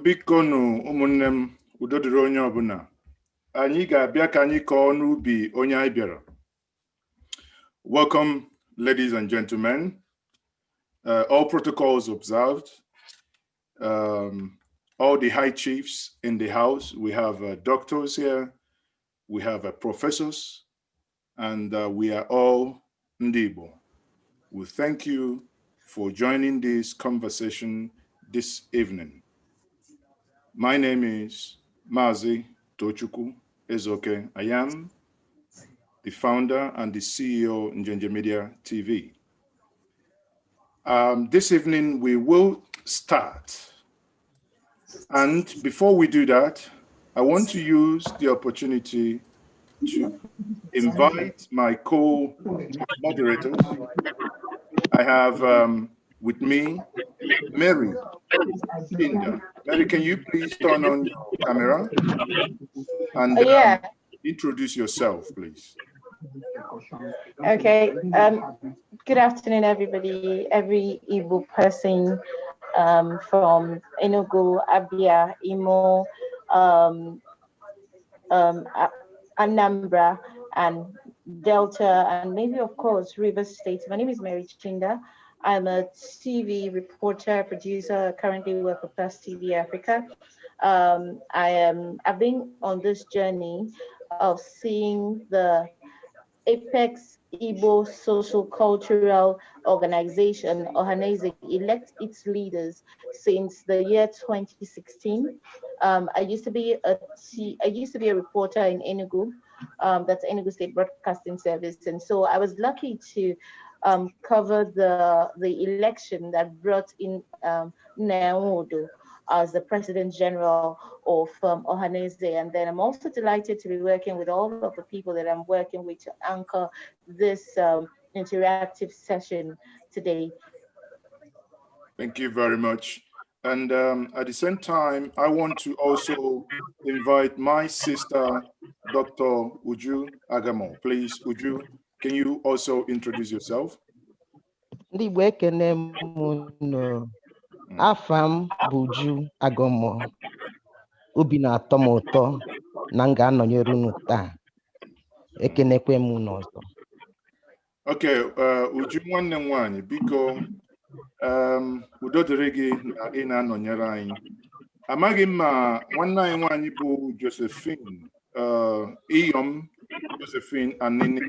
Biko nụ, ụmụnne m, udo dịrị onye ọbụla. Anyị ga-abịa ka anyị kọọ n'ubi onye anyị bịara. Welcome, ladies and gentlemen. All protocols observed. All the high chiefs in the house. We have doctors here. We have professors, and we are all Ndị Igbo. We thank you for joining this conversation this evening. My name is Mazi Tochukwu Ezoke. I am the founder and the CEO Njenje Media TV. This evening we will start. And before we do that, I want to use the opportunity to invite my co-moderators. I have with me Mary Chinda. Mary, can you please turn on your camera and Yeah. introduce yourself, please? Okay. Good afternoon, everybody. Every Igbo person from Enugu, Abia, Imo, Anambra, and Delta, and maybe, of course, Rivers State. My name is Mary Chinda. I'm a TV reporter, producer, currently work for Plus TV Africa. I've been on this journey of seeing the Apex Igbo Social Cultural Organization, Ohanaeze, elect its leaders since the year 2016. I used to be a reporter in Enugu, that's Enugu State Broadcasting Service, and so I was lucky to cover the election that brought in Nwodo as the President General of Ohanaeze. And then I'm also delighted to be working with all of the people that I'm working with to anchor this interactive session today. Thank you very much. And at the same time, I want to also invite my sister, Dr. Uju Agamo. Please, Uju, can you also introduce yourself? Ndị Igbo, ekene m unu. Afa m bụ Uju Agọmọ. Obi na-atọ m ụtọ na m ga-anọnyere unu taa. Ekenekwe m unu ọzọ. Okay, Uju nwanne m nwanyị, biko, udo dịrị gị na ị na-anọnyere anyị. Amaghị m ma nwanne anyị nwanyị bụ Josephine, Iyom Josephine Anini.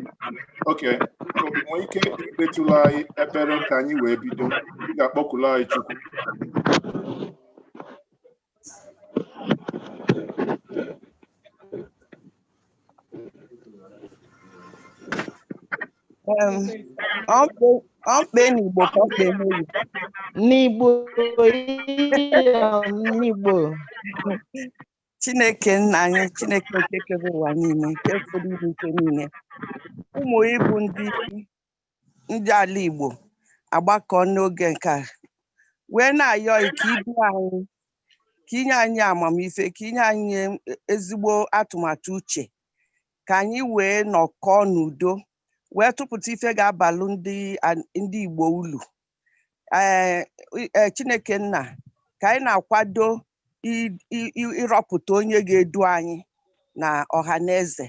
Okay, so ị nwere ike ikpetụla anyị ekpere ka anyị wee bido. Ị ga-akpọkulu anyị Chukwu. Ọ mkpe n'Igbo ka ọ kpee n'oyibo? N'Igbo, Iyom, n'Igbo. Chineke nna anyị, Chineke nke kere ụwa niile, nke pụrụ ime ike niile, ụmụ ịbụ ndị ala Igbo agbakọ n'oge nke a wee na-ayọ ka idu anyị, ka inye anyị amamife, ka inye anyị ezigbo atụmatụ uche, ka anyị wee nọkọọ n'udo wee tụpụta ife ga-abalụ ndị Igbo ulu. Ee, Chineke nna, ka anyị na-akwado ịrọpụta onye ga-edu anyị na ọha na eze,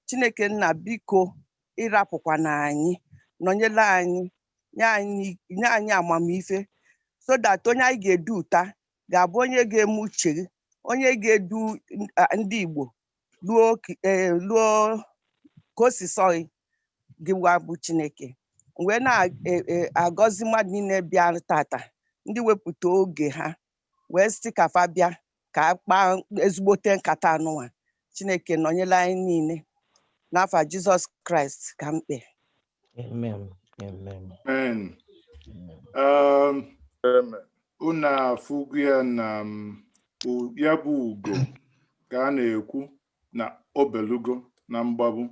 Chineke nna, biko, ịrapụkwana anyị, nọnyere anyị, nye anyị amamife so that onye anyị ga-edu ụta ga-abụ onye ga-eme uche gị, onye ga-edu ndị Igbo ruo ka o si sọ gị wa bụ Chineke. Wee na-agọzi mmadụ niile bịara tata, ndị wepụta oge ha wee sị ka fa bịa ka a kpaa ezigbote nkata anụnwa. Chineke nọnyere anyị niile. N'afa Jizọs Kraịst ka m kpee. Amen. Amen. Amen. Amen. Unu afụgo ya na ya bụ ugo ka a na-ekwu na obelugo na mgbagbu.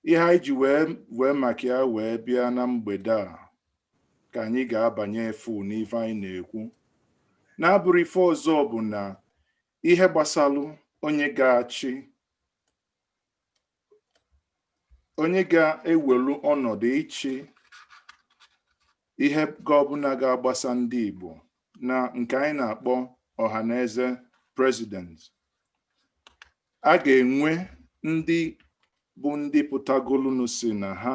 Ihe anyị ji wee maka ya wee bịa na mgbede a ka anyị ga-abanye efu n'ife anyị na-ekwu na-abụrụ ife ọzọ bụ na ihe gbasalụ onye ga-achị, onye ga-ewelu ọnọdụ ịchị, ihe ọbụla ga-agbasa ndị Igbo na nke anyị na-akpọ Ọhaneze president. A ga-enwe ndị bụ ndị pụtagolunu si na ha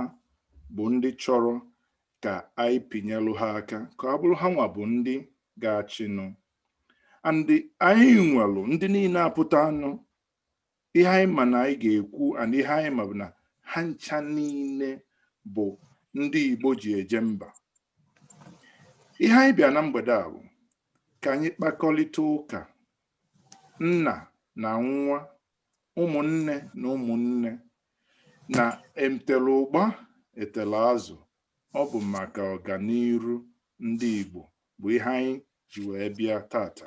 bụ ndị chọrọ ka anyị pinyelụ ha aka ka ọ bụrụ ha nwa bụ ndị ga-achịnụ. And anyị nwelụ ndị niile apụta anụ ihe anyị ma na anyị ga-ekwu, and ihe anyị ma bụ na ha ncha niile bụ ndị Igbo ji eje mba. Ihe anyị bịa na mgbede a bụ ka anyị kpakọrịta ụka, nna na nwa, ụmụnne na ụmụnne, na etele ụgba etele azụ. Ọ bụ maka ọganiru ndị Igbo bụ ihe anyị ji wee bịa tata.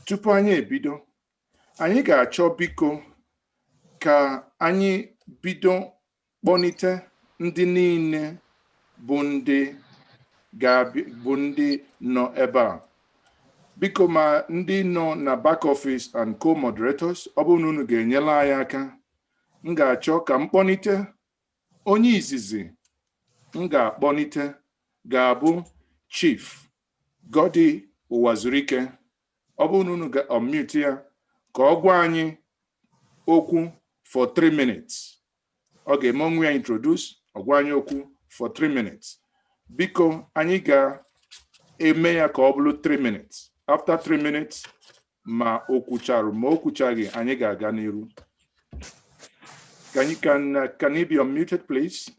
Tupu anyị ebido, anyị ga-achọ, biko, ka anyị bido kpọnite ndị niile bụ ndị ga-abịa, bụ ndị nọ ebe a. Biko, ma ndị nọ na back office and co-moderators, ọ bụrụ na unu ga-enyere anyị aka, m ga-achọ ka m kpọnite onye izizi. M ga-akpọnite ga-abụ Chief Godi Ụwazurike. Ọ bụrụ na unu ga-unmute ya ka ọ gwa anyị okwu for 3 minutes. Ọ ga-eme onwe ya introduce, ọ gwa anyị okwu for 3 minutes. Biko, anyị ga-eme ya ka ọ bụrụ 3 minutes. After 3 minutes, ma o kwucharụ ma o kwuchaghị, anyị ga-aga n'iru. Can you be unmuted, please?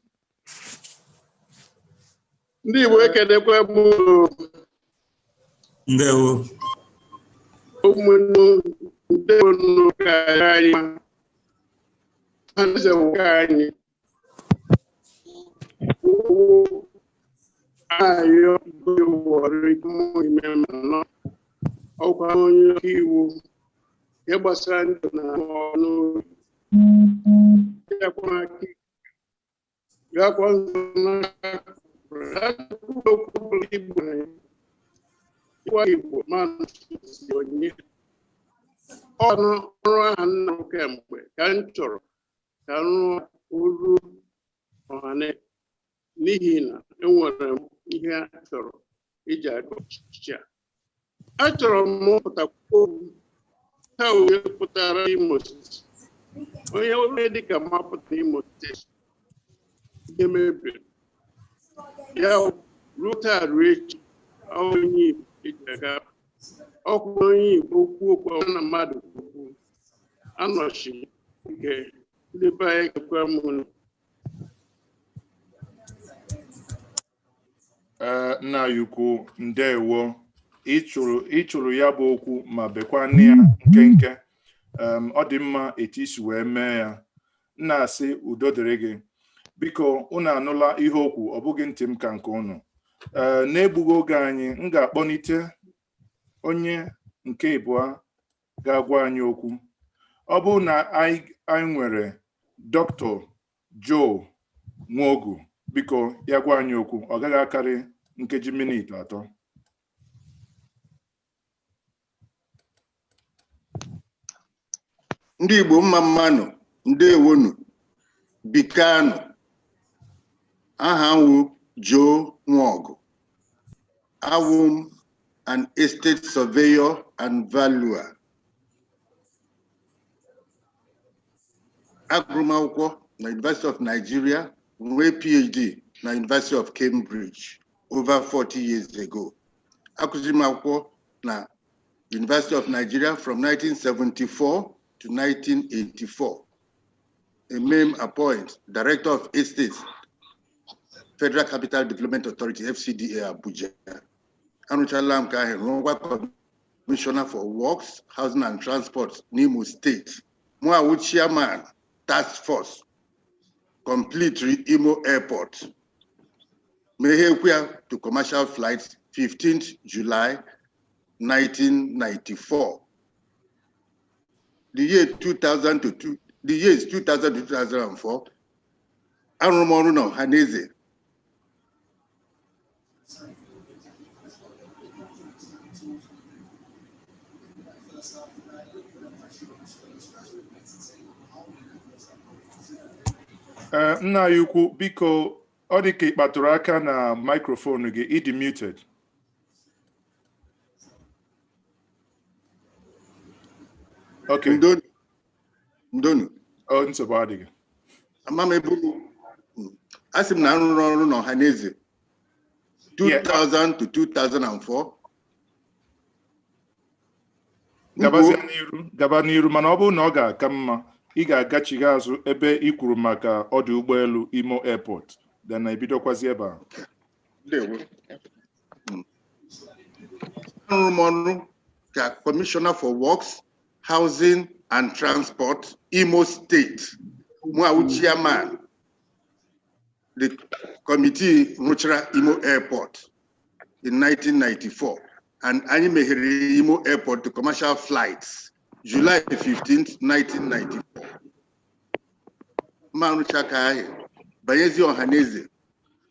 Ndị Igbo, ekelekwa m. Ndewo. Ụmụnne, ndewo. Ka anyị eze nwoke anyị ayọ ime ma ọkwa onye ọka iwu ihe gbasara ndụ na ọnụ gakwa okwu Igbo Igbo ma onye ọrụ ọrụ aha nna m kemgbe ka m chọrọ ka m rụọ oru ọhaneze, n'ihi na enwere m ihe a chọrọ iji aga ọchịchị a. Achọrọ m pụtakwa okwu ha onye pụtara Imo Steeti, onye onye dịka mapụta Imo Steeti, ihe mebiri ya ruo taa ruo echi. Onye Igbo eji aga ọkwa onye Igbo okwu okwu na mmadụ okwu anọchi nke ndị be anyị gekwa m. Ee, nna anyị ukwu, ndewo. Ịchụrụ ya bụ okwu ma bekwa nne ya nkenke. Ọ dị mma etu isi wee mee ya. Nna asị udo dịrị gị. Biko, unu anụla ihe okwu, ọ bụghị ntị m ka nke unu. Ee, na-egbughị oge anyị, m ga-akpọnite onye nke ịbụọ ga-agwa anyị okwu. Ọ bụrụ na anyị nwere Dr. Joe Nwogu, biko ya gwa anyị okwu. Ọ gaghị akarị nkeji minit 3. Ndị Igbo, mma mmanụ, ndewonu, bikanu. Aha m wụ Joe Nwogu. Awụ m an estate surveyor and valuer. Agụrụ m akwụkwọ na University of Nigeria, nwee PhD na University of Cambridge over 40 years ago. Akụziri m akwụkwọ na University of Nigeria from 1974 to 1984. Eme m appoint Director of Estates, Federal Capital Development Authority, FCDA, Abuja. Arụchala m ka ahụ, rụọkwa Commissioner for Works, Housing and Transport n'Imo State. Mụ awụ Chairman Task Force complete Imo Airport. Meghekwa ya to commercial flights 15th July 1994. The year 2000 to two, the years 2000 to 2004, arụrụ m ọrụ na Ọhaneze. Ee, nna anyị ukwu, biko, ọ dị ka ị kpatụrụ aka na microphone gị, ịdị muted. Okay. Ndonu. Ndonu. Oh, nsogbu adịghị. Ama m ebe asị m na arụrụ ọrụ n'Ọhaneze 2000 to 2004. Gabazie n'iru, gaba n'iru, mana ọ bụrụ na ọ ga-aka mma, ị ga-agachigha azụ ebe ị kwuru maka ọdụ ụgbọelu Imo Airport, then ebidokwazi ebe a. Ndewo. Arụrụ m ọrụ ka Commissioner for Works, Housing and Transport, Imo State. Mụ awụ chairman the committee rụchara Imo Airport in 1994, and anyị meghere Imo Airport to commercial flights July 15th, 1994. Mma rụcha ka ahụ banyezi Ọhaneze,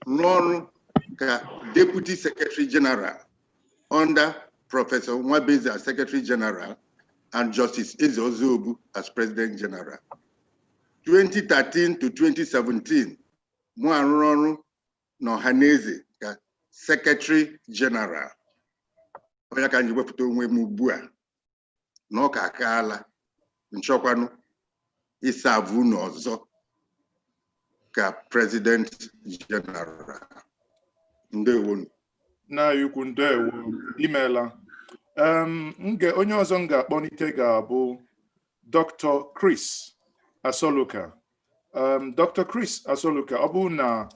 rụọ ọrụ ka Deputy Secretary General under Professor Nwabeze as Secretary General and Justice Eze Ozobu as President General. 2013 to 2017, mụ arụrụ ọrụ n'Ọhaneze ka Secretary General. Onye ka m ji wepụta onwe m ugbu a na ọ ka akaala nchọkwanụ ịsavụ unu ọzọ ka President General. Ndewonu. Nna anyị ukwu, ndewo, imeela. Onye ọzọ m ga-akpọlite ga-abụ Dr. Chris Asoluka. Dr. Chris Asoluka, ọ bụrụ na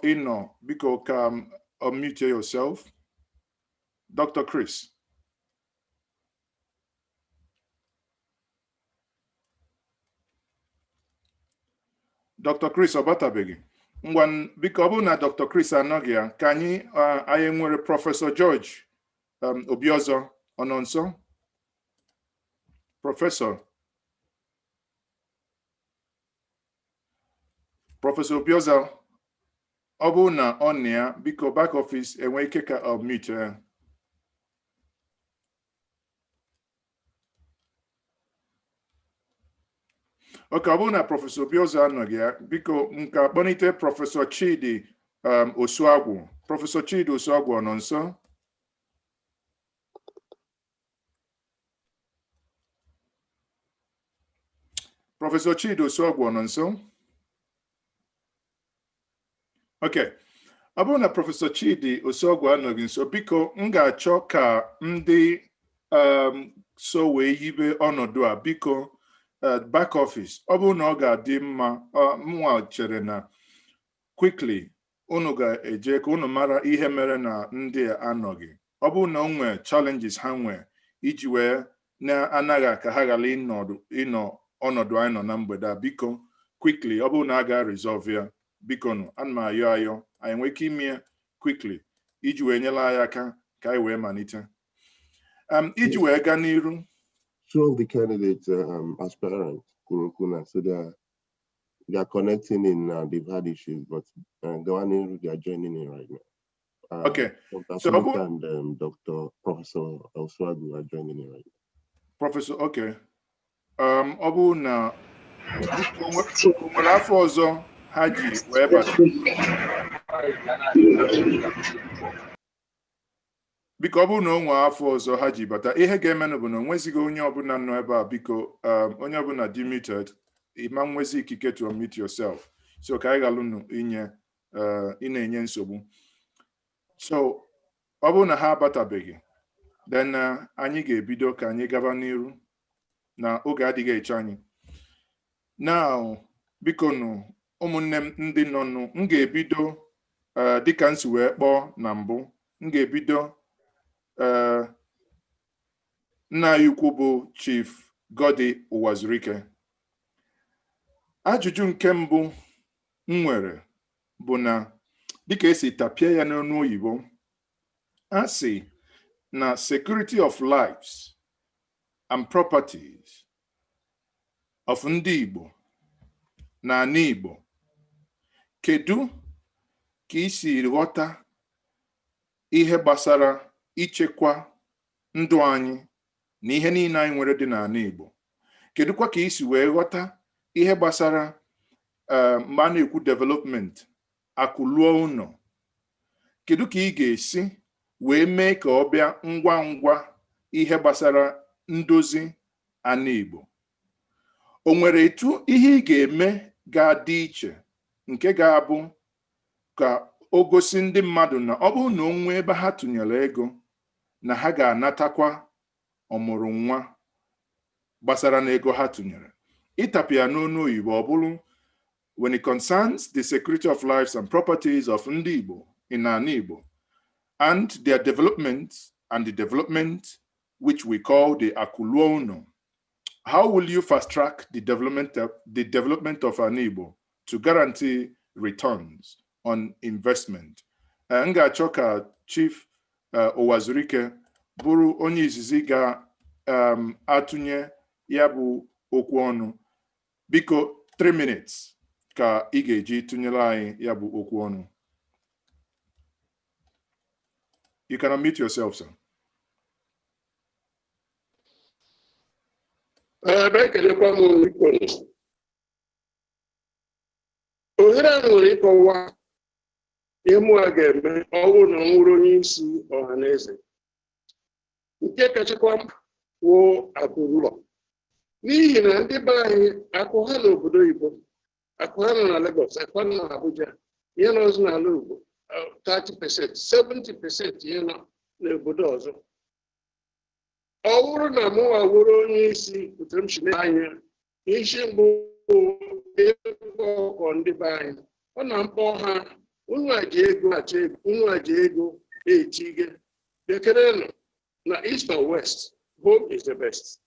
ị nọ, biko ka m unmute yourself. Dr. Chris. Dr. Chris ọ batabeghị. Ngwa, biko, ọ bụrụ na Dr. Chris anọghị ya, ka anyị nwere Prọfesọ George Obiozor, ọ nọ nso? Prọfesọ Obiozor, ọ bụrụ na ọ nọ ya, biko, back office enwe ike ka unmute ya. Ok, ọ bụrụ na Prọfesọ Obiozor anọghị ya, biko, nka kpọlite Prọfesọ Chidi Osuagwu. Prọfesọ Chidi Osuagwu, ọ nọ nso? Prọfesọ Chidi Osuagwu, ọ nọ nso? Ok, ọ bụrụ na Prọfesọ Chidi Osuagwu anọghị nso, biko, m ga-achọ ka ndị so wee yibe ọnọdụ a, biko, back office, ọ bụrụ na ọ ga-adị mma, mụnwa chere na quickly unu ga-eje ka unu mara ihe mere na ndị a anọghị. Ọ bụrụ na o nwee challenges ha nwee iji wee na-anaghị ka ha ghara ịnọ ọnọdụ anyị nọ na mgbede a, biko, quickly, ọ bụrụ na a ga-resolve ya, biko nụ, ana m ayọ ayọ, anyị nwee ike ime ya quickly iji wee nyere anyị aka ka anyị wee malite iji wee gaa n'iru. Two of the candidates, aspirants, Kurokuna, so they are connecting in now. They've had issues, but Gawani, they are joining in right now. Dr. So, Asoluka and Dr. Professor Osuagwu are joining in right now. Prọfesọ, okay. Ọ bụrụ na o nwere afọ ọzọ ha ji wee bata, biko, ọ bụrụ na o nwee afọ ọzọ ha ji bata, ihe ga-emenụ bụ na o nwezighị onye ọbụla nọ ebe a. Biko, onye ọbụla dị muted, ịma nwezi ikike to unmute yourself, so ka anyị ghalụnụ inye ị na-enye nsogbu. So ọ bụrụ na ha abatabeghị, then anyị ga-ebido ka anyị gaba n'iru na oge adịghị eche anyị. Now, biko nụ, ụmụnne m ndị nọ nụ, m ga-ebido dịka m si wee kpọọ na mbụ. M ga-ebido nna anyị ukwu bụ Chief Godi Ụwazurike. Ajụjụ nke mbụ m nwere bụ na dịka esi tapịa ya n'ọnụ oyibo, a sị na security of lives and properties of ndị Igbo na ala Igbo, kedu ka ị si ghọta ihe gbasara ichekwa ndụ anyị na ihe niile anyị nwere dị n'ala Igbo? Kedụkwa ka ị si wee ghọta ihe gbasara mgbe a na-ekwu development, akụ luo ụlọ? Kedu ka ị ga-esi wee mee ka ọ bịa ngwa ngwa ihe gbasara ndozi Ana Igbo. O nwere etu ihe ị ga-eme ga-adị iche nke ga-abụ ka o gosi ndị mmadụ na ọ bụrụ na o nwee ebe ha tụnyere ego na ha ga-anatakwa ọmụrụ nwa gbasara n'ego ha tụnyere? Ịtapụ ya n'onu oyibo, ọ bụrụ, when it concerns the security of lives and properties of ndị Igbo in Ana Igbo and their development and the development which we call the Akụ Luo Ụnọ, how will you fast track the development of Ana Igbo to guarantee returns on investment? M ga-achọ ka Chief Ụwazurike bụrụ onye izizi ga-atụnye ya bụ okwu ọnụ. Biko, 3 minutes ka ị ga-eji tụnyere anyị ya bụ okwu ọnụ. You can unmute yourself, sir. Ebe ekelekwa m, biko. Ohere a nwere ịkọwa ihe mụ a ga-eme ọ bụrụ na m nwụrụ onye isi ọha na eze, nke kachakwa mkpa wụ akụ ụlọ, n'ihi na ndị be anyị, akụ ha n'obodo oyibo, akụ ha nọ na Lagos, akụ ha nọ na Abuja, ihe nọ ọzọ n'ala Igbo 30%, 70% ihe nọ n'obodo ọzọ. Ọ bụrụ na mụnwa wụrụ onye isi, pụtara m si anya isi mbụ ego ọkọ ndị be anyị, ọ na mkpọ ha, unu aji ego achọ ego, unu aji ego etige bịakerenụ na east or west, home is the best.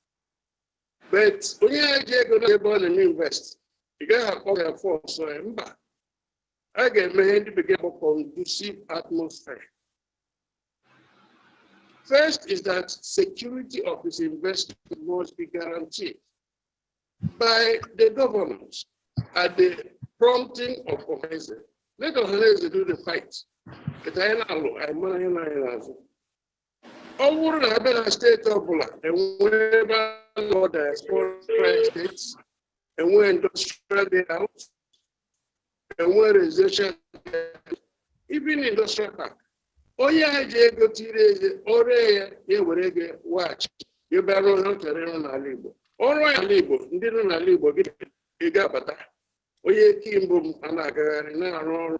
But onye ya ji ego na ebe ọ na-eme invest, ị gaghị akpọ ya force ya. Mba, a ga-eme ihe ndị bekee kpọ conducive atmosphere. First is that security of his investment must be guaranteed by the government at the prompting of Ohanaeze. Let Ohanaeze do the fight. But anyị na-alụ, anyị mara ihe na anyị na-azụ. Ọ bụrụ na abịa na steeti ọbụla, enwee ebe a nọ diaspora states, enwee industrial layout, enwee residential, even industrial park. Onye ahụ ji ego tiri eze, ọrụ ya, ya were ego waghachi ebe arụ ihe ọ chọrọ ịrụ n'ala Igbo. Ọrụ ya n'ala Igbo, ndị nọ n'ala Igbo gị ego abata. Onye eki mbụ m a na-agagharị na-arụ ọrụ.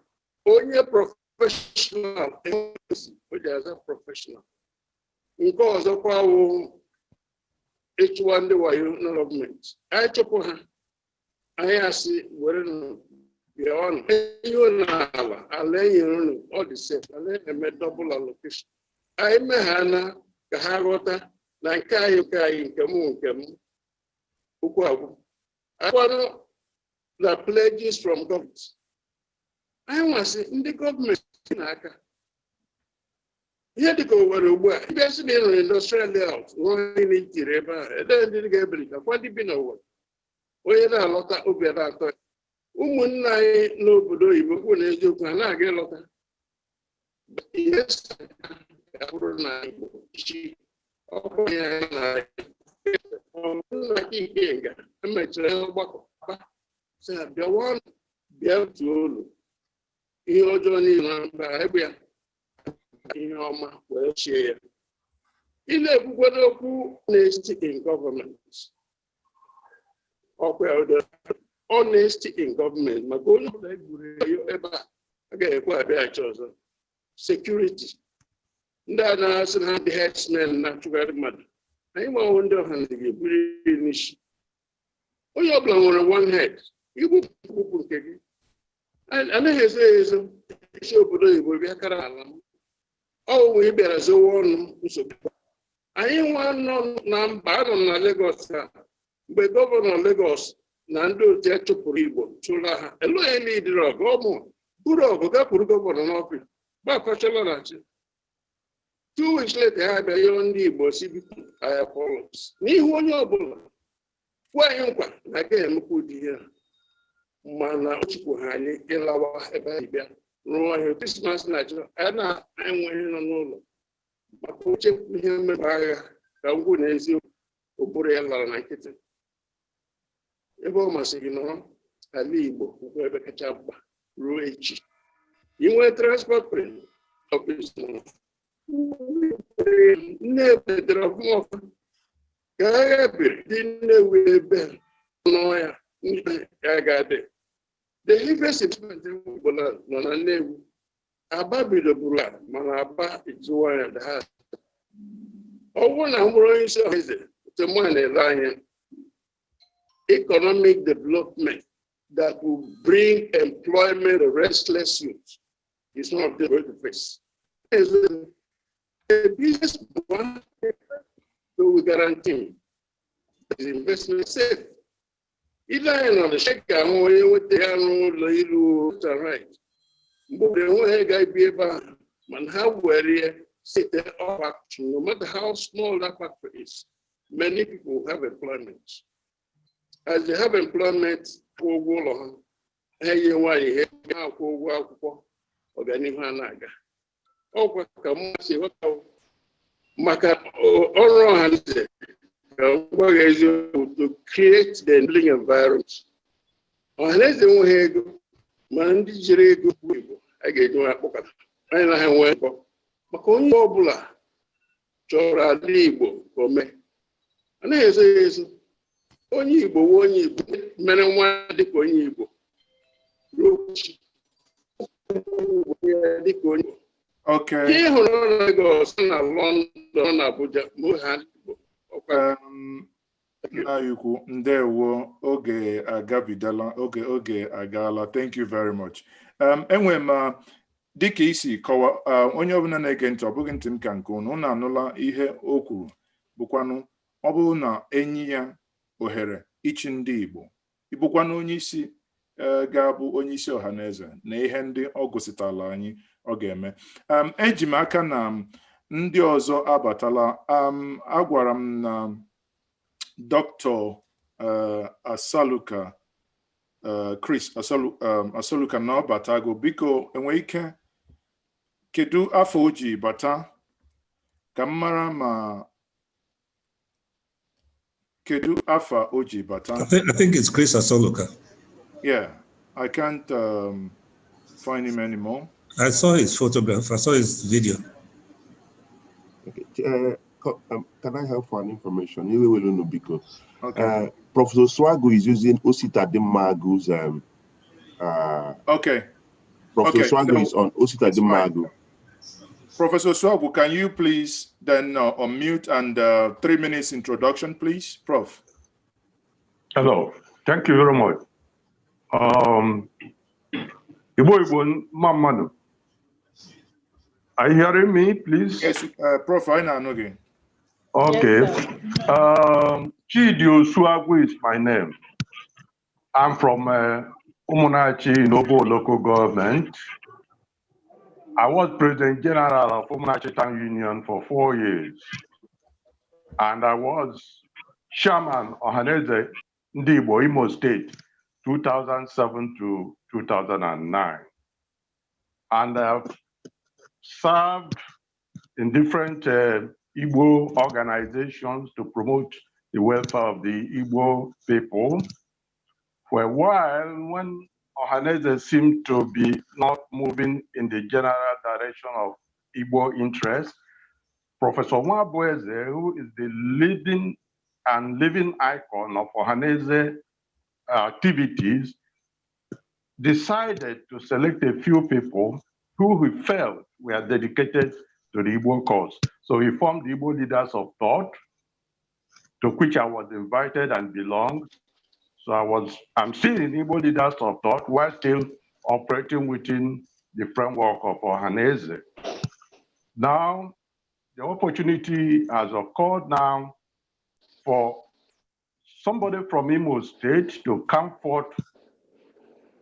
Onye professional, o ji aza professional. Nke ọzọkwa wụ ịchụwa ndị wayo na gọọmenti. Anyị chụpụ ha, anyị asị were bịa ọnụ ihe n'ala ala enyere unu, ọ dị safe, ala eme double allocation. Anyị meghana ka ha ghọta na nke anyị, nke anyị, nke mụ, nke m, okwu agwụ. Akwanụ na pledges from government, anyị nwasị ndị gọọmenti n'aka ihe dịka Owerri ugbu a, ịbịa sị na ị nụrụ industrial layout nwa niile itiri ebe ahụ, ede ndị ga-ebelata kwa ndị bi n'Owerri. Onye na-alọta, obi na-atọ ya. Ụmụnne anyị n'obodo oyibo kwụ na eziokwu, ha na-aga ịlọta ihe bụrụ na Igbo chi ọkụ ya na nna Ikenga emechara ọgbakọ sị bịawa, bịa tuo olu ihe ọjọọ niile na mba egbe ya, ihe ọma wee chie ya. Ị na-ekwukwe n'okwu honesty in government, ọkwa honesty in government, maka onye ọbụla egwuru ebe a agaghị ekwe abịaghachi ọzọ. Security, ndị a na-asị na ha dị herdsmen na-achụgharị mmadụ, anyị nwawo ndị ọha na ga-eburu n'isi. Onye ọbụla nwere one head, igbupụ nke gị anaghị ezo ya ezo. Isi obodo oyibo bịa kara ala m, ọ ị bịara zowe ọnụ nsogbu. Anyị nwa nọ na mba, anọ na Lagos a mgbe gọvanọ Lagos na ndị otu ya chụpụrụ Igbo, chụla ha elu. Onye lidiri ọgụ ọmụ buru ọgụ gakwuru gọvanọ n'ọfịs gbakọchala na chi. 2 weeks later, ha bịa yọọ ndị Igbo si biko, anyị apologize n'ihu onye ọbụla, kwuo anyị nkwa na agaghị emekwa ụdị ihe a, mana o chukwu ha anyị ịlawa ebe anyị bịa rụọ ihe Krismas Naijiria. Anyị na-enwe ihe nọ n'ụlọ maka ochekwu ihe mmebe agha ka ngwụ na eziokwu ụbụrụ ya lara na nkịtị. Ebe ọ masị gị nọrọ, ala Igbo bụkwa ebe kacha mkpa ruo echi. Inwe transport ọfịs nne edere ọfụma ọfụma. Ka agha biri dị Nnewi ebe n'ọhịa ndị ya ga-adị. The heaviest investment Igbo land nọ na Nnewi. Aba bidoburu ha, mana Aba ejiwa ya ha. Ọ bụrụ na m bụrụ onye isi ọhaeze, otu mụ na-ele anya, economic development that will bring employment to restless youth is one of the going to face. Is a business one, so we guarantee the investment safe. Ile anyị nọ na sheka ahụ onye nweta ya n'ụlọ ilu and right. Mgbe ụfọdụ enweghị ga-ebi ebe ahụ, mana ha were ya set up factory, no matter how small that factory is, many people will have employment. As they have employment, kwụ ụgwọ ụlọ ha, ha enye nwaanyị ihe, ha akwụ ụgwọ akwụkwọ, ọganihu ha na-aga. Ọkwa ka mma si ghọta maka ọrụ ọha na eze, ka m gwa gị eziokwu, to create the enabling environment. Ọha na eze enweghị ego, mana ndị jiri ego bụ Igbo a ga-eji nwa akpọkọta anyị na ha nwee nkọ maka onye ọbụla chọrọ ala Igbo ka o mee, anaghị ezo ya ezo. Onye Igbo nwe onye Igbo mere nwa dịka onye Igbo ruo echi dịka onye Igbo. Ihe ị hụrụ na Lagos, na London, na Abuja, ma ha Igbo ọkwa. Nna ya ukwu, ndewo. Oge agabidala, oge agaala. Thank you very much. Enwe m dịka isi kọwa, onye ọbụla na-ege ntị, ọ bụghị ntị m ka nke unu, unu anụla ihe o kwuru, bụkwanụ ọ bụrụ na enyi ya ohere ịchị ndị Igbo, ịbụkwanụ onye isi ga-abụ onye isi ọha na eze na ihe ndị ọ gositala anyị ọ ga-eme. Eji m aka na ndị ọzọ abatala. Agwara m na Dr. Asaluka, Chris Asaluka na ọ batago. Biko, enwe ike kedu afọ o ji bata ka m mara ma kedu afa o ji bata? I think it's Chris Asoluka. Yeah, I can't find him anymore. I saw his photograph. I saw his video. Okay. Can I help for an information? Iwe welu unu biko. Okay. Professor Swago is using Osita Dimagu's Professor Swago is on Osita It's fine. Dimagu. Professor Swagu, can you please then unmute and 3 minutes introduction, please, Prof. Hello, thank you very much. Igbo Igbo mma mma nụ. Are you hearing me, please? Yes, Prof, I know again. Okay. Yes, sir. Chidi Osuagwu is my name. I'm from Umunnachi in Obo local government. I was President General of Umunnachi Town Union for 4 years. And I was Chairman Ohaneze Ndigbo, Imo State, 2007 to 2009. And I've served in different Igbo organizations to promote the welfare of the Igbo people. For a while, when Ohaneze seemed to be not moving in the general direction of Igbo interest, Professor Nwabueze, who is the leading and living icon of Ohaneze activities, decided to select a few people who he felt were dedicated to the Igbo cause. So he formed the Igbo Leaders of Thought, to which I was invited and belonged. So I'm still in Igbo Leaders of Thought while still operating within the framework of Ohaneze. Now, the opportunity has occurred now for somebody from Imo State to come forth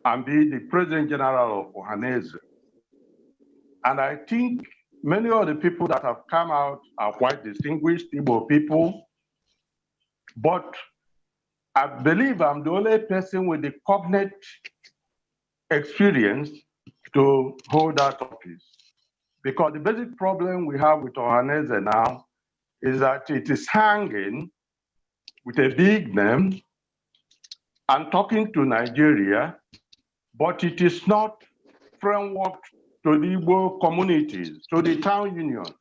and be the President General of Ohaneze. And I think many of the people that have come out are quite distinguished Igbo people, but I believe I'm the only person with the cognate experience to hold that office. Because the basic problem we have with Ohaneze now is that it is hanging with a big name and talking to Nigeria, but it is not framework to the Igbo communities, to the town unions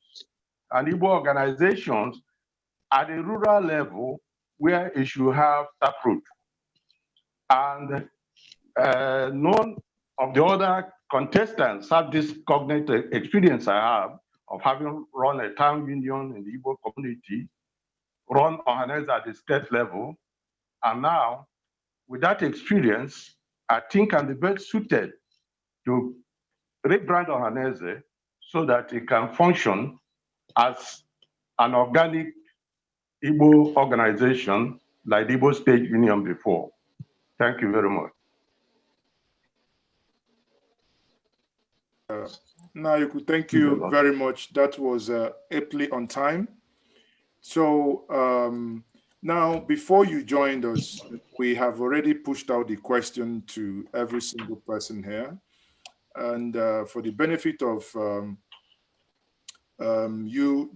and Igbo organizations. at the rural level where it should have taproot. And none of the other contestants have this cognate experience I have of having run a town union in the Igbo community, run Ohanaeze at the state level, and now with that experience, I think I'm the best suited to rebrand Ohanaeze so that it can function as an organic Igbo organization like the Igbo State Union before. Thank you very much. Nayuku, thank you very much. That was aptly on time. So now, before you joined us, we have already pushed out the question to every single person here. And for the benefit of you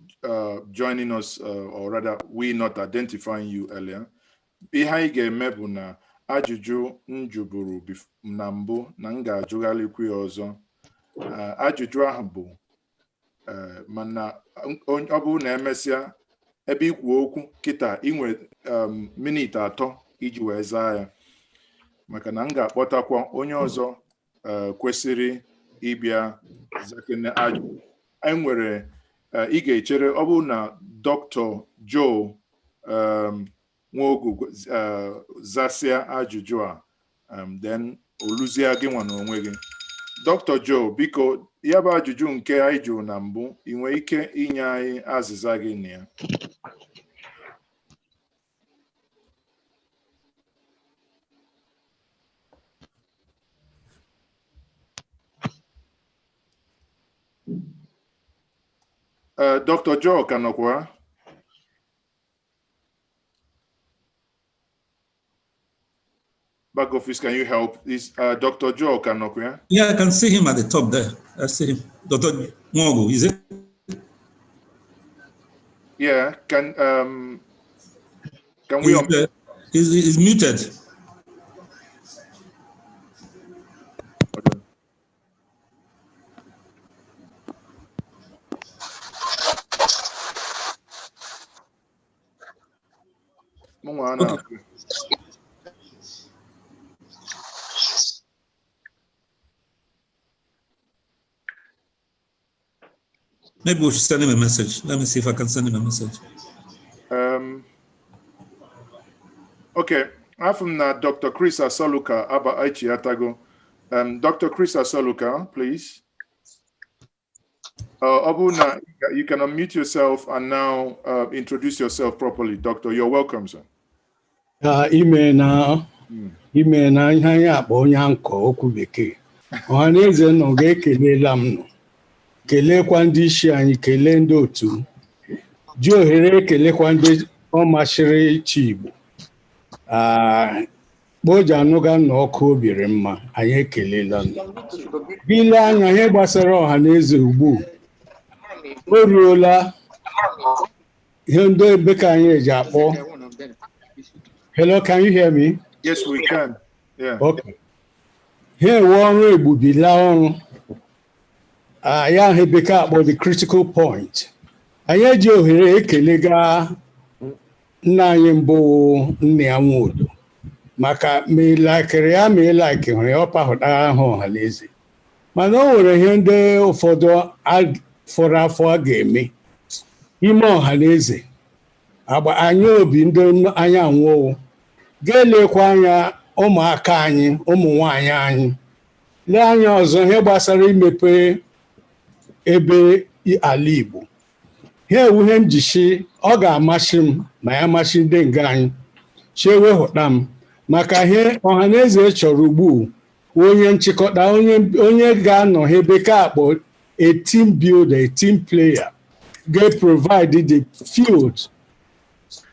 joining us, or rather, we not identifying you earlier, ihe anyị ga-eme bụ na ajụjụ m jụburu na mbụ na m ga-ajụgharịkwu ya ọzọ. Ajụjụ ahụ bụ mana ọ bụrụ na emesịa ebe ikwu okwu kịta ị nwere minit 3 iji wee zaa ya, maka na m ga-akpọtakwa onye ọzọ kwesịrị ịbịa zakene ajụjụ anyị nwere. Ị ga-echere ọ bụrụ na Dr. Joe Nwogu zasịa ajụjụ a, then oluzie gị nwa n'onwe gị. Dr. Joe, biko, ya bụ ajụjụ nke anyị jụrụ na mbụ, ị nwere ike inye anyị azịza gị na ya? Dr. Joe ka nọkwa? Back office, can you help? Is Dr. Joe ka nọkwa? Yeah, I can see him at the top there. I see him. Dr. Nwogu, is it? Yeah, can we? He's muted. Okay. Mụnwa na-afụ. Maybe we should send him a message. Let me see if I can send him a message. Okay, afọ m na Dr. Chris Asoluka aba Aichiatago. Dr. Chris Asoluka, please. Ọ bụrụ na you can unmute yourself and now introduce yourself properly. Doctor, you're welcome, sir. Ka ime na ime na ihe anyị akpọ onye ankọ okwu bekee, ọha na eze nọ ga-ekelela m nọ, kelekwa ndị isi anyị, kelee ndị otu m, ji ohere ekelekwa ndị ọ masịrị ichi Igbo. Kpoji anụga na ọkụ obiri mma, anyị ekelela nọ. Gị lee anya ihe gbasara ọha na eze ugbu o ruola ihe ndị bekee anyị ji akpọ. Hello, can you hear me? Yes, we can. Yeah. Okay. Ha ewe ọrụ egbubila ọrụ ya ahụ bekee akpọ the critical point. Anyị eji ohere ekele gaa nna anyị mbụ, nna ya Nwodo, maka ma ịlakịrị ya ma ịlakịrị ya, ọ pahụtara ahụ ọha na eze, mana o nwere ihe ndị ụfọdụ fọrọ afọ a ga-eme ime ọha na eze agba anyị obi ndị anyị anwụọ ga-elekwa anya ụmụaka anyị, ụmụ nwanyị anyị, lee anya ọzọ ihe gbasara imepe ebe ala Igbo. Ha ewu ihe m ji shi ọ ga-amasị m ma ya masị ndị nga anyị chi ewehụta m, maka ihe ọha na eze chọrọ ugbu, onye nchịkọta, onye ga-anọ ha bekee akpọ a team builder, a team player, ga-provide the field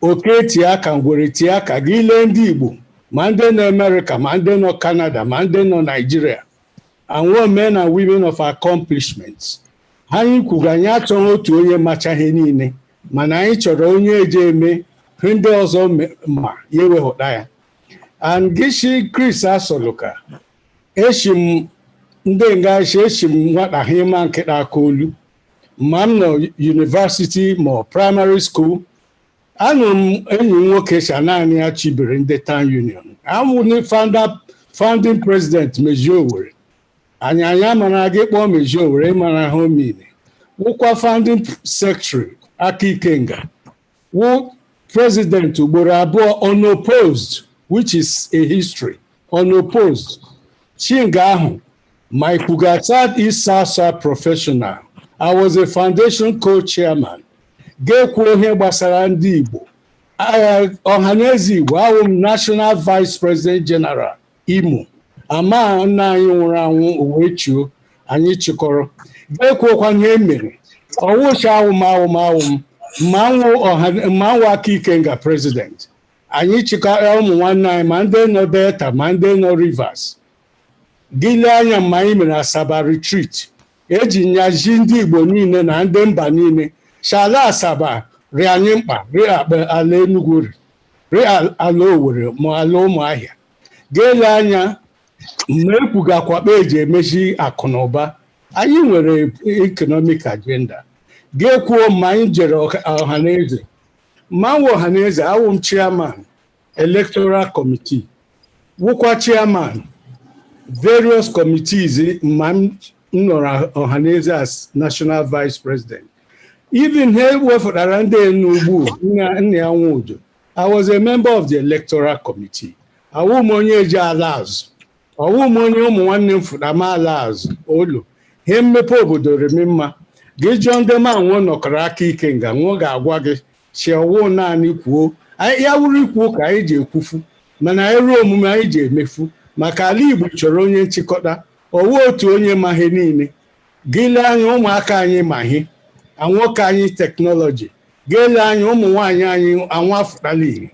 oke tie aka ngwere tie aka. Gị lee ndị Igbo, ma ndị nọ Amerịka, ma ndị nọ Canada, ma ndị nọ Nigeria, and men and women of accomplishments. Anyị kwuru anyị achọghị otu onye macha ihe niile, mana anyị chọrọ onye eje eme ihe ndị ọzọ ma ya ewehụta ya. And gịshi Chris Asoluka, eshi m ndị ngashi eshi m nwata ha ịma nkịta aka olu ma m nọ university ma primary school. Anụrụ m enyi m nwoke sha naanị ya chibere ndị town union. Amụ ndị founding president Mejie Owerri. Anyị amara gị kpọọ Mejie Owerri, ịmara ha omine. Wụkwa founding secretary aka Ikenga. Wụ president ugboro abụọ unopposed, which is a history, unopposed. Chinga ahụ, ma ikwuga South East South South professional. I was a foundation co-chairman. Ga-ekwu ihe gbasara ndị Igbo. Ọhaneze Igbo, awụ m national vice president general Imo. Ama nna anyị nwụrụ anwụ Owechuo, anyị chịkọrọ. Ga-ekwukwa ihe e mere. Ọwụcha awụ m awụ m awụ m. Ma nwụ aka Ikenga president. Anyị chịkọrọ ụmụ nwanne anyị, ma ndị nọ Delta ma ndị nọ Rivers. Gị lee anya mgbe anyị mere Asaba retreat, eji nyaji ndị Igbo niile na ndị mba niile shala Asaba rị anyị mkpa, rị akpa ala Enugu, rị ala Owerri ma ala Ụmụahịa. Ga-ele anya mgbe ekwugakwa eji emechi akụ na ụba, anyị nwere economic agenda. Ga-ekwuo ma anyị jere Ọhaneze, mmanwụ Ọhaneze, awụ m chairman electoral committee, wụkwa chairman various committees ma m nọrọ Ọhaneze as national vice president. Even ha wefụtara ndị n'ugbu nna ya Nwudo, I was a member of the electoral committee. Awụ m onye eji ala azụ, ọwụ m onye ụmụ nwanne m fụta m ala azụ olu ihe mmepe obodo remi mma. Gị jụọ ndị ma nwe nọkọrọ aka Ikenga, nwe ga-agwa gị chi ọwụ naanị kwuo ya wuru ikwu ka anyị ji ekwufu, mana anyị ruo omume anyị ji emefu, maka ala Igbo chọrọ onye nchịkọta, ọwụ otu onye ma ihe niile. Gị lee anya ụmụaka anyị ma ihe nwoke anyị technology, ga-ele anya ụmụ nwaanyị anyị anwụ afụtala ihe.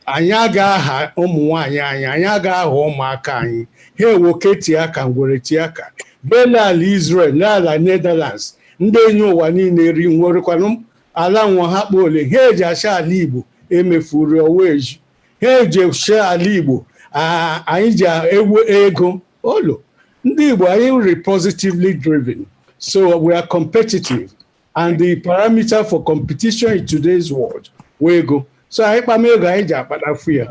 Anyị agaghị aha ụmụ nwaanyị anyị, anyị agaghị aha ụmụaka anyị ha ewoke tie aka ngwere tie aka. Ga-ele ala Israel, lee ala Netherlands, ndị enyi ụwa niile ri nwerekwanụ ala nwa ha kpa ole ha eji acha ala Igbo emefuru ọwa eji ha eji eche ala Igbo. Anyị ji ewu ego olo ndị Igbo anyị re positively driven, so we are competitive, and the parameter for competition in today's world wee ego. So anyị kpama ego anyị ji akpatafu ya.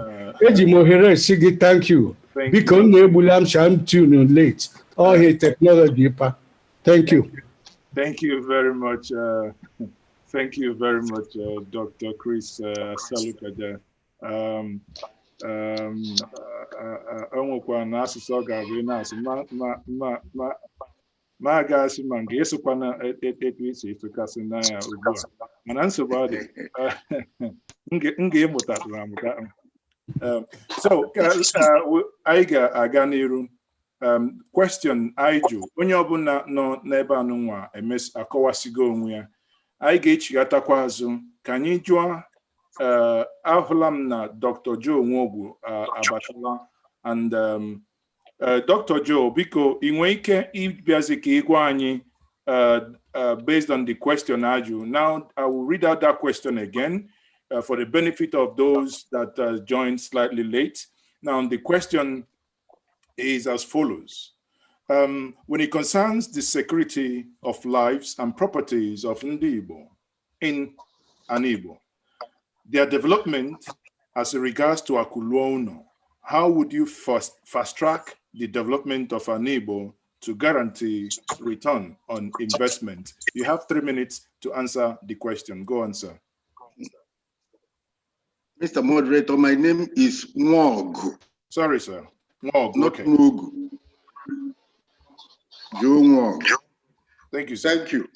Eji m ohere esi gị thank you. Biko m na-egbula m sha m tune late ọhịa technology pa. Thank you. Thank you very much. Thank you very much, Dr. Chris Salukaja. O nwekwa na asụsụ ọ ga-abụ ị na-asụ ma a ga-asị ma nke ịsụkwana etu esi esokasị n'anya ugbu a, mana nsogbu adị, m ga-ịmụtatụrụ amụta. So anyị ga-aga n'iru. Question anyị jụ onye ọbụla nọ n'ebe anụnwa akọwasigo onwe ya. Anyị ga-echighatakwa azụ ka anyị jụọ. Ahụla m na Dr. Joe Nwogwu abatala and Dr. Joe, biko, ị nwee ike ịbịazi ka ị gwa anyị based on the question ajụ. Now I will read out that question again for the benefit of those that joined slightly late. Now the question is as follows. When it concerns the security of lives and properties of Ndi Igbo in Anigbo, their development as regards to Akuluono, how would you fast track the development of Anigbo to guarantee return on investment? You have 3 minutes to answer the question. Go on, sir. Mr. Moderator, my name is Nwogu. Sorry, sir. Nwogu, not okay. Nwogu. Joe Nwogu. Thank you, sir. Thank you.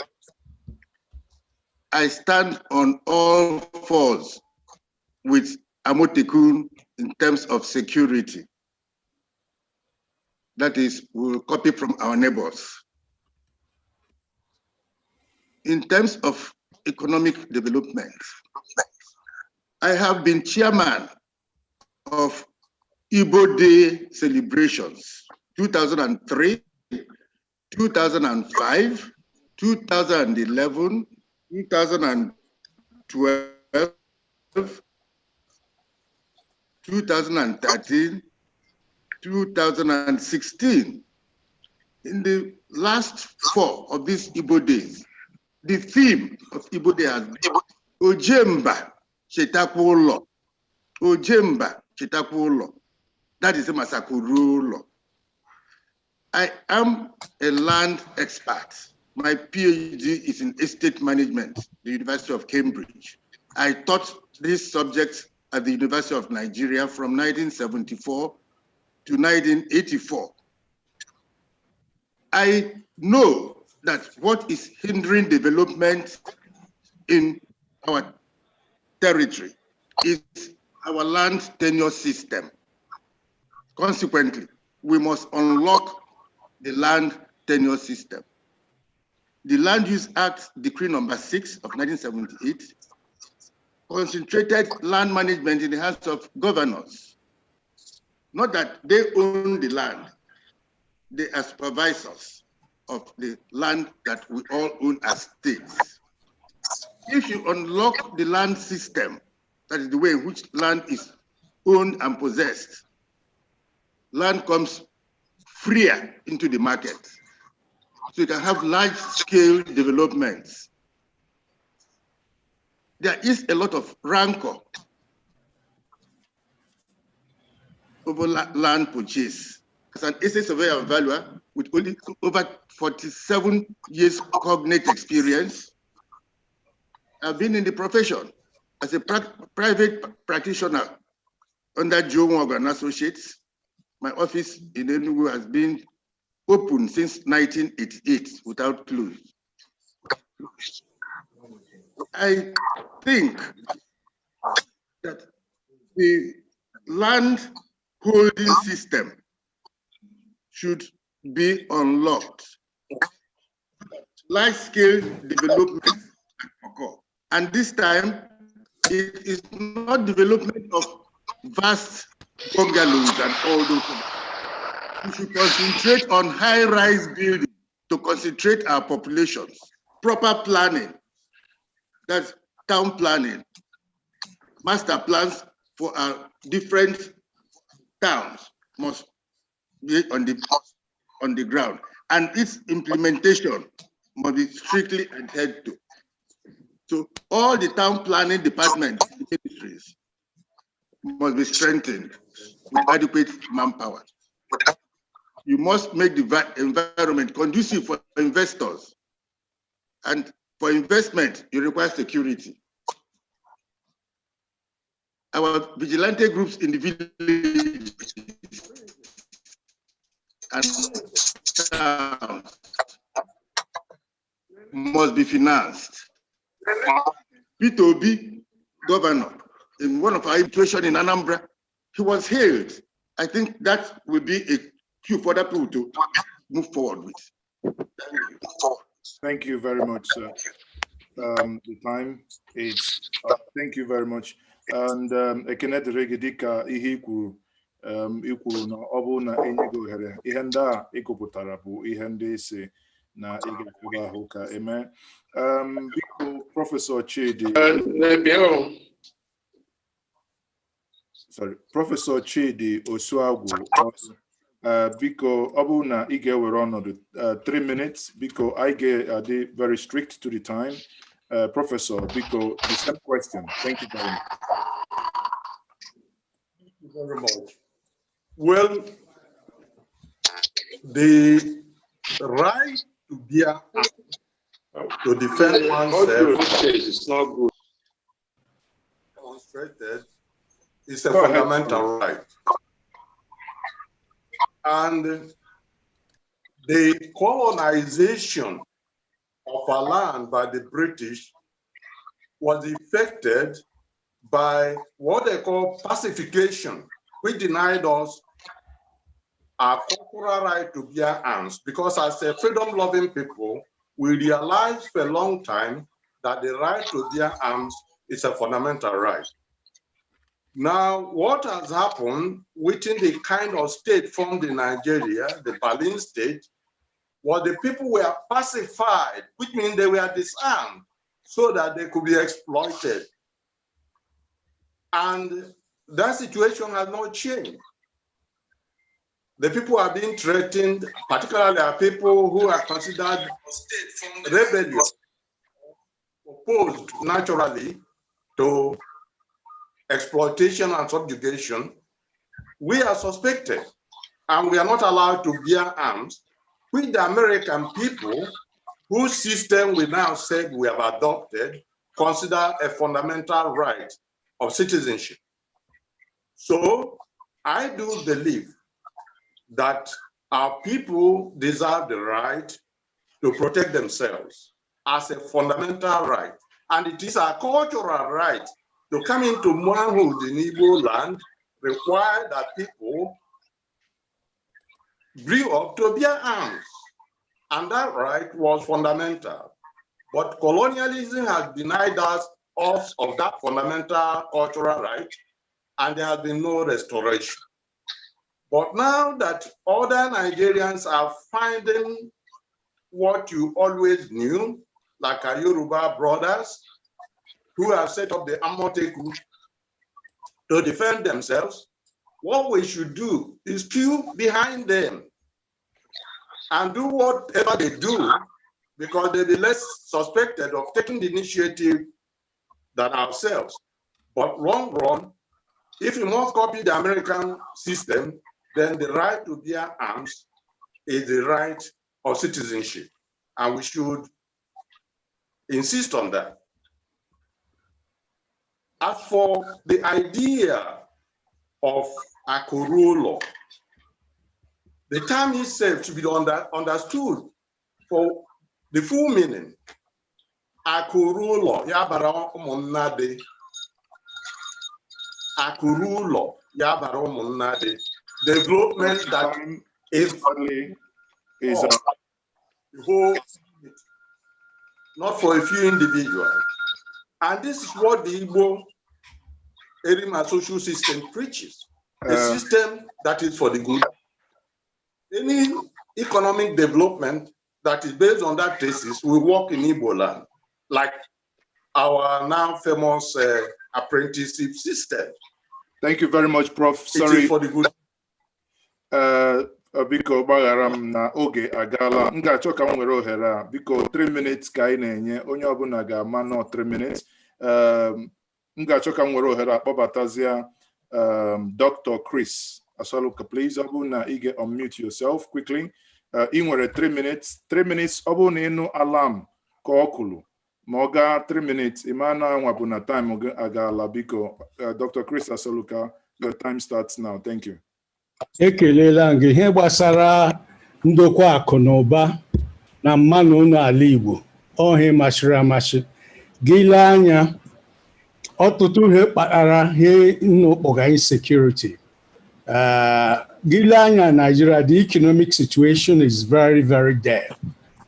I stand on all fours with Amotekun in terms of security. That is, we'll copy from our neighbors. In terms of economic development, I have been chairman of Igbo Day celebrations, 2003, 2005, 2011, 2012, 2013, 2016. In the last four of these Igbo days, the theme of Igbo Day has been Ojemba. Chetakwa ụlọ. Ojemba chetakwa ụlọ. That is must akụ ruo ụlọ. I am a land expert. My PhD is in estate management, the University of Cambridge. I taught this subject at the University of Nigeria from 1974 to 1984. I know that what is hindering development in our territory is our land tenure system. Consequently, we must unlock the land tenure system. The Land Use Act, Decree number 6 of 1978, concentrated land management in the hands of governors. Not that they own the land, they are supervisors of the land that we all own as states. If you unlock the land system, that is the way in which land is owned and possessed, land comes freer into the market. So you can have large scale developments. There is a lot of rancor over land purchase. As an estate surveyor and valuer with only over 47 years cognate experience, I've been in the profession as a private practitioner under Joe Morgan Associates. My office in Enugu has been open since 1988 without close. I think that the land holding system should be unlocked. Large-scale development occur. And this time, it is not development of vast bungalows and all those things. We should concentrate on high-rise buildings to concentrate our populations. Proper planning, that's town planning, master plans for our different towns must be on the ground, and its implementation must be strictly adhered to. So all the town planning departments, ministries, must be strengthened with adequate manpower. You must make the environment conducive for investors. And for investment, you require security. Our vigilante groups in the villages and towns must be financed. Peter Obi, governor, in one of our situation in Anambra, he was hailed. I think that will be a cue for other people to move forward with. Thank you. Thank you very much, sir. The time is up. Thank you very much. And Ekene dịrị gị dịka ihe i kwuru, i kwuru na ọ bụrụ na enye gị ohere, ihe ndị a ị gụpụtara bụ ihe ndị si na ị ga-ekwebe ahụ ka eme. Biko, Prọfesọ Chidi, sorry, Prọfesọ Chidi Osuagwu, biko, ọ bụrụ na ị ga-ewere ọnọdụ 3 minutes, biko, anyị ga-adị very strict to the time. Professor, biko, the same question. Thank you very much. Thank you very much. Well, the right to bear arms, to defend oneself, It's not good. Demonstrated, is a Go ahead. Fundamental right. And the colonization of our land by the British was effected by what they call pacification, which denied us our cultural right to bear arms, because as a freedom-loving people, we realized for a long time that the right to bear arms is a fundamental right. Now, what has happened within the kind of state formed in Nigeria, the Berlin state, was the people were pacified, which means they were disarmed so that they could be exploited. And that situation has not changed. The people are being threatened, particularly our people who are considered rebellious, opposed naturally to exploitation and subjugation, we are suspected and we are not allowed to bear arms, which the American people, whose system we now said we have adopted, consider a fundamental right of citizenship. So I do believe that our people deserve the right to protect themselves as a fundamental right. And it is our cultural right to come into manhood in Igbo land require that people grew up to bear arms. And that right was fundamental. But colonialism has denied us of that fundamental cultural right, and there has been no restoration. But now that other Nigerians are finding what you always knew, like our Yoruba brothers who have set up the Amotekun to defend themselves, what we should do is queue behind them and do whatever they do, because they'll be less suspected of taking the initiative than ourselves. But long run, if you must copy the American system, then the right to bear arms is the right of citizenship. And we should insist on that. As for the idea of Akụ law, the term itself should be understood for the full meaning. Akụ ruo ụlọ ya bara ụmụnna dị. Akụ ruo ụlọ ya bara ụmụnna dị. Development that is is the whole community, not for a few individuals. And this is what the Igbo Erima social system preaches, a system that is for the good. Any economic development that is based on that thesis will work in Igbo land, like our now famous apprenticeship system. Thank you very much, Prof. It Sorry. Is for the good. Biko gbaghara m na oge agaala. M ga-achọ ka m were ohere a, biko, 3 minutes ka anyị na-enye onye ọbụla, ga-ama nọ 3 minutes. M ga-achọ ka m were ohere a kpọbatazie Dr. Chris Asoluka. Please, ọ bụrụ na ị ga-unmute yourself quickly. Ị nwere 3 minutes, 3 minutes. Ọ bụrụ na ịnụ alarm ka ọ kụrụ ma ọ gaa 3 minutes, ị ma na anwa bụ na time gị agaala. Biko, Dr. Chris Asoluka, your time starts now. Thank you. Ekelela m gị. Ihe gbasara ndokwa akụ na ụba na mmanụ ụlọ ala Igbo, ọhịa masịrị amasị gị. Lee anya, ọtụtụ ihe kpatara ihe nnụ kpọga insecurity. Gị lee anya Nigeria, the economic situation is very, very dire.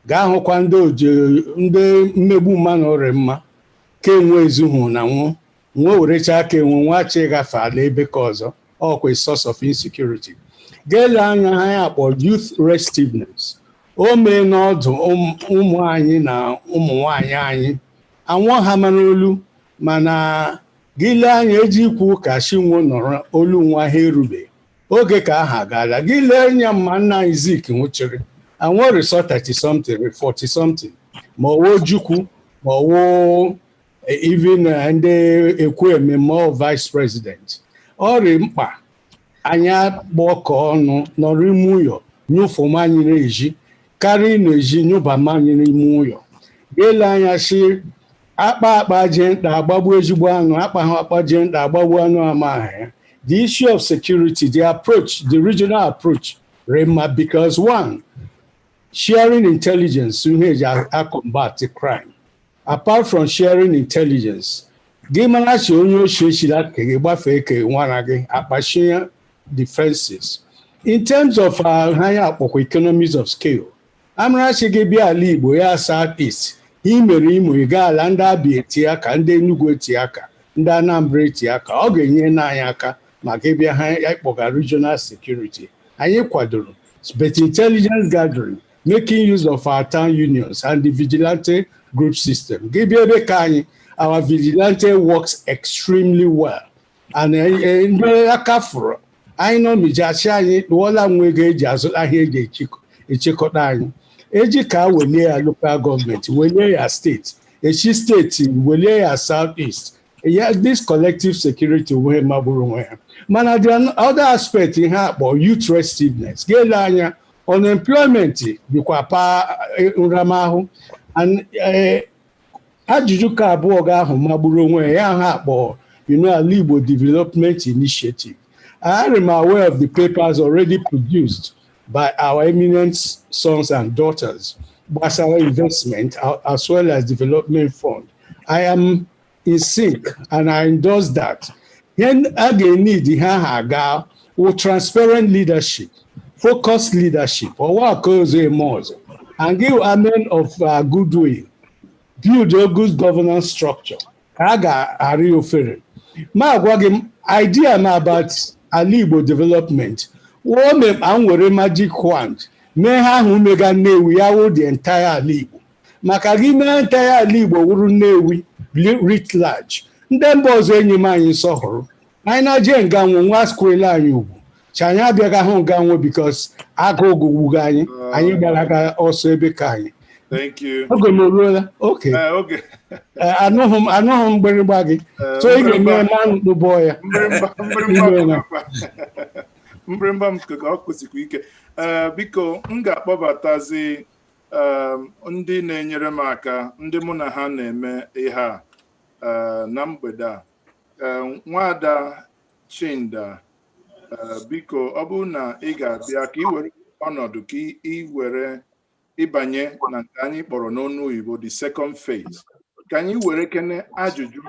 Gaa hụkwa ndị oji ndị mmegbu mmanụ rị mma ka enwe ezuhụ na nwụ nwe werecha aka enwe nwa achọ ịgafe ala ebe ka ọzọ, ọkwa source of insecurity. Ga-ele anya ha ya akpọ youth restiveness, o mee n'ọdụ ụmụ anyị na ụmụ nwanyị anyị anwụọ ha mara olu. Mana gị lee anya, eji ikwu ka chinwo nọrọ olu nwa ha erube oge ka aha gaala. Gị lee anya, mma nna anyị Zik nwụchiri anwụ resọ 30 something, 40 something, ma ọwụ Ojukwu, ma ọwụ even ndị Ekwueme, ma ọ vice president. Ọ rị mkpa anyị akpọkọ ọnụ nọrọ ime ụyọ nyụfụ anyị na-eji karịa na-eji nyụba mmanya n'ime ụyọ. Ga-ele anya si akpa akpa jee nta agbagbu ezigbo anụ, akpa ha akpa jee nta agbagbu anụ amaghị ya. The issue of security, the approach, the regional approach rema, because one, sharing intelligence, ihe eji a combat crime. Apart from sharing intelligence, gị mara si onye ochie echila ka gị gbafee ka nwara gị akpachie defenses. In terms of ha ya akpọkwa economies of scale, amarachi gị bịa ala Igbo ya South East, ị mere Imo, ị gaa ala ndị Abịa eti aka, ndị Enugu eti aka, ndị Anambra eti aka, ọ ga-enye n'anyị aka maka ịbịa ha ịkpọga regional security. Anyị kwadoro, but intelligence gathering, making use of our town unions and the vigilante group system. Gị bịa ebe ka anyị, our vigilante works extremely well, and ndị aka fụrụ anyị nọ mijachi anyị lụọla nwa ego eji azụta ihe eji echekọta anyị, eji ka welie ya local gọọmenti, welie ya steeti, echi steeti welie ya South East. Yeah, this collective security wee magburu onwe ya. Mana the other aspect, ihe a kpọ youth restiveness, ga-ele anya unemployment dịkwa pa nramahụ. And ajụjụ ka abụọ ga ahụ magburu onwe ya, ha akpọ Ala Igbo Development Initiative. I am aware of the papers already produced by our eminent sons and daughters gbasara investment as well as development fund. I am in sync and I endorse that. Ihe a ga-need ihe ahụ aga wụ transparent leadership, focused leadership, ọwa aka ọzọ eme ọzọ, and give amen of goodwill, build a good governance structure ka a ga-arị ofere. Ma agwa gị m idea m about Ala Igbo development wụọ mekpa m were magic wand mee ha ahụ mega Nnewi ya wụ the entire Ala Igbo, maka gị mee entire Ala Igbo wụrụ Nnewi writ large, ndị mba ọzọ enyi m anyị nsọhụrụ anyị na-eje nga nwo nwa skwele anyị ugwu chi anyị abịaghị ahụ nga nwo because agụụ gụgbugo anyị, anyị gbaraga ọsọ ebe ka anyị. Thank you. Oge m eruola oke. Oge. Anụghị m mgbịrịgba gị, so ị ga-eme ma mkpụbọ ya. Mgbịrịgba Imeela. Mgbịrịgba m ka ọ kwụsịkwa ike. Ee, biko, m ga-akpọbatazi ndị na-enyere m aka, ndị mụ na ha na-eme ihe a na mgbede a. Nwada Chinda, biko, ọ bụrụ na ị ga-abịa ka ị were ọnọdụ ka ị were ịbanye na nke anyị kpọrọ n'ọnụ oyibo the second phase, ka anyị were kene ajụjụ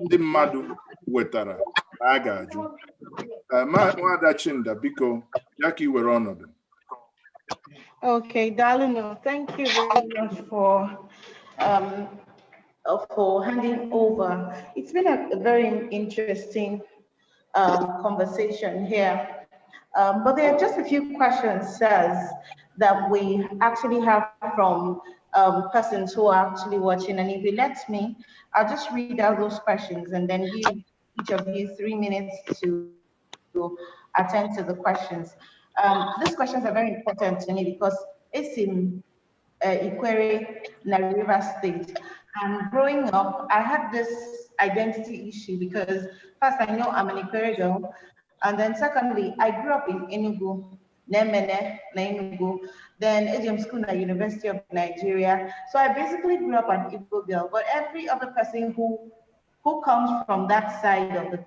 ndị mmadụ wetara na a ga-ajụ. Nwada Chinda, biko, ya ka ị were ọnọdụ. Okay, Dalino, thank you very much for handing over. It's been a very interesting conversation here. But there are just a few questions, sirs, that we actually have from persons who are actually watching. And if you let me, I'll just read out those questions and then give each of you 3 minutes to attend to the questions. These questions are very important to me because it's in Ikwere, na River State. And growing up, I had this identity issue because first I know I'm an Ikwere girl. And then secondly, I grew up in Enugu, Nemene, na Enugu, then Ejem School at University of Nigeria. So I basically grew up an Igbo girl, but every other person who comes from that side of the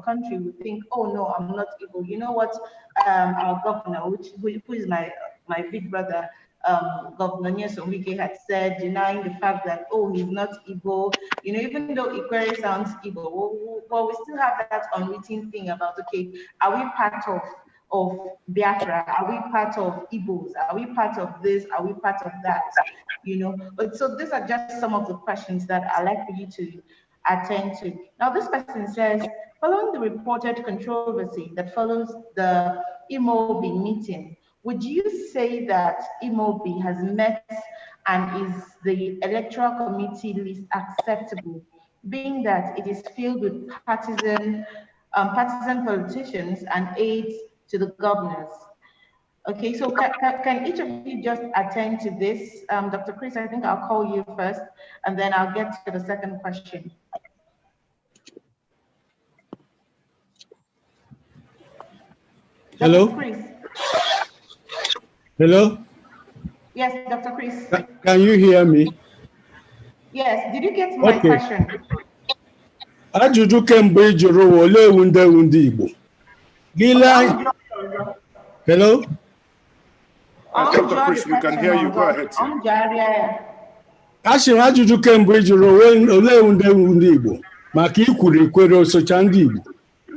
country would think, "Oh no, I'm not Igbo." You know what? Our governor, who is my big brother, Governor Nyesom Wike, had said, denying the fact that, oh, he's not Igbo. Even though Ikwere sounds Igbo, well, we still have that unwritten thing about, okay, are we part of Biafra? Are we part of Igbos? Are we part of this? Are we part of that? But so these are just some of the questions that I'd like for you to attend to. Now, this person says, following the reported controversy that follows the Imobi meeting, would you say that Imobi has met and is the electoral committee list acceptable, being that it is filled with partisan politicians and aides to the governors? Okay, so can each of you just attend to this? Dr. Chris, I think I'll call you first, and then I'll get to the second question. Hello? Dr. Chris. Hello? Yes, Dr. Chris. Can you hear me? Yes, did you get my Okay. question? Ajụjụ kemgbe ị jụrụ wụ, olee ewu ndị ewu ndị Igbo? Gị lee anya. Hello? Dr. Chris, we can hear you. Go ahead, sir. Asị m ajụjụ kemgbe ị jụrụ olee ewu ndị ewu ndị Igbo maka ikwuru Ikwere osocha ndị Igbo,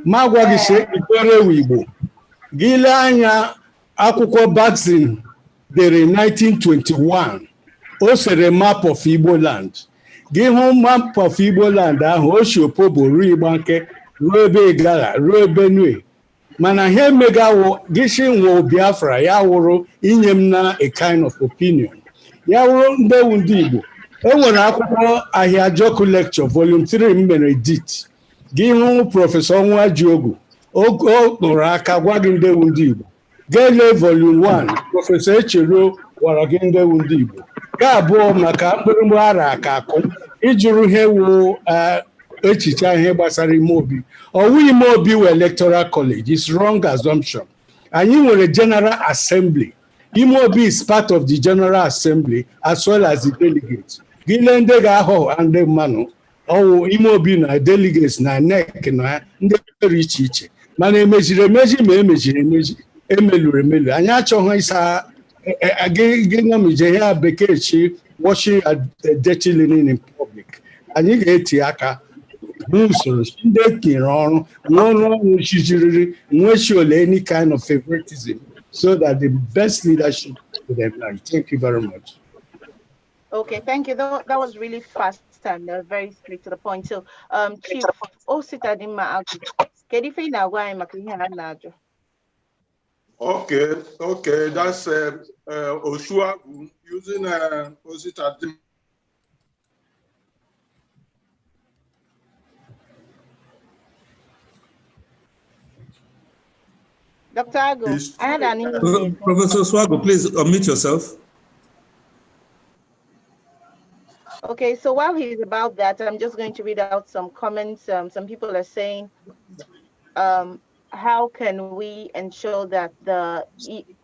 ma gwa gị sị Ikwere ewu Igbo. Gị lee anya akwụkwọ Baxin dere 1921, o sere map of Igbo land. Gị hụ map of Igbo land ahụ, o si Opobo ruo Igbanke, ruo ebe Igala, ruo Benue. Mana ihe emegawo gị si nwụọ Biafra ya wụrụ inye m na a kind of opinion ya wụrụ ndị ewu ndị Igbo. E nwere akwụkwọ Ahịajọkụ lecture volume 3 m mere edit. Gị hụ Professor Nwajiogwu, o kpụrụ aka gwa gị ndị ewu ndị Igbo. Gaa lee volume 1, Professor Echeruo gwara gị ndị ewu ndị Igbo. Nke abụọ, maka mkpịrịgba ara aka akụ ịjụrụ ihe wu echiche ihe gbasara ime obi. Ọwụ ime obi wụ electoral college is wrong assumption. Anyị nwere general assembly. Ime obi is part of the general assembly as well as the delegates. Gị lee ndị ga-ahọ ndị mmanụ ọwụ ime obi na delegates na NEC na ndị dị iche iche, mana emeziri emeji ma emeziri emeji, emeluru emelu. Anyị achọghị ịsa gị ṅomije ya bekee chi washing dirty linen in public. Anyị ga-eti aka n'usoro ndị etinyere ọrụ nwee ọrụ ọrụ chijiriri nwee any kind of favoritism so that the best leadership will emerge. Thank you very much. Okay, thank you. That was really fast and very straight to the point. So, Chief Ositadimma Agu, kedu ife ị na-agwa anyị maka ihe a na-ajụ? Okay, that's Osuagu using Ositadim. Dr. Agu, I had an email. Professor Swago, please unmute yourself. Okay, so while he's about that, I'm just going to read out some comments. Some people are saying, how can we ensure that the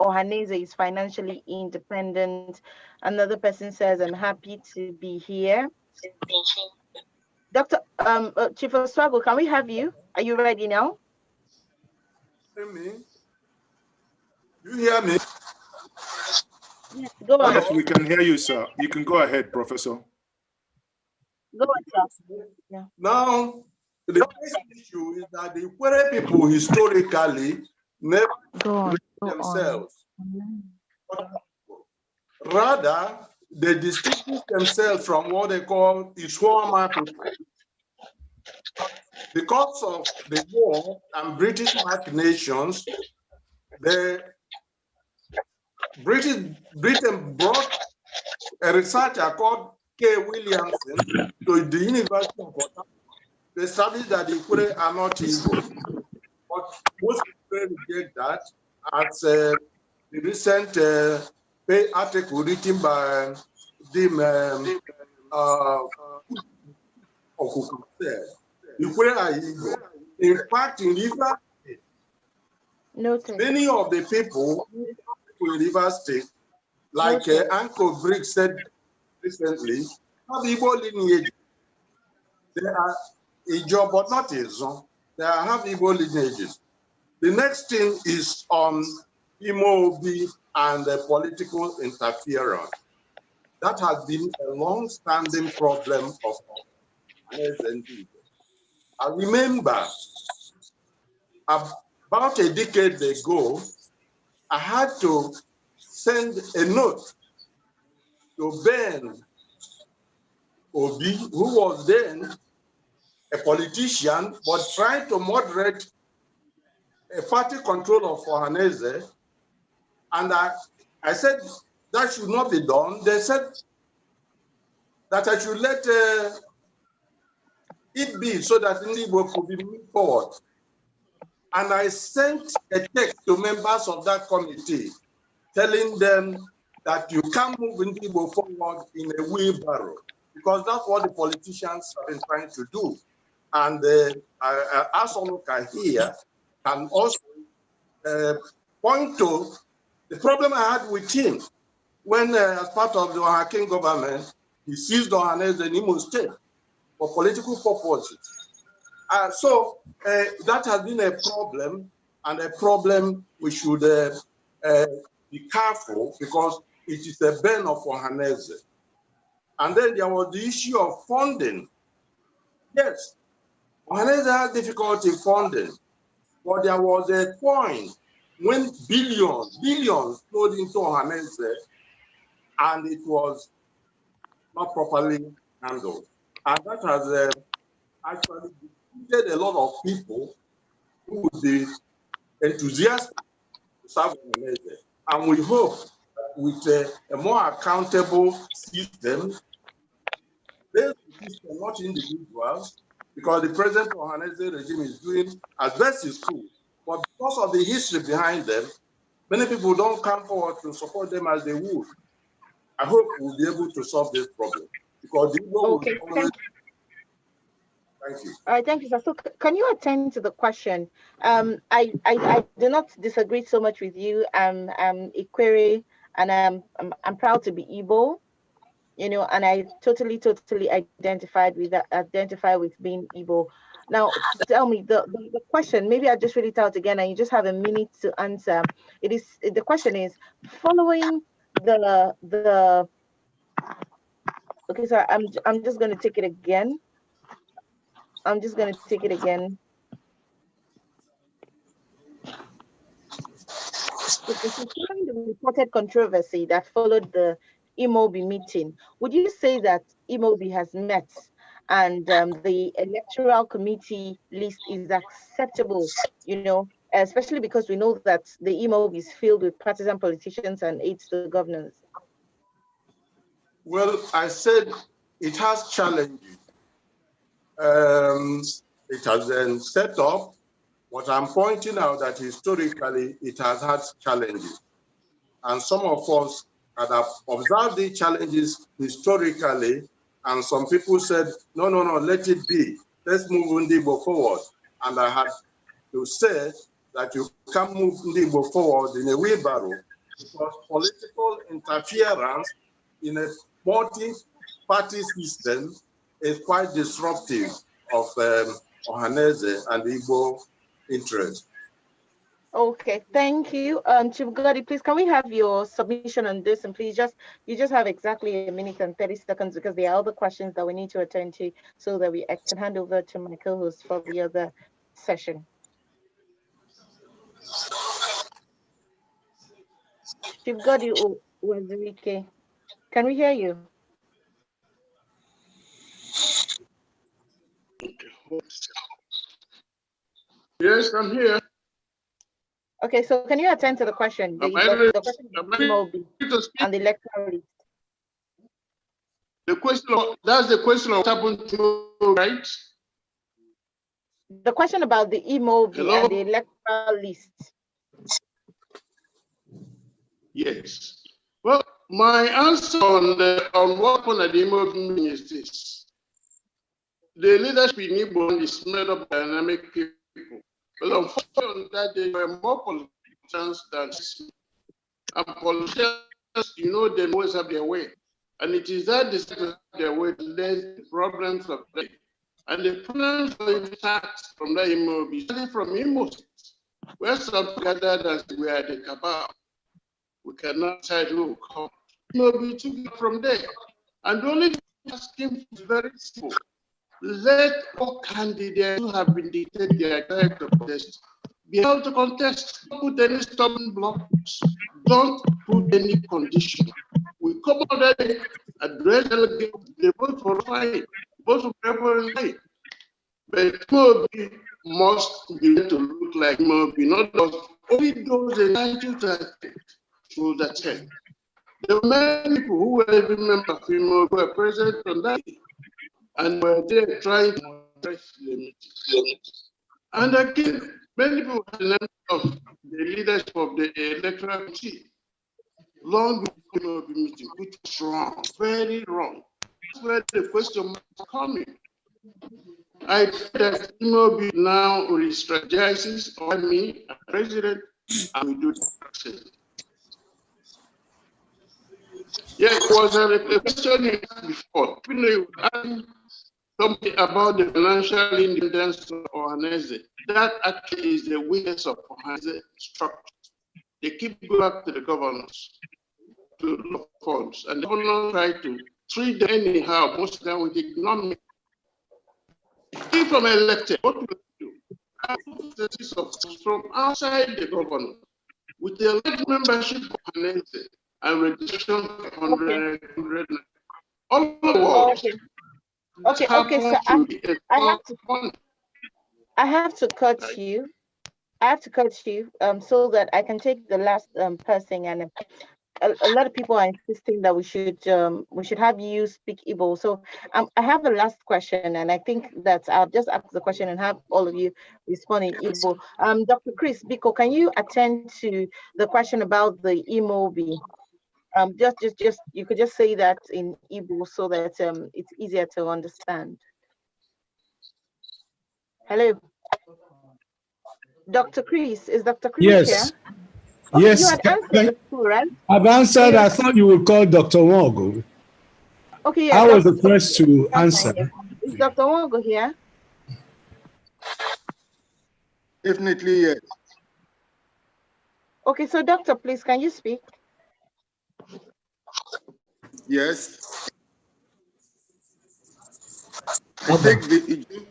Ohanaeze is financially independent? Another person says, I'm happy to be here. Dr. Chief Oswago, can we have you? Are you ready now? Me? You hear me? Yes, go on. Yes, we can hear you, sir. You can go ahead, Professor. Go on, sir. Yeah. Now, the first issue is that the Ikwere people historically never themselves. Rather, they distinguish themselves from what they call Isuama people. Because of the war and British machinations, the Britain brought a researcher called K. Williamson to the University of Ottawa to establish that the Ikwere are not Igbo. But most people reject that, as the recent article written by Dim Okuku said. Ikwere are Igbo. In fact, in Rivers State, many of the people in Rivers State, like Uncle Briggs said recently, have Igbo lineage. They are Ijaw, but not Izon. They have Igbo lineages. The next thing is on Imo Obi and the political interference. That has been a long-standing problem of Ohanaeze. I remember about a decade ago, I had to send a note to Ben Obi, who was then a politician, but trying to moderate a party control of Ohanaeze. And I said that should not be done. They said that I should let it be so that Ndigbo could be moved forward. And I sent a text to members of that committee telling them that you can't move Ndigbo forward in a wheelbarrow, because that's what the politicians have been trying to do. And Asoluka here can also point to the problem I had with him when, as part of the Ohakim government, he seized Ohanaeze in Imo State for political purposes. So that has been a problem, and a problem we should be careful, because it is a burn of Ohanaeze. And then there was the issue of funding. Yes, Ohanaeze had difficulty funding, but there was a point when billions flowed into Ohanaeze, and it was not properly handled. And that has actually defeated a lot of people who would be enthusiastic to serve Ohanaeze. And we hope that with a more accountable system, based system, not individuals, because the present Ohanaeze regime is doing as best as could. But because of the history behind them, many people don't come forward to support them as they would. I hope we'll be able to solve this problem, because the Igbo will always. Thank you. All right, thank you, sir. So can you attend to the question? I do not disagree so much with you. I'm Ikwere, and I'm proud to be Igbo, you know, and I totally identified with that, identify with being Igbo. Now, tell me the question, maybe I'll just read it out again and you just have a minute to answer. It is, the question is, following the okay, so I'm just gonna take it again. I'm just gonna take it again. Following the reported controversy that followed the Imeobi meeting, would you say that Imeobi has met and the electoral committee list is acceptable, you know, especially because we know that the Imeobi is filled with partisan politicians and aides to governors? Well, I said it has challenges. It has been set up, but I'm pointing out that historically it has had challenges. And some of us have observed the challenges historically, and some people said, no, no, no, let it be. Let's move Ndigbo forward. And I had to say that you can't move Ndigbo forward in a wheelbarrow because political interference in a multi-party system is quite disruptive of Ohanaeze and Igbo interest. Okay, thank you. Chief Gotti, please, can we have your submission on this? And please you just have exactly 1 minute and 30 seconds because there are other questions that we need to attend to so that I can hand over to my co-host for the other session. Chief Gotti Uwazurike, can we hear you? Yes, I'm here. Okay, so can you attend to the question? The question and the electoral list. The question of, that's the question of what happened to, right? The question about the Imeobi and the electoral list. Yes. Well, my answer on what happened at the Imeobi meeting is this. The leadership in Igbo is made up of dynamic people. But unfortunately, on that day, there were more politicians than and politicians, you know, they always have their way. And it is that they have their way that led the problems of the day. And the problems start from the Imeobi, started from Imo State, where some gathered as we are the cabal. We cannot decide who will come. Imeobi took it from there. And the only asking is very simple. Let all candidates who have been dictated their right to contest be able to contest. Don't put any stubborn blocks. Don't put any condition. We come out there, address delegates, they vote for fine, vote for preference. But Imeobi must be to look like Imeobi, not those, only those entitled to attend should attend. There were many people who were even members of Imeobi who were present on that day. And were there trying to address the meeting. And again, many people had the name of the leadership of the electoral committee long before the meeting, which was wrong, very wrong. That's where the question was coming. I think that Imeobi now re-strategizes on me as president, and we do the same. Yeah, it was a question you asked before. You know, you asked something about the financial independence of Ohanaeze. That actually is the weakness of Ohanaeze structure. They keep going back to the governors to look funds, and the governors try to treat them anyhow, most of them with economic. If from elected, what will they do? From outside the governor, with the elected membership of Ohanaeze and registration of 100, 100, all over the world. Okay, okay, so I have to cut you. I have to cut you so that I can take the last person, and a lot of people are insisting that we should have you speak Igbo. So I have a last question, and I think that I'll just ask the question and have all of you respond in Igbo. Dr. Chris Biko, can you attend to the question about the Imeobi? Just you could just say that in Igbo so that it's easier to understand. Hello. Dr. Chris, is Dr. Chris Yes. here? Okay, Yes. you had answered the two, right? I've answered. I thought you would call Dr. Nwogu. Okay, yeah. I was the Dr. first to That's fine, answer. yeah. Is Dr. Nwogu here? Definitely, yes. Okay, so doctor, please, can you speak? Yes. I think the Ijaw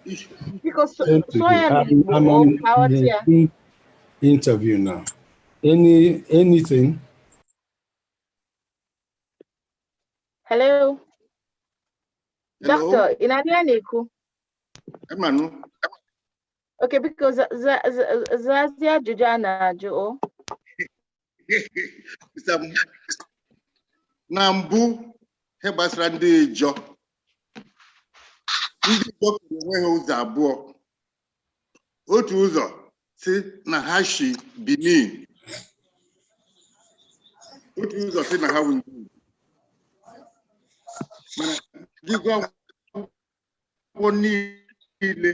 issue. Because so, Interview. so I am I'm on power the here. interview now. Anything? Hello, Hello, doctor. In Adianeku. Emmanuel. Okay, because Zazia Jujana Joe. Mr. Na mbụ, ihe gbasara ndị Ijọ. Ndị Ijọ kere onwe ha ụzọ abụọ. Otu ụzọ si na ha si Benin. Otu ụzọ si na ha wụ ndị Igbo. Mana gị gụọ akwụkwọ niile,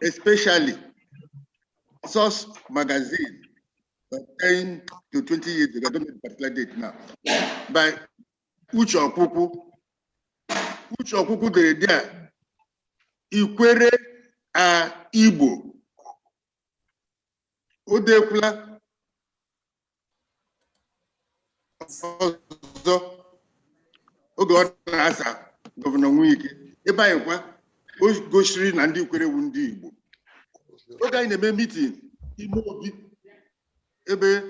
especially Source Magazine, about 10 to 20 years ago, I don't know the particular date now, by Uche Okwukwu. Uche Okwukwu dere there, Ikwere a Igbo. O dekwula ọzọ oge ọ na-asa Governor Nwike, ebe anyị kwa o gosiri na ndị Ikwere wu ndị Igbo. Oge anyị na-eme meeting ime obi ebe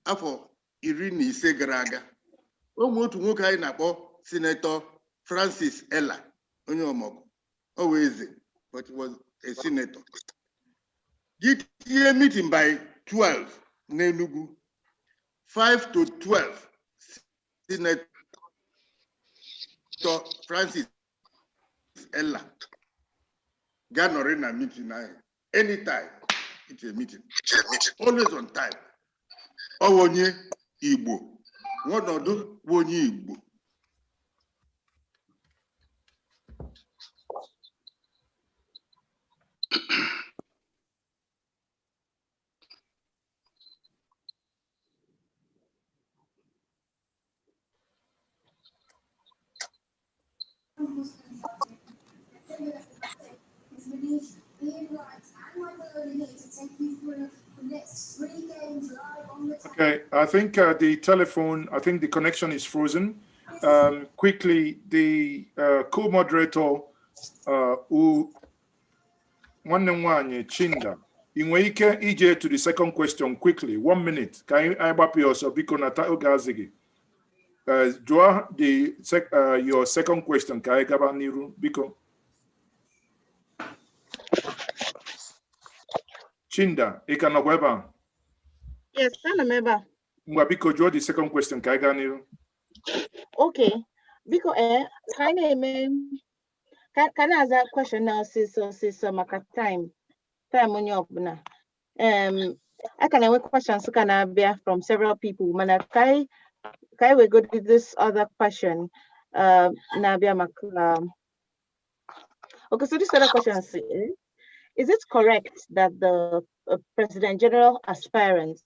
afọ 15 gara aga, o nwee otu nwoke anyị na-akpọ Senator Francis Ella, onye Ọmọgụ, ọ wụ eze, but he was a senator. Gị tinye meeting by 12 n'Enugu, 5 to 12, Senator Francis Ella ga-anọrị na meeting ahụ. Anytime it's a meeting, always on time. Ọ wụ onye Igbo, nọdụ bụ onye Igbo. Okay, I think the telephone, I think the connection is frozen. Quickly, the co-moderator, who nwanne m nwanyị Chinda, ị nwere ike ije to the second question quickly, 1 minute, ka anyị gbapụ ya ọsọ, biko, na oge azịghị. Jụọ your second question ka anyị gaba n'iru, biko. Chinda, ị ka nọkwa ebe a? Yes, ana m ebe a. Ngwa, biko, jụọ the second question ka anyị gaa n'iru. Okay, biko, ka anyị na-eme ka na-aza question na ọsịsọ ọsịsọ maka time onye ọbụla. A ka na-enwe questions ka na-abịa from several people, mana ka anyị wegodi this other question na-abịa maka okay, so this other question is it correct that the President General aspirants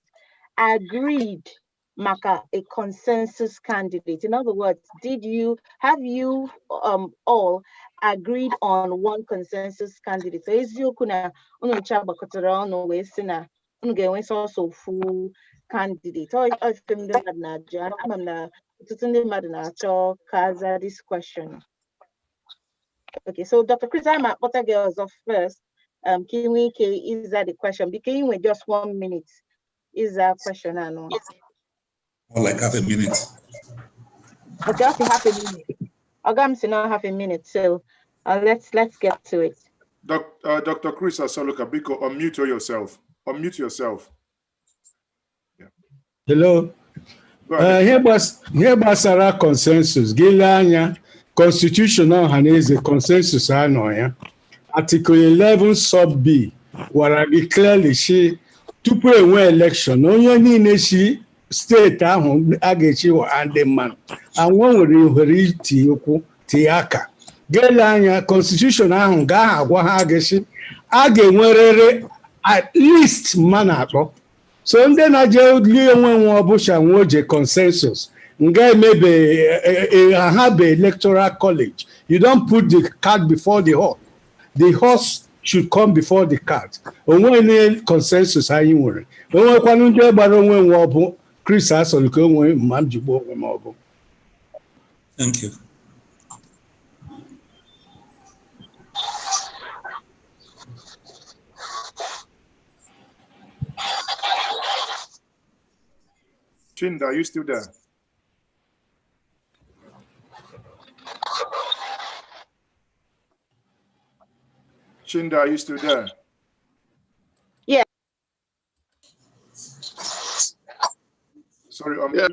agreed maka a consensus candidate? In other words, did you have you all agreed on one consensus candidate? So eziokwu na unu ncha gbakọtara ọnụ wee sị na unu ga-enwe sọsọ ofu candidate? Ọ ife ndị mmadụ na-ajụ, ama m na ọtụtụ ndị mmadụ na-achọ ka aza this question. Okay, so Dr. Chris, I'm akpọta gị ọzọ first ka ị nwee ike ịza the question. Biko, ị nwe just 1 minute ịza question anụ. More like half a minute. Okay, okay, half a minute. Oga m si now half a minute, so let's get to it. Dr. Chris Asoluka, biko, unmute yourself. Unmute yourself. Hello. Go ahead. Ihe gbasara consensus, gị lee anya constitution Ọhaneze, consensus anọ ya. Article 11 sub B gwara gị clearly shi tupu enwe election, onye niile si steeti ahụ a ga-echi ha ndị mmadụ anwụ nwere ohere iti ụkwụ tinye aka. Ga-ele anya constitution ahụ gaa agwa ha gịsị a ga-enwerịrị at least mmadụ atọ. So ndị na-eje li onwe nwe ọbụcha nwe oje consensus nga emebe ha bụ electoral college. You don't put the cart before the horse. The horse should come before the cart. Onwe na consensus anyị nwere, onwekwanụ ndị gbara onwe nwe ọbụ Chris Asolu ka onwe ma m jigbuo onwe m ọbụ. Thank you. Chinda, are you still there? Chinda, are you still there? Yeah. Sorry, Yeah.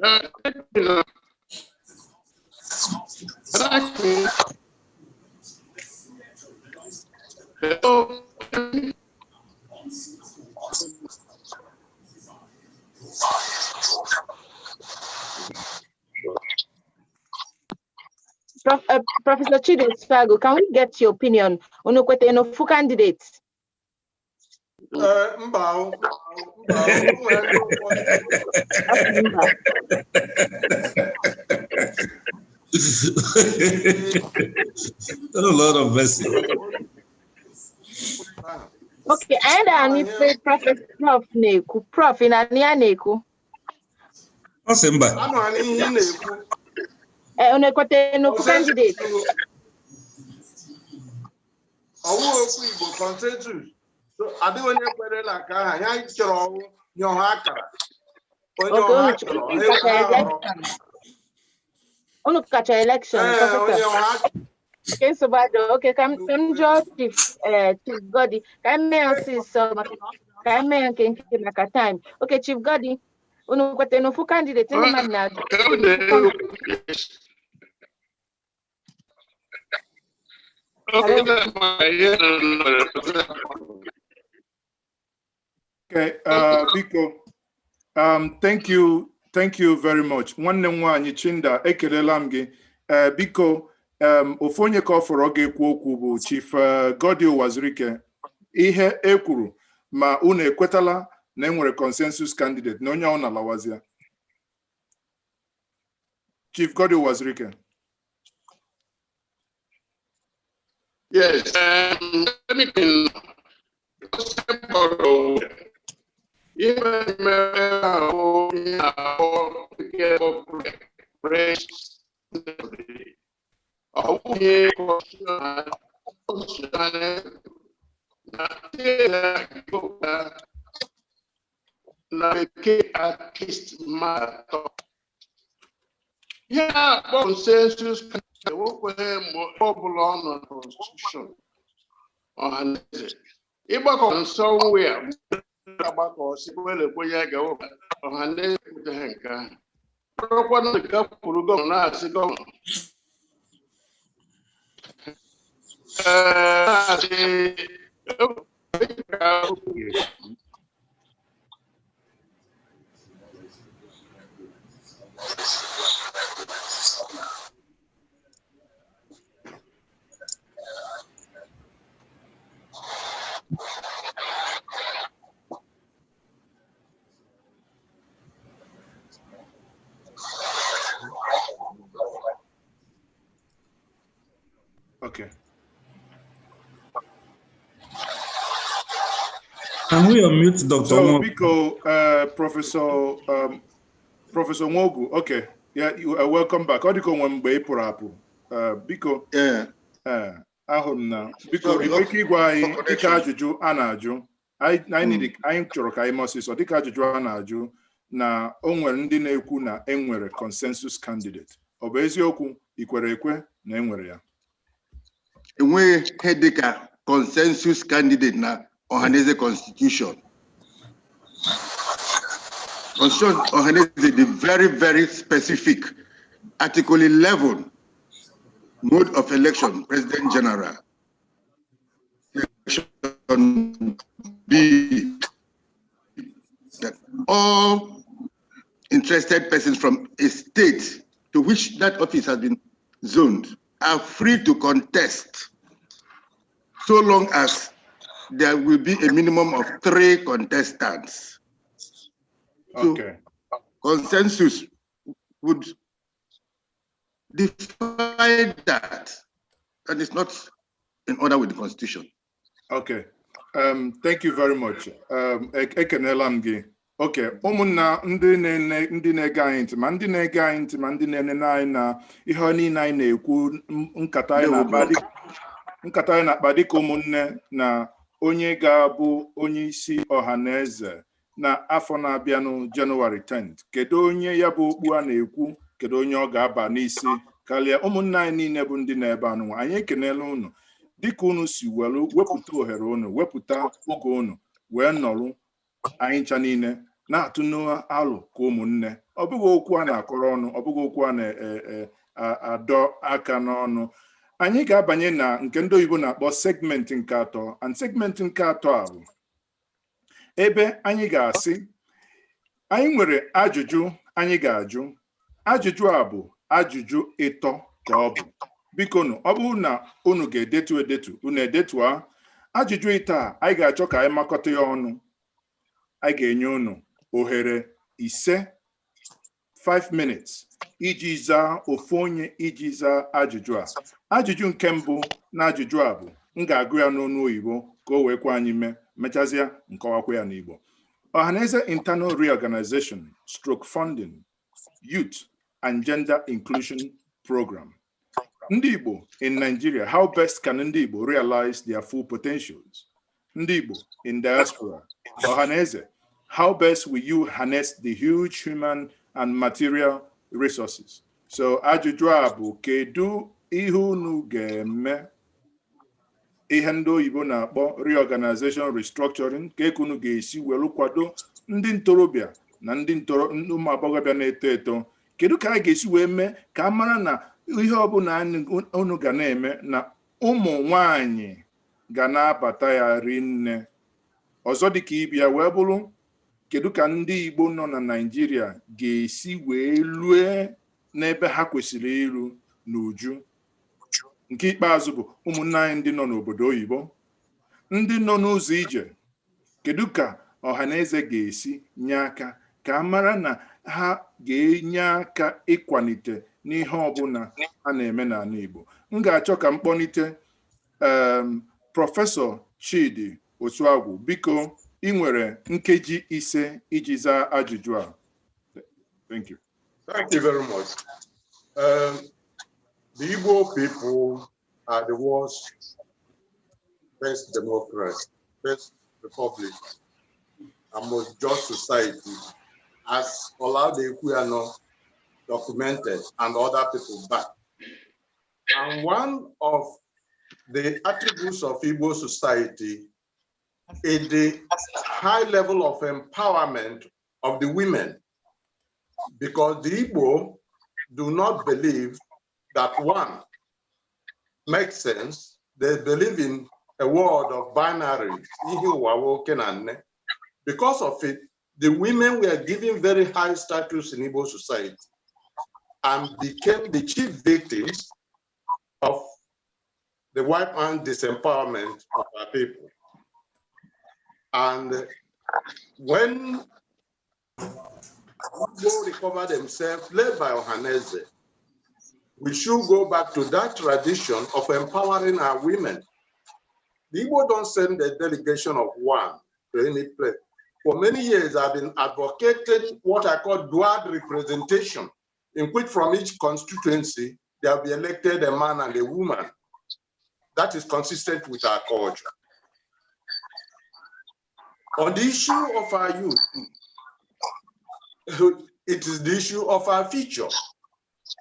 Hello. Professor Chidi Osuagwu, can we get your opinion? Unu kwete n'ofu candidate? Mba o, mba o, o nwere ndị ụfọdụ. Mba. Oh, Lord of mercy. Okay, anyị na-anụ ife Prof na-ekwu. Prof, ị na-anụ ya na-ekwu? Ọ sị mba. Anọ n'ihe ị na-ekwu. Unu ekwete n'ofu candidate? Ọwụ okwu Igbo consensus. So adịghị onye kwere na nke ahụ, ya chọrọ ọwụ nye ọha akara. Onye Okay, ọha unu chọrọ, unu ha kacha họrọ. election. Unu kacha election, Ee, Professor. onye ọha. Okay, nsogbu adịghị. Okay, ka m jụọ Chief Goddy, ka m mee ọsịsọ maka ka m mee nke nke maka time. Okay, Chief Goddy, unu kwete n'ofu candidate ndị mmadụ na-ajụ. Okay, biko, thank you very much. Nwanne m nwaanyị Chinda, ekelela m gị. Biko, ofu onye ka ọ fọrọ ga-ekwu okwu bụ Chief Goddy Uwazuruike. Ihe e kwuru ma unu ekwetala na enwere consensus candidate na onye ọ na-alawazia. Chief Goddy Uwazuruike. Yes, let me borrow. Even na bekee at least mmadụ atọ. Ihe a akpọ consensus ewekweghị mgbe ọbụla ọ nọ na constitution ọhaneze ịgbakọ somewhere agbakọ si welekwenye ga-ewepụ ọhaneze ekwuteghị nke ahụ ọrụkwanụ gakwuru gọvanọ na-asị gọvanọ ee na-asị Okay. Can we unmute Dr. So, Nwogu? Biko, Professor Nwogu, okay. Yeah, you are welcome back. Ọ dịka onwe mgbe ị pụrụ apụ. Biko, ahụrụ m na biko Sorry, ị nwere ike ịgwa anyị off dịka connection. ajụjụ a na-ajụ anyị chọrọ ka anyị mee ọsịsọ dịka ajụjụ a na-ajụ na o nwere ndị na-ekwu na enwere consensus candidate. Ọ bụ eziokwu ị kwere ekwe na enwere ya? Enweghị ihe dịka consensus candidate na Ọhaneze constitution. Constitution Ọhaneze dị very, very specific. Article 11, mode of election, President General. Section B, that all interested persons from a state to which that office has been zoned are free to contest so long as there will be a minimum of 3 contestants. So consensus would define that, and it's not in order with the Constitution. Okay. Thank you very much. Ekenela m gị. Okay, ụmụnna ndị na-ene, ndị na-ege anyị ntị, ma ndị na-ege anyị ntị, ma ndị na-enene anyị na ihe niile anyị na-ekwu, nkata anyị na-akpa nkata anyị na-akpa dịka ụmụnne na onye ga-abụ onye isi ọha na eze na afọ na-abịanụ, Jenụwarị 10th. Kedu onye ya bụ okpu a na-ekwu? Kedu onye ọ ga-aba n'isi karịa? Ụmụnne anyị niile bụ ndị na-ebe anụnwa, anyị ekenela unu dịka unu si welu wepụta ohere unu, wepụta oge unu wee nọrụ anyị ncha niile na-atụ n'alụ ka ụmụnne. Ọ bụghị okwu a na-akọrọ ọnụ, ọ bụghị okwu a na-adọ aka n'ọnụ. Anyị ga-abanye na nke ndị oyibo na-akpọ segment nke atọ, and segment nke atọ a bụ ebe anyị ga-asị anyị nwere ajụjụ anyị ga-ajụ. Ajụjụ a bụ ajụjụ ịtọ ka ọ bụ. Biko nụ, ọ bụrụ na unu ga-edetu edetu, unu edetua ajụjụ ịtọ a. Anyị ga-achọ ka anyị makọta ya ọnụ. Anyị ga-enye unu ohere 5, 5 minutes, iji zaa, ofu onye iji zaa ajụjụ a. Ajụjụ nke mbụ na ajụjụ a bụ, m ga-agụ ya n'ọnụ oyibo ka o wee kwa anyị mee mechazịa nkọwakwa ya n'Igbo. Ọhaneze internal reorganization stroke funding, youth and gender inclusion program. Ndị Igbo in Nigeria, how best can ndị Igbo realize their full potentials? Ndị Igbo in diaspora, Ọhaneze, how best will you harness the huge human and material resources? So ajụjụ a bụ, kedu ihe unu ga-eme, ihe ndị oyibo na-akpọ reorganization, restructuring, ka eke unu ga-esi welu kwado ndị ntorobịa na ndị ntoro ụmụ agbọghọbịa na-eto eto? Kedu ka a ga-esi wee mee ka a mara na ihe ọbụla unu ga na-eme na ụmụ nwanyị ga na-abata ya rinne? Ọzọ dịka ibia wee bụrụ, kedu ka ndị Igbo nọ na Naịjirịa ga-esi wee lue n'ebe ha kwesịrị iru n'uju? Nke ikpeazụ bụ ụmụnne anyị ndị nọ n'obodo oyibo, ndị nọ n'ụzọ ije, kedu ka ọhaneze ga-esi nye aka ka a mara na ha ga-enye aka ịkwalite n'ihe ọbụla a na-eme n'ala Igbo? M ga-achọ ka m kpọlite Prọfesọ Chidi Osuagwu. Biko, ị nwere nkeji 5 iji zaa ajụjụ a. Thank you. Thank you very much. The Igbo people are the world's best democracy, best republic, and most just society, as Olaudah Equiano documented and other people back. And one of the attributes of Igbo society is the high level of empowerment of the women, because the Igbo do not believe that one makes sense. They believe in a world of binaries. Ihe ụwa nwoke na nne. Because of it, the women were given very high status in Igbo society and became the chief victims of the white man disempowerment of our people. And when Igbo recover themselves, led by Ohaneze, we should go back to that tradition of empowering our women. The Igbo don't send a delegation of one to any place. For many years, I've been advocating what I call dual representation, in which from each constituency, there will be elected a man and a woman. That is consistent with our culture. On the issue of our youth, it is the issue of our future.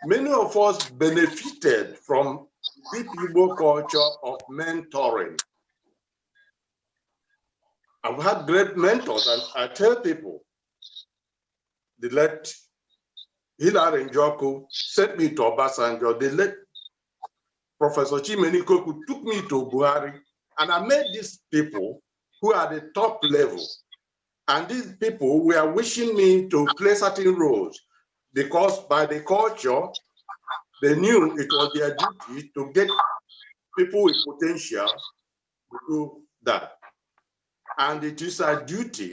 Many of us benefited from the Igbo culture of mentoring. I've had great mentors, and I tell people, the late Hilary Njoku sent me to Obasanjo, the late Professor Chimene Ikoku took me to Buhari, and I met these people who are the top level. And these people were wishing me to play certain roles because by the culture, They knew it was their duty to get people with potential to do that. And it is our duty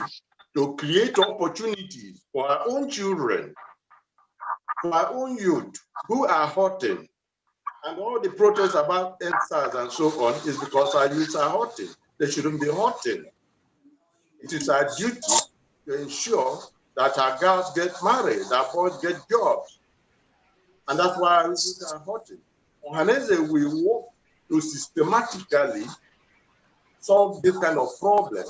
to create opportunities for our own children, for our own youth who are hurting. And all the protests about EndSARS and so on is because our youth are hurting. They shouldn't be hurting. It is our duty to ensure that our girls get married, our boys get jobs. And that's why our youth are hurting. Ohanaeze will work to systematically solve this kind of problem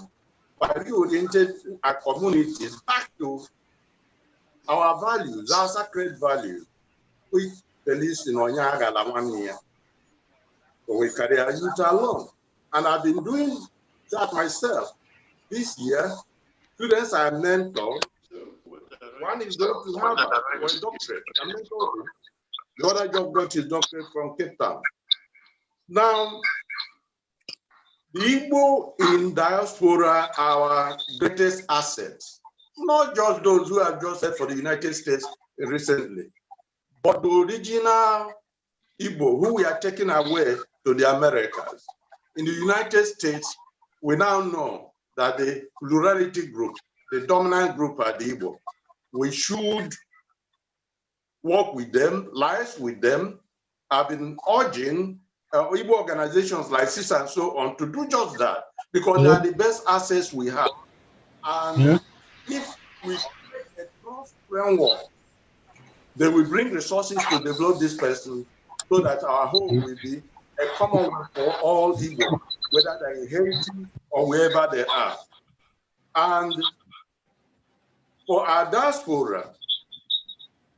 by reorienting our communities back to our values, our sacred values, which believes in onye aghala nwanne ya. So we carry our youth along. And I've been doing that myself. This year, students I mentor, one is going to Harvard for a doctorate. I mentored him. The other just got his doctorate from Cape Town. Now, the Igbo in diaspora are our greatest assets. Not just those who have just left for the United States recently, but the original Igbo who we are taking away to the Americas. In the United States, we now know that the plurality group, the dominant group are the Igbo. We should work with them, liaise with them. I've been urging Igbo organizations like CISA and so on to do just that, because they are the best assets we have. And if we create a trust framework, they will bring resources to develop this person so that our home will be a common one for all Igbo, whether they're in Haiti or wherever they are. And for our diaspora,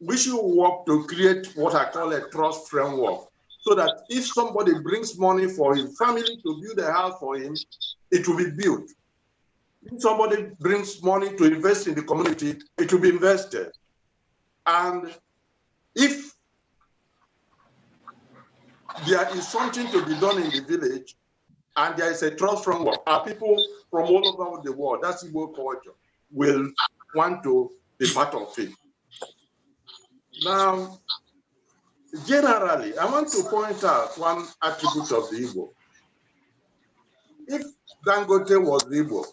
we should work to create what I call a trust framework, so that if somebody brings money for his family to build a house for him, it will be built. If somebody brings money to invest in the community, it will be invested. And if there is something to be done in the village, and there is a trust framework, our people from all over the world, that's Igbo culture, will want to be part of it. Now, generally, I want to point out one attribute of the Igbo. If Dangote was the Igbo,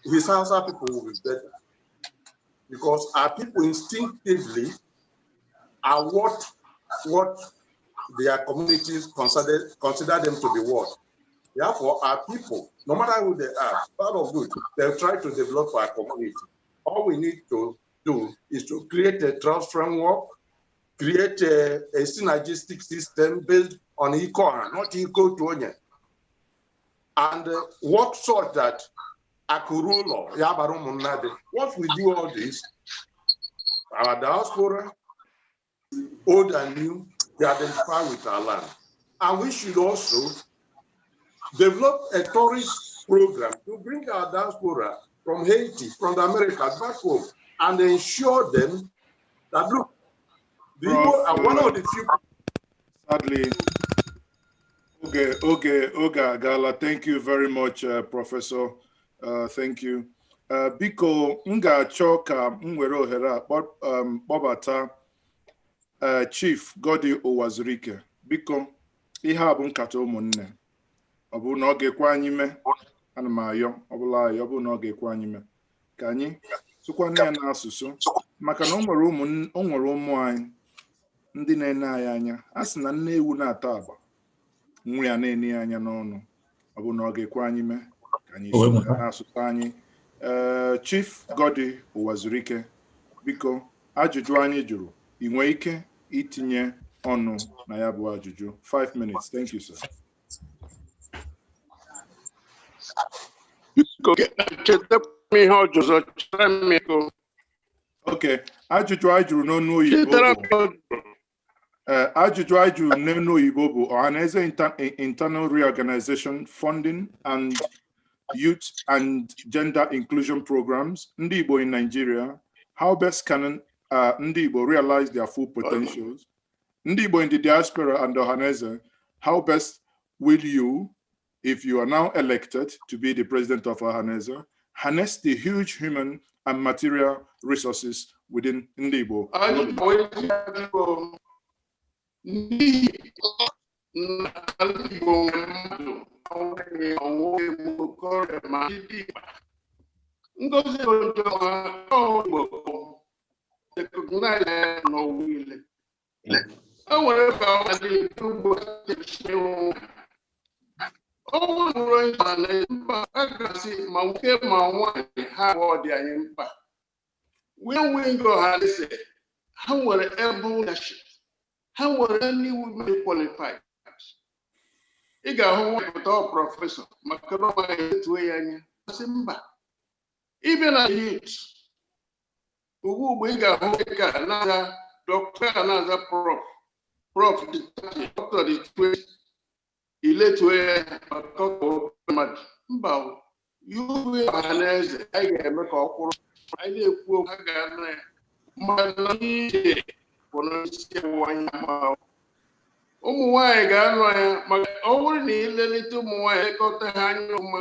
his Hausa people will be better. Because our people instinctively are what their communities consider them to be worth. Therefore, our people, no matter who they are, part of good, they'll try to develop our community. All we need to do is to create a trust framework, create a synergistic system based on eco, not eco to onye, and work so that Akurulo, Yabarumunade. Once we do all this, our diaspora, old and new, they identify with our land. And we should also develop a tourist program to bring our diaspora from Haiti, from the Americas back home, and ensure them that, look, the Igbo are one of the few. Sadly, okay, Agala, thank you very much, Professor. Thank you. Biko, m ga-achọ ka m were ohere a kpọbata Chief Goddy Uwazurike. Biko, ihe a bụ nkata ụmụnne. Ọ bụrụ na ọ ga-ekwe anyị mee, ana m ayọ, ọ bụla ayọ, ọ bụrụ na ọ ga-ekwe anyị mee, ka anyị sụkwana ya n'asụsụ, maka na o nwere ụmụ anyị ndị na-ene anyị anya. A sị na nne ewu na-ata agba, nwa ya na-ene ya anya n'ọnụ. Ọ bụrụ na ọ ga-ekwe anyị mee, ka anyị sụọ ya n'asụsụ anyị. Chief Goddy Uwazurike, biko, ajụjụ anyị jụrụ, ị nwee ike itinye ọnụ na ya bụ ajụjụ? 5 minutes. Thank you, sir. Biko, chetakwa m ihe ọjọọ, chere m ego. Okay, ajụjụ anyị jụrụ n'ọnụ oyibo Chetara m bụ ihe ọ jụrụ. Ajụjụ anyị jụrụ n'ọnụ oyibo bụ Ohanaeze Internal Reorganization Funding and Youth and Gender Inclusion Programs, Ndị Igbo in Nigeria, how best can Ndị Igbo realize their full potentials? Ndị Igbo in the diaspora and Ohanaeze, how best will you, if you are now elected to be the president of Ohanaeze, harness the huge human and material resources within Ndị Igbo? Ajụjụ. N'ihi na ala Igbo nwere mmadụ, nwaanyị, nwoke, ma okorobịa, ma ndị dimkpa. Ngozi Okonjo-Iweala, Igbo recognize ya n'ụwa niile. E nwere ka ọ dị ugbo ọ bụrụ onye na mba a gasị, ma nwoke ma nwaanyị, ha abụọ dị anyị mkpa. Women wing Ọhaneze, ha nwere able leadership, ha nwere ndị women qualified. Ị ga-ahụ nwaanyị pụta, ọ professor, maka na nwaanyị etuo ya anya sị mba. Ịbịa na youth ugbu ị ga-ahụ ka na-aza doctor, na-aza prof, prof dị 30, doctor dị 20, iletuo ya maka ọ mmadụ mba. Yuwe ọha na eze, anyị ga-eme ka ọ kwụrụ. Anyị na-ekwu okwu, ha ga-anụ ya, mana ije bụ n'isi ọwụwa anyanwụ. Ụmụ nwanyị ga-anọ ya, maka ọ bụrụ na ilelite ụmụ nwanyị, lekọta ha anya ọma,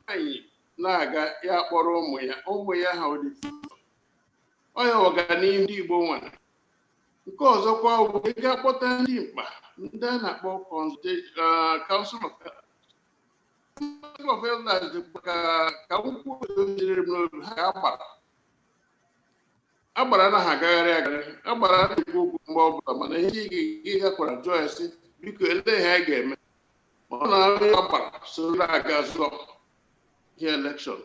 nwanyị na-aga ya kpọrọ ụmụ ya, ụmụ ya ha ụdị ọya ọganihu ndị Igbo nwere. Nke ọzọkwa bụ ị ga-akpọta ndị mkpa, ndị a na-akpọ Council of Elders, dịkwa ka nkwụ jiri m n'obi. Ha ga-agbara agbara, anaghị agagharị agagharị, agbara na-ekwu okwu mgbe ọbụla, mana ihe ị gakwara jụọ ya sị, "Biko, elee ihe anyị ga-eme?" Ma ọ na-arụ agbara soro na-aga zụọ ihe election.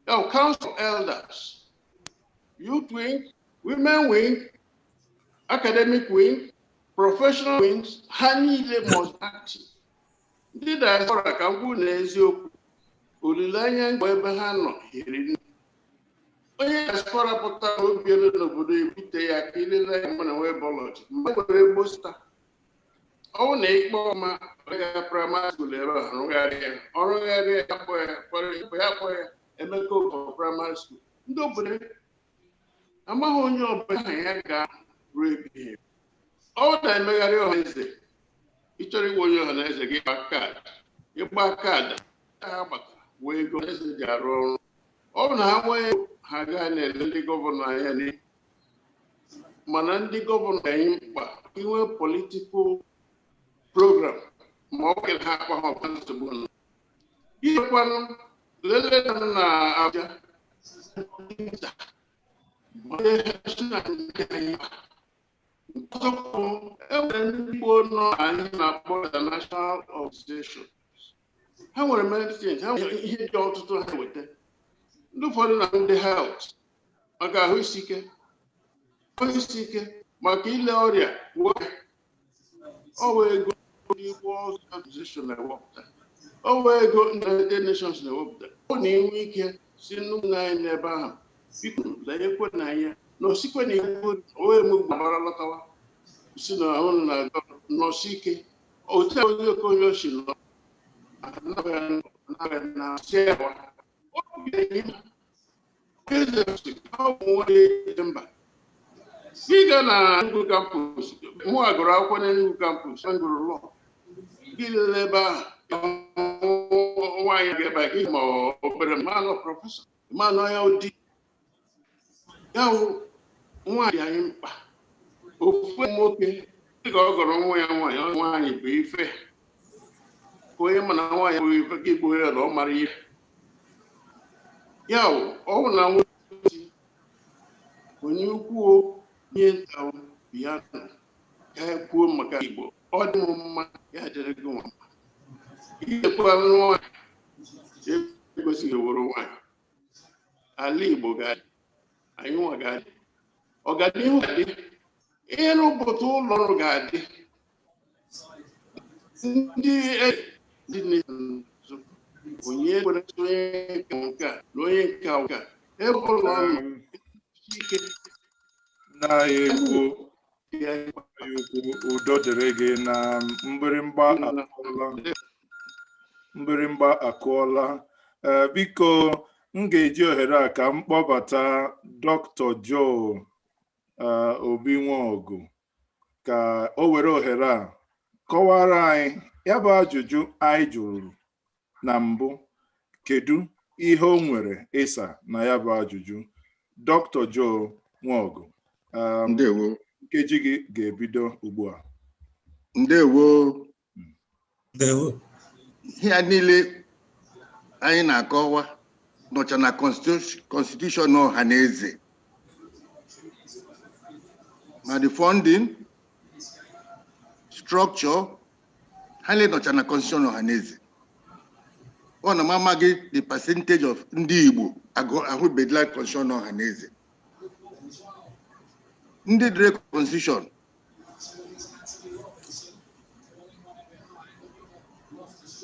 Now, Council of Elders, youth wing, women wing, academic wing, professional wings, ha niile must active. Ndị diaspora, ka m kwuru na eziokwu, olileanya mgbe ebe ha nọ hiri nne. Onye diaspora pụtara obi elu n'obodo, ebute ya ka ilele ya mana nwee bọlọt mgbe nwere gbosta. Ọ bụrụ na ịkpọ ọma ga primary school ebe a, rụgharịa ya, ọrụgharịa ya, kpọ ya, kpọrọ ya, kpọ ya Emeka Okafor Primary School. Ndị obodo amaghị onye ọbụla aha ya ga-ruo ebighị ebi. Ọ na-emegharị ọha eze. Ị chọrọ inwe onye ọha na eze gị, gba kaadị, ịgba kaadị ha gbatara wee ego eze ji arụ ọrụ. Ọ bụ na ha nwee ego, ha agaghị na-ele ndị governor anya n'ihu, mana ndị governor anyị mkpa inwe political program, ma ọ bụghị ha akpa ha ọkwa nsogbu nọ. Ihekwanụ lelee na Abuja ma ndị na nke anyị mkpa. Ọzọkwa, e nwere ndị Igbo nọ anyị na-akpọ international organization. Ha nwere medicines, ha nwere ihe dị ọtụtụ ha weta. Ndị ụfọdụ na ndị health, maka ahụ isi ike, ahụ isi ike, maka ile ọrịa gwọọ ya. Ọ bụ ego ndị World Organization na-ewepụta, ọ bụ ego ndị United Nations na-ewepụta. Ọ na inwe ike si n'ụlọ anyị n'ebe ahụ, biko lenyekwe n'anya na osikwe na iwu onye mgbe gbara lọtawa si na ụnụ na-aga nọsi ike otu a. Onye okonye osi nọ na si awa obi anyị eze si ọ bụ nwa dị mba. Gị gaa na Enugu campus, mụ agụrụ akwụkwọ n'Enugu campus, m gụrụ law. Gị lele ebe ahụ, nwaanyị ga-ebe a gị ma obere ma nọ professor ma nọ ya ụdị ya wụ nwaanyị anyị mkpa. Ofu nwoke dịka ọ gọrọ nwa ya nwaanyị, ọ nwaanyị bụ ife ka onye mana nwaanyị bụ ife ka igbo ya na ọ mara ihe ya wụ. Ọ bụ na nwoke onye ukwu onye nta ya nọ ka ya kwuo maka Igbo, ọ dị m mma, ya dịrị gị nwa mma. Ihekwa nwaanyị ekwesịghị ewere nwaanyị. Ala Igbo ga-adị, anyị nwa ga-adị, ọganihu ga-adị, ihe n'ụbọchị ụlọ ọrụ ga-adị. Ndị ndị na-ezo onye kwere onye nke a na onye nke a nke a ebe ụlọ ọrụ ike. Nna anyị ukwu, anyị ukwu, udo dịrị gị. Na mgbịrịmgba akụọla, mgbịrịmgba akụọla. Ee, biko, m ga-eji ohere a ka m kpọbata Dr. Joe Obi Nwogu ka o were ohere a kọwara anyị ya bụ ajụjụ anyị jụrụ na mbụ. Kedu ihe o nwere ịsa na ya bụ ajụjụ? Dr. Joe Nwogu. Ndewo. Nke Nkeji gị ga-ebido ugbu a. Ndewo. Ndewo. Ihe a niile anyị na-akọwa nọcha na constitution ọha na eze, ma the funding structure ha niile nọcha na constitution ọha na eze. Ọ na m amaghị the percentage of ndị Igbo ahụbedila constitution ọha na eze. Ndị dere constitution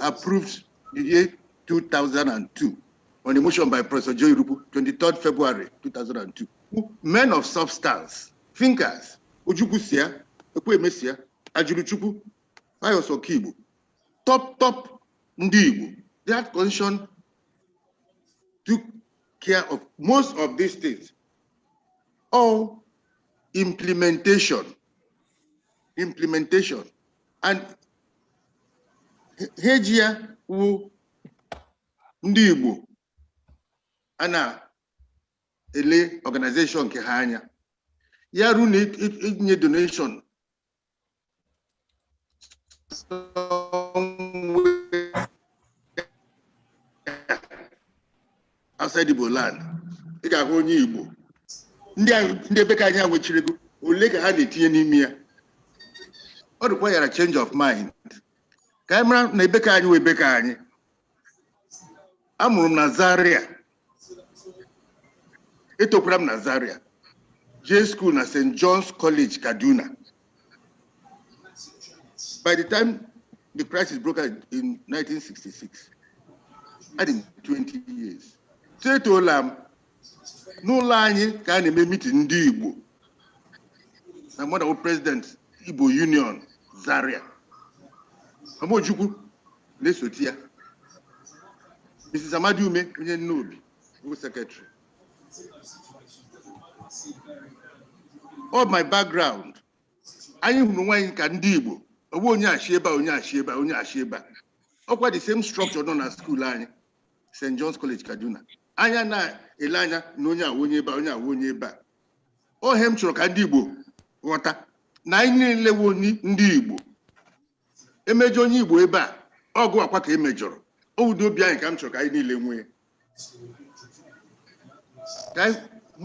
approved the year 2002 on a motion by Professor Joe Irukwu, 23rd February 2002. Men of substance, thinkers, Ojukwu Sia, Ekwueme Sia, Ajuluchukwu, Pius Okigbo, top, top ndị Igbo. That constitution took care of most of these things. All implementation, implementation. And ha eji ya wụ ndị Igbo a na-ele organization nke ha anya ya ru na inye donation somewhere outside Igbo land, ị ga-ahụ onye Igbo ndị ebe ka anyị nwechiri ego ole ka ha na-etinye n'ime ya. Ọ dịkwa yara change of mind ka anyị mara na ebe ka anyị wee ebe ka anyị. Amụrụ m na Zaria, etokwara m na Zaria, jee school na St. John's College, Kaduna. By the time the crisis broke out in 1966, adị m 20 years. So etoola m n'ụlọ anyị ka a na-eme meeting ndị Igbo na mmadụ bụ president Igbo Union Zaria. Mama Ojukwu na-esote ya. Mrs. Amadi Ume, onye Nnobi, bụ secretary. All my background, anyị hụrụ nwaanyị ka ndị Igbo, ọbụ onye achị ebe a, onye achị ebe a, onye achị ebe a. Ọkwa the same structure nọ na school anyị, St. John's College, Kaduna. Anya na-ele anya na onye awụ onye ebe a, onye awụ onye ebe a. Ohe m chọrọ ka ndị Igbo ghọta na anyị niile wụ ndị Igbo. Emejọ onye Igbo ebe a, ọgụ akwa ka emejọrọ. Ọ obi anyị ka m chọrọ ka anyị niile nwee. Ka anyị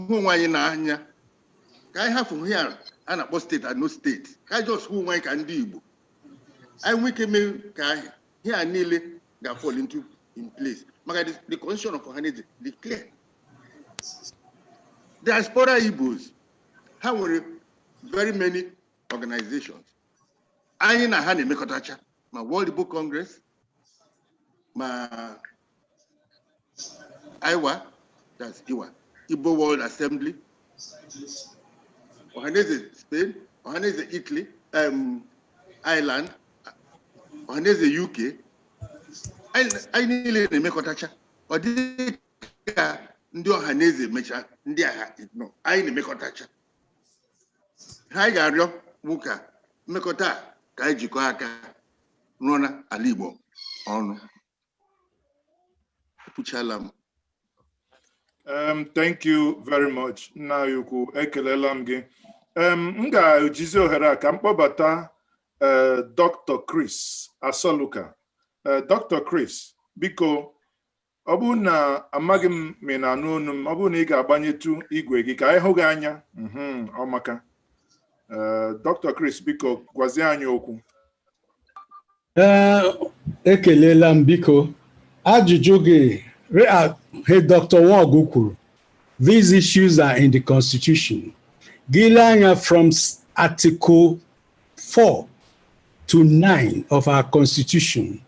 hụ onwe anyị n'anya. Ka anyị hafụ ihe a na-akpọ steeti and no steeti. Ka anyị just hụ onwe anyị ka ndị Igbo. Anyị nwee ike mee ka ihe a niile ga-fall into in place. Maka the constitution of Ohanaeze dị clear. Diaspora Igbos, ha nwere very many organizations. Anyị na ha na-emekọtacha ma World Igbo Congress, ma IWA, that's IWA, Igbo World Assembly, Ohanaeze Spain, Ohanaeze Italy, Ireland, Ohanaeze UK. Anyị niile na-emekọtacha. Ọ dịghị ka ndị Ohanaeze mechaa ndị agha no, anyị na-emekọtacha. Ha anyị ga-arịọ bụ ka mmekọta a ka anyị jikọọ aka rụọ na ala Igbo ọnụ. Ekwuchala m. Thank you very much, nna anyị ukwu, ekelela m gị. M ga-ejizi ohere a ka m kpọbata Dr. Chris Asoluka. Dr. Chris, biko, ọ bụrụ na amaghị m ma ị na-anụ olu m, ọ bụrụ na ị ga-agbanyetụ igwe gị ka anyị hụ gị anya, ọ maka. Dr. Chris, biko, gwazie anyị okwu. Ee, ekelela m. Biko, ajụjụ gị he Dr. Nwogu kwuru, these issues are in the constitution. Gị lee anya from article 4 to 9 of our constitution,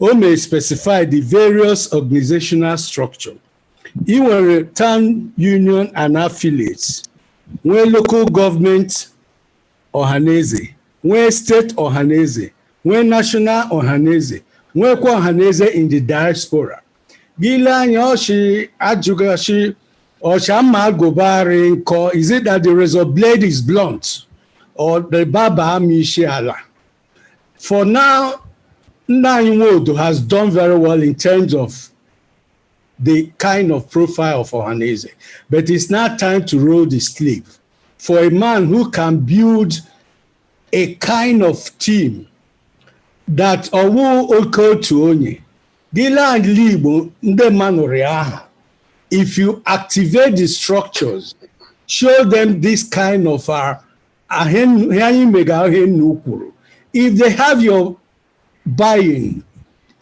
o may specify the various organizational structure. Ị nwere town union and affiliates, nwee local government Ọhaneze, nwee state Ọhaneze, nwee national Ọhaneze, nwekwa Ọhaneze in the diaspora. Gị lee anya, ọchị ajụgachi ọcha mma agụbarị nkọ. Is it that the razor blade is blunt or the barber ama isi ala? For now, nna anyị Nwodo has done very well in terms of the kind of profile of Ohanaeze, but it's now time to roll the sleeve. for a man who can build a kind of team that ọwụ oke otu onye gị lee ala Igbo ndị mmanụrụ ya aha. If you activate the structures, show them this kind of ihe anyị mega ihe nnu kwuru, if they have your buying,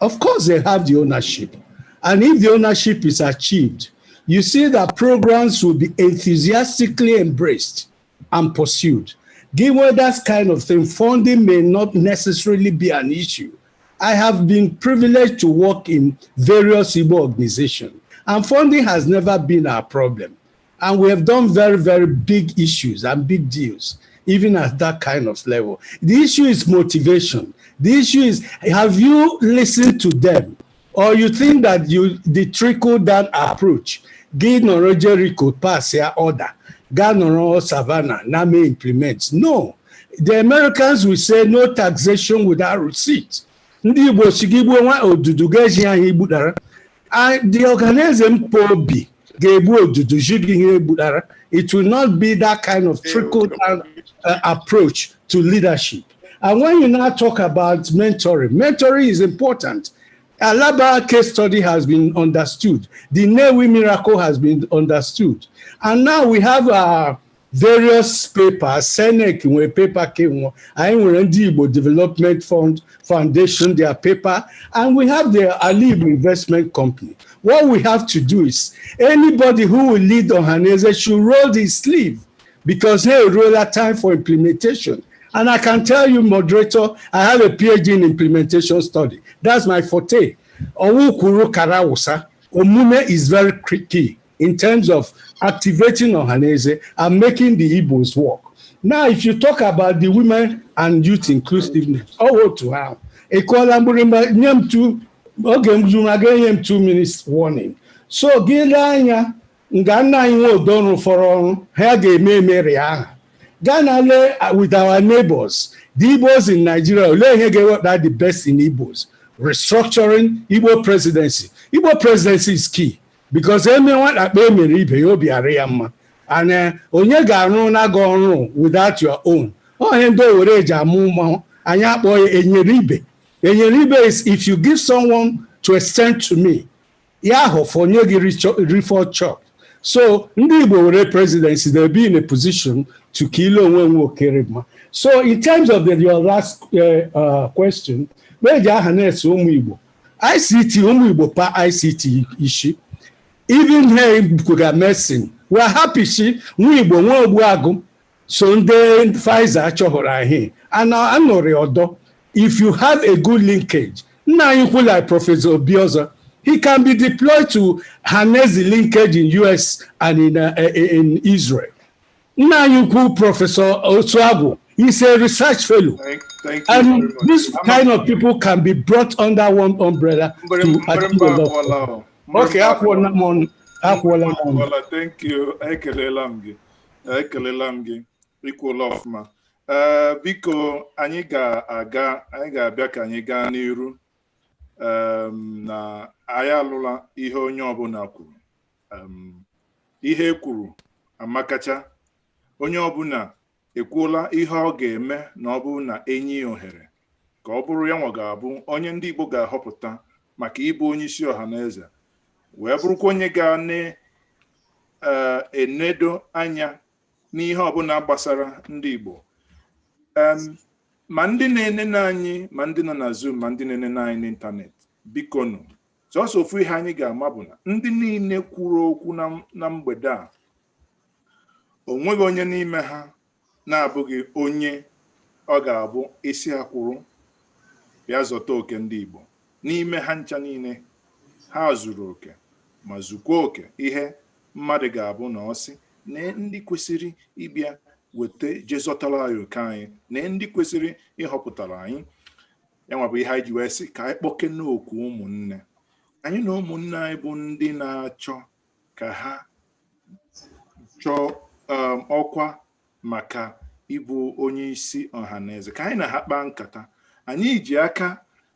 of course they have the ownership. And if the ownership is achieved, you see that programs will be enthusiastically embraced and pursued. Given that kind of thing, funding may not necessarily be an issue. I have been privileged to work in various Igbo organizations, and funding has never been our problem. And we have done very, very big issues and big deals, even at that kind of level. The issue is motivation. The issue is, have you listened to them? Or you think that the trickle down approach, gị nọrọ Jericho pass ya order, gaa nọrọ Savannah, na may implement. No. The Americans will say no taxation without receipt. Ndị Igbo si gị gbuo nwa odudu ga-eji anyị igbudara. The Ohanaeze mpo obi ga-egbu odudu ji gị ihe egbudara. It will not be that kind of trickle down approach to leadership. And when you now talk about mentoring, mentoring is important. Alaba case study has been understood. The Nnewi miracle has been understood. And now we have various papers. Senec nwere paper kenwo. Anyị nwere ndị Igbo Development Fund Foundation, their paper, and we have the Ali Igbo Investment Company. What we have to do is anybody who will lead Ohanaeze should roll his sleeve, because here is time for implementation. And I can tell you, moderator, I have a PhD in implementation study. That's my forte. Owukuru Karawusa. Omume is very key in terms of activating Ohanaeze and making the Igbos work. Now, if you talk about the women and youth inclusiveness, oh, to how? Ekola mgbịrịgba nye m two oge m jụrụ aga enye m 2 minutes warning. So gị lee anya nga nna anyị nwe odo rụfọrọ ọrụ ha ga-eme emeri aha. Ghana lee with our neighbors, the Igbos in Nigeria, olee ihe ga-ewepụta the best in Igbos? Restructuring Igbo presidency. Igbo presidency is key because eme nwata kpa emere ibe ya obi arị ya mma. And onye ga-arụ na gị ọrụ without your own? Onye ndị Owere eji amụ mmanwụ anyị akpọ ya enyere ibe. Enyere ibe is if you give someone to extend to me, ya ahụ fonye gị rifọ chop. So ndị Igbo were presidency, they'll be in a position to kill onwe nwe okere mma. So in terms of your last question, eji aha na-ese ụmụ Igbo. ICT, ụmụ Igbo pa ICT isi. Even here in Kwuga medicine, we are happy shi nwa Igbo nwa Ogbuagụ so ndị Pfizer achọghọrọ anyị and anọrị ọdọ. If you have a good linkage, nna anyị kwu like Professor Obiozo, he can be deployed to harness the linkage in US and in Israel. Nna anyị kwu Professor Osuagwu, he's a research fellow. Thank you And very much. this kind of people can be brought under one umbrella to achieve a lot. Okay, akwụọla m ọnụ. Akwụọla m ọnụ. Akwụọla, thank you. Ekelela m gị. Ekelela m gị. Ikwuola ọfụma. Ee, biko anyị ga-aga, anyị ga-abịa ka anyị gaa n'iru. Na anyị alụla ihe onye ọbụla kwuru. Ihe e kwuru amakacha. Onye ọbụla ekwuola ihe ọ ga-eme na ọ bụrụ na enyi ya ohere ka ọ bụrụ ya nwa ga-abụ onye ndị Igbo ga-ahọpụta maka ịbụ onye isi ọha na eze, wee bụrụkwa onye ga na-enedo anya n'ihe ọbụla gbasara ndị Igbo. Ma ndị na-enene anyị, ma ndị nọ na Zoom, ma ndị na-enene anyị n'ịntanetị, biko nụ, sọsọ ofu ihe anyị ga-ama bụ na ndị niile kwuru okwu na mgbede a, o nweghị onye n'ime ha na-abụghị onye ọ ga-abụ isi akwụrụ bịa zọta oke ndị Igbo. N'ime ha ncha niile, ha zuru oke ma zukwa oke ihe mmadụ ga-abụ na ọ sị na ndị kwesịrị ịbịa weta jee zọtara anyị oke anyị na ndị kwesịrị ịhọpụtara anyị. Ya nwa bụ ihe anyị ji wee sị ka anyị kpọkene oku ụmụnne anyị na ụmụnne anyị bụ ndị na-achọ ka ha chọọ ọkwa maka ịbụ onye isi ọha na eze, ka anyị na ha kpaa nkata. Anyị ji aka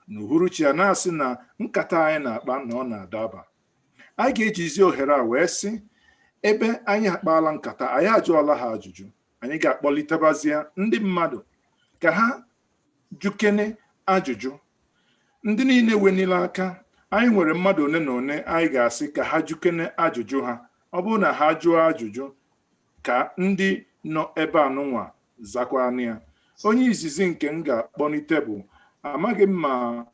n'uhuruchi a na-asị na nkata anyị na-akpa na ọ na-adaba. Anyị ga-ejizi ohere a wee sị, ebe anyị akpaala nkata, anyị ajụọla ha ajụjụ. Anyị ga-akpọlitebazie ndị mmadụ ka ha jukene ajụjụ. Ndị niile wenile aka, anyị nwere mmadụ one na one anyị ga-asị ka ha jukene ajụjụ ha. Ọ bụrụ na ha jụọ ajụjụ, ka ndị nọ ebe anụnwa zakwanụ ya. Onye izizi nke m ga-akpọlite bụ, amaghị m ma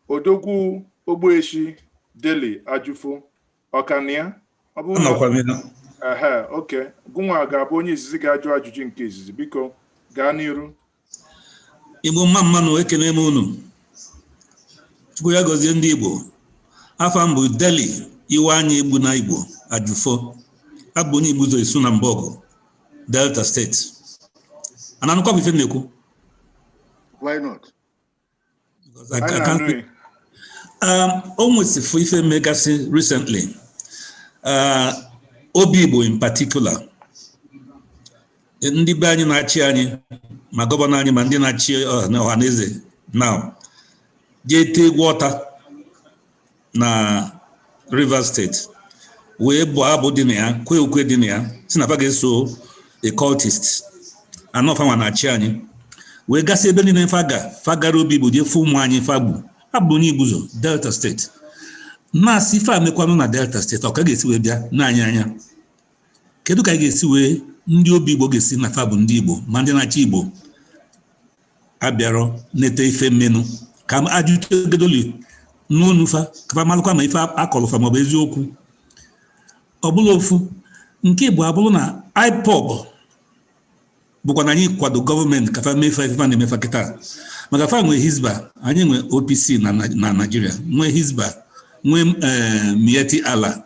Odogwu Ogbueshi Deli Ajụfo ọkana ọ bụrụ na Anọkwa m ya. Ehe, oke gụnwa ga-abụ onye izizi ga-ajụ ajụjụ nke izizi. Biko, gaa n'iru. Igbo mma mmanụ, ekene m unu. Chukwu ya gọzie ndị Igbo. Afa m bụ Deli Iwe Anya Egbu na Igbo Ajụfo. Abụ onye Igbo ụzọ Isu na Mbọgụ, Delta State. Ana anụkwa m ife m na-ekwu? Why not? Because I Anyị I can't na-anụ ya. O nwesịfụ ife megasị recently. Obi Igbo in particular, ndị be anyị na-achị anyị, ma governor anyị, ma ndị na-achị ọha na eze now, jee tee egwu ọta na Rivers State, wee bụọ abụ dị na ya, kwee ukwe dị na ya, si na fa ga-eso a cultist anọ fanwa na-achị anyị, wee gasị ebe niile fa gara. Obi Igbo jee fụ ụmụ anyị fagbu. Abụ onye Igbuzo, Delta State, na-asị ife a mekwanụ na Delta State, ọ ka ga-esi wee bịa na-anyị anya? Kedu ka anyị ga-esi wee, ndị obi Igbo ga-esi na fa bụ ndị Igbo, ma ndị na-achị Igbo abịarọ nete ife mmenụ? Ka m ajụtegedoli n'onu fa, ka fa malụkwa ma ife akọlụ fa maọbụ eziokwu. Ọ bụla ofu nke bụ abụrụ na IPOB bụkwa na anyị kwado gọọmenti ka fa mee ife fa na-emefa kịta, maka fa nwee Hisba, anyị nwee OPC na Nigeria, nwee Hisba, nwee Miyetti Allah,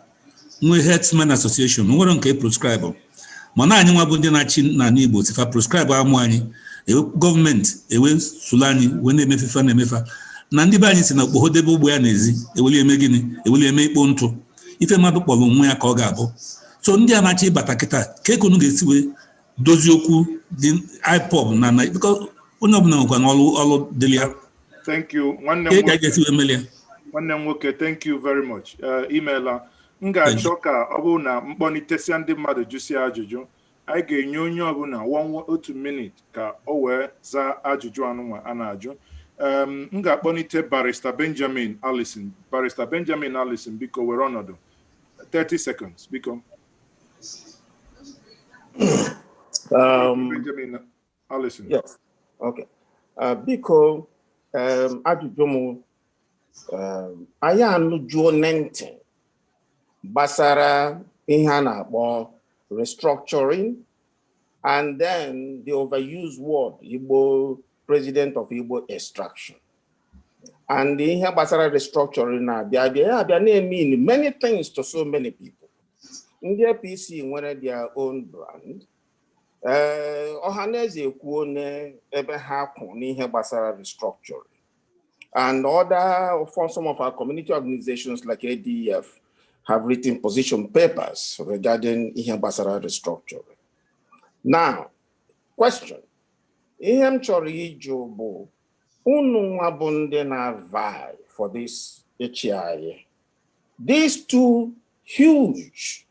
nwee Herdsmen Association, nwere nke proscribe. Mana anyị nwa bụ ndị na-achị n'ala Igbo si fa proscribe amụ anyị, ewe gọọmenti ewe sụrụ anyị wee na-emefefa na-emefa na ndị be anyị si na okpogho debe ụgbọ ya n'ezi, eweli eme gịnị? Eweli eme ikpo ntụ. Ife mmadụ kpọrọ onwe ya ka ọ ga-abụ. So ndị a na-achọ ịbata kịta, ka ekonu ga-esi wee dozie okwu dị IPOB na because onye ọbụla nwekwa n'ọrụ ọrụ dịrị ya. Thank you, nwanne m ka nwoke. Ga-esi wee melie. Nwanne m nwoke, thank you very much. Imeela. M ga-achọ ka ọ bụrụ na mkpọnitesịa ndị mmadụ jụsịa ajụjụ, anyị ga-enye onye ọbụla otu minute ka o wee zaa ajụjụ anụnwa a na-ajụ. M ga-akpọnite Barrister Benjamin Allison. Barrister Benjamin Allison, biko, were ọnọdụ. 30 seconds, biko. Benjamin Allison. Yes. Okay. Biko, ajụjụ m, anyị anụjuo na ntị gbasara ihe a na-akpọ restructuring and then the overused word Igbo president of Igbo extraction. And ihe gbasara restructuring na-abịa abịa ya abịa na-mean many things to so many people. Ndị APC nwere their own brand. Ee, Ọhaneze ekwuo n'ebe ha kwụ n'ihe gbasara restructuring. And other, for some of our community organizations like ADF have written position papers regarding ihe gbasara restructuring. Now, question. Ihe m chọrọ ịjụ bụ, unu nwa bụ ndị na-vie for this echi anyị. These two huge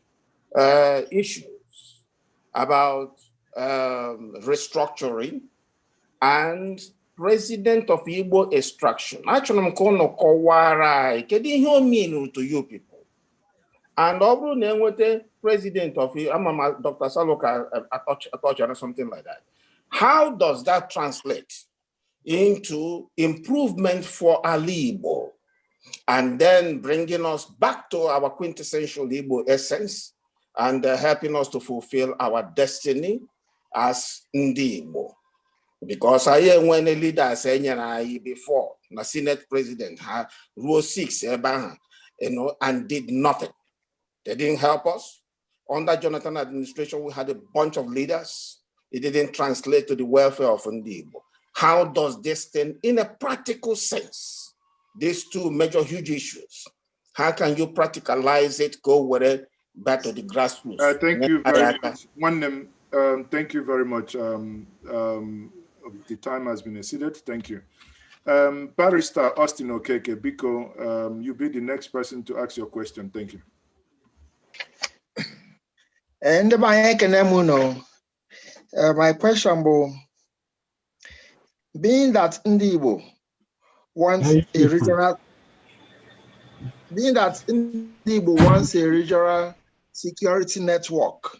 issues about restructuring and president of Igbo extraction. Achọrọ m ka unu kọwara anyị kedu ihe o mean to you people. And ọ bụrụ na enweta president of ama m Dr. Saloka atouch something like that. How does that translate into improvement for Ali Igbo? And then bringing us back to our quintessential Igbo essence and helping us to fulfill our destiny as Ndi Igbo. Because anyị enwene leaders enyere anyị before na Senate president ha ruo 6 ebe ahụ, and did nothing. They didn't help us. Under Jonathan administration, we had a bunch of leaders. It didn't translate to the welfare of Ndi Igbo. How does this thing, in a practical sense, these two major huge issues, how can you practicalize it, go with it back to the grassroots? Thank you very much. Nwanne m, thank you very much. The time has been exceeded. Thank you. Barrister Austin Okeke, biko, you be the next person to ask your question. Thank you. Ndị be anyị, ekene m unu. My question bụ, being that ndị Igbo wants a regional being that ndị Igbo wants a regional security network,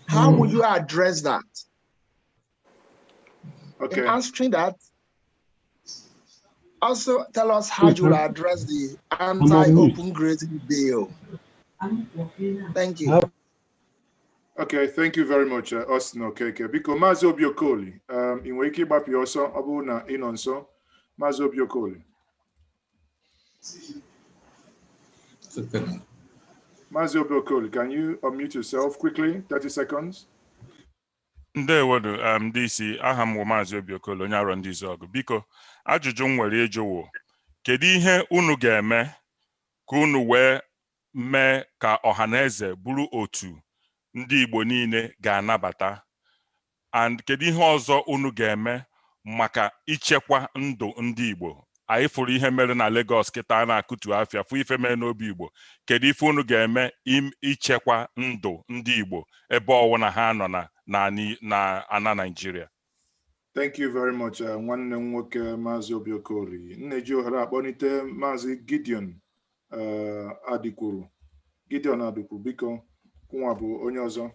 how would you address that? Okay. In answering that, also tell us how you will address the anti-open grazing bill. Thank you. Okay, thank you very much, Austin Okeke. Biko, Maazị Obi Okoli, ị nwere ike ịgbapụ ya ọsọ ọ bụrụ na ị nọ nso? Maazị Obi Okoli. Maazị Obi Okoli, can you unmute yourself quickly? 30 seconds. Ndewodu, ndị isi. Aha m wụ Maazị Obi Okolo, onye Arọ Ndị Izuọgụ. Biko, ajụjụ m nwere ịjụ wụ, kedu ihe unu ga-eme ka unu wee mee ka Ọhaneze bụrụ otu ndị Igbo niile ga-anabata, and kedu ihe ọzọ unu ga-eme maka ichekwa ndụ ndị Igbo? Anyị fụrụ ihe mere na Lagos kịta, a na-akụtu afịa, fụ ife mere n'obi Igbo. Kedu ife unu ga-eme ichekwa ndụ ndị Igbo ebe ọwụna ha nọ na ana Nigeria? Thank you very much, nwanne m nwoke Maazị Obi Okoli. M na-eji ohere akpọlite Maazị Gideon Adikwuru. Gideon Adikwuru, biko, nwa bụ onye ọzọ.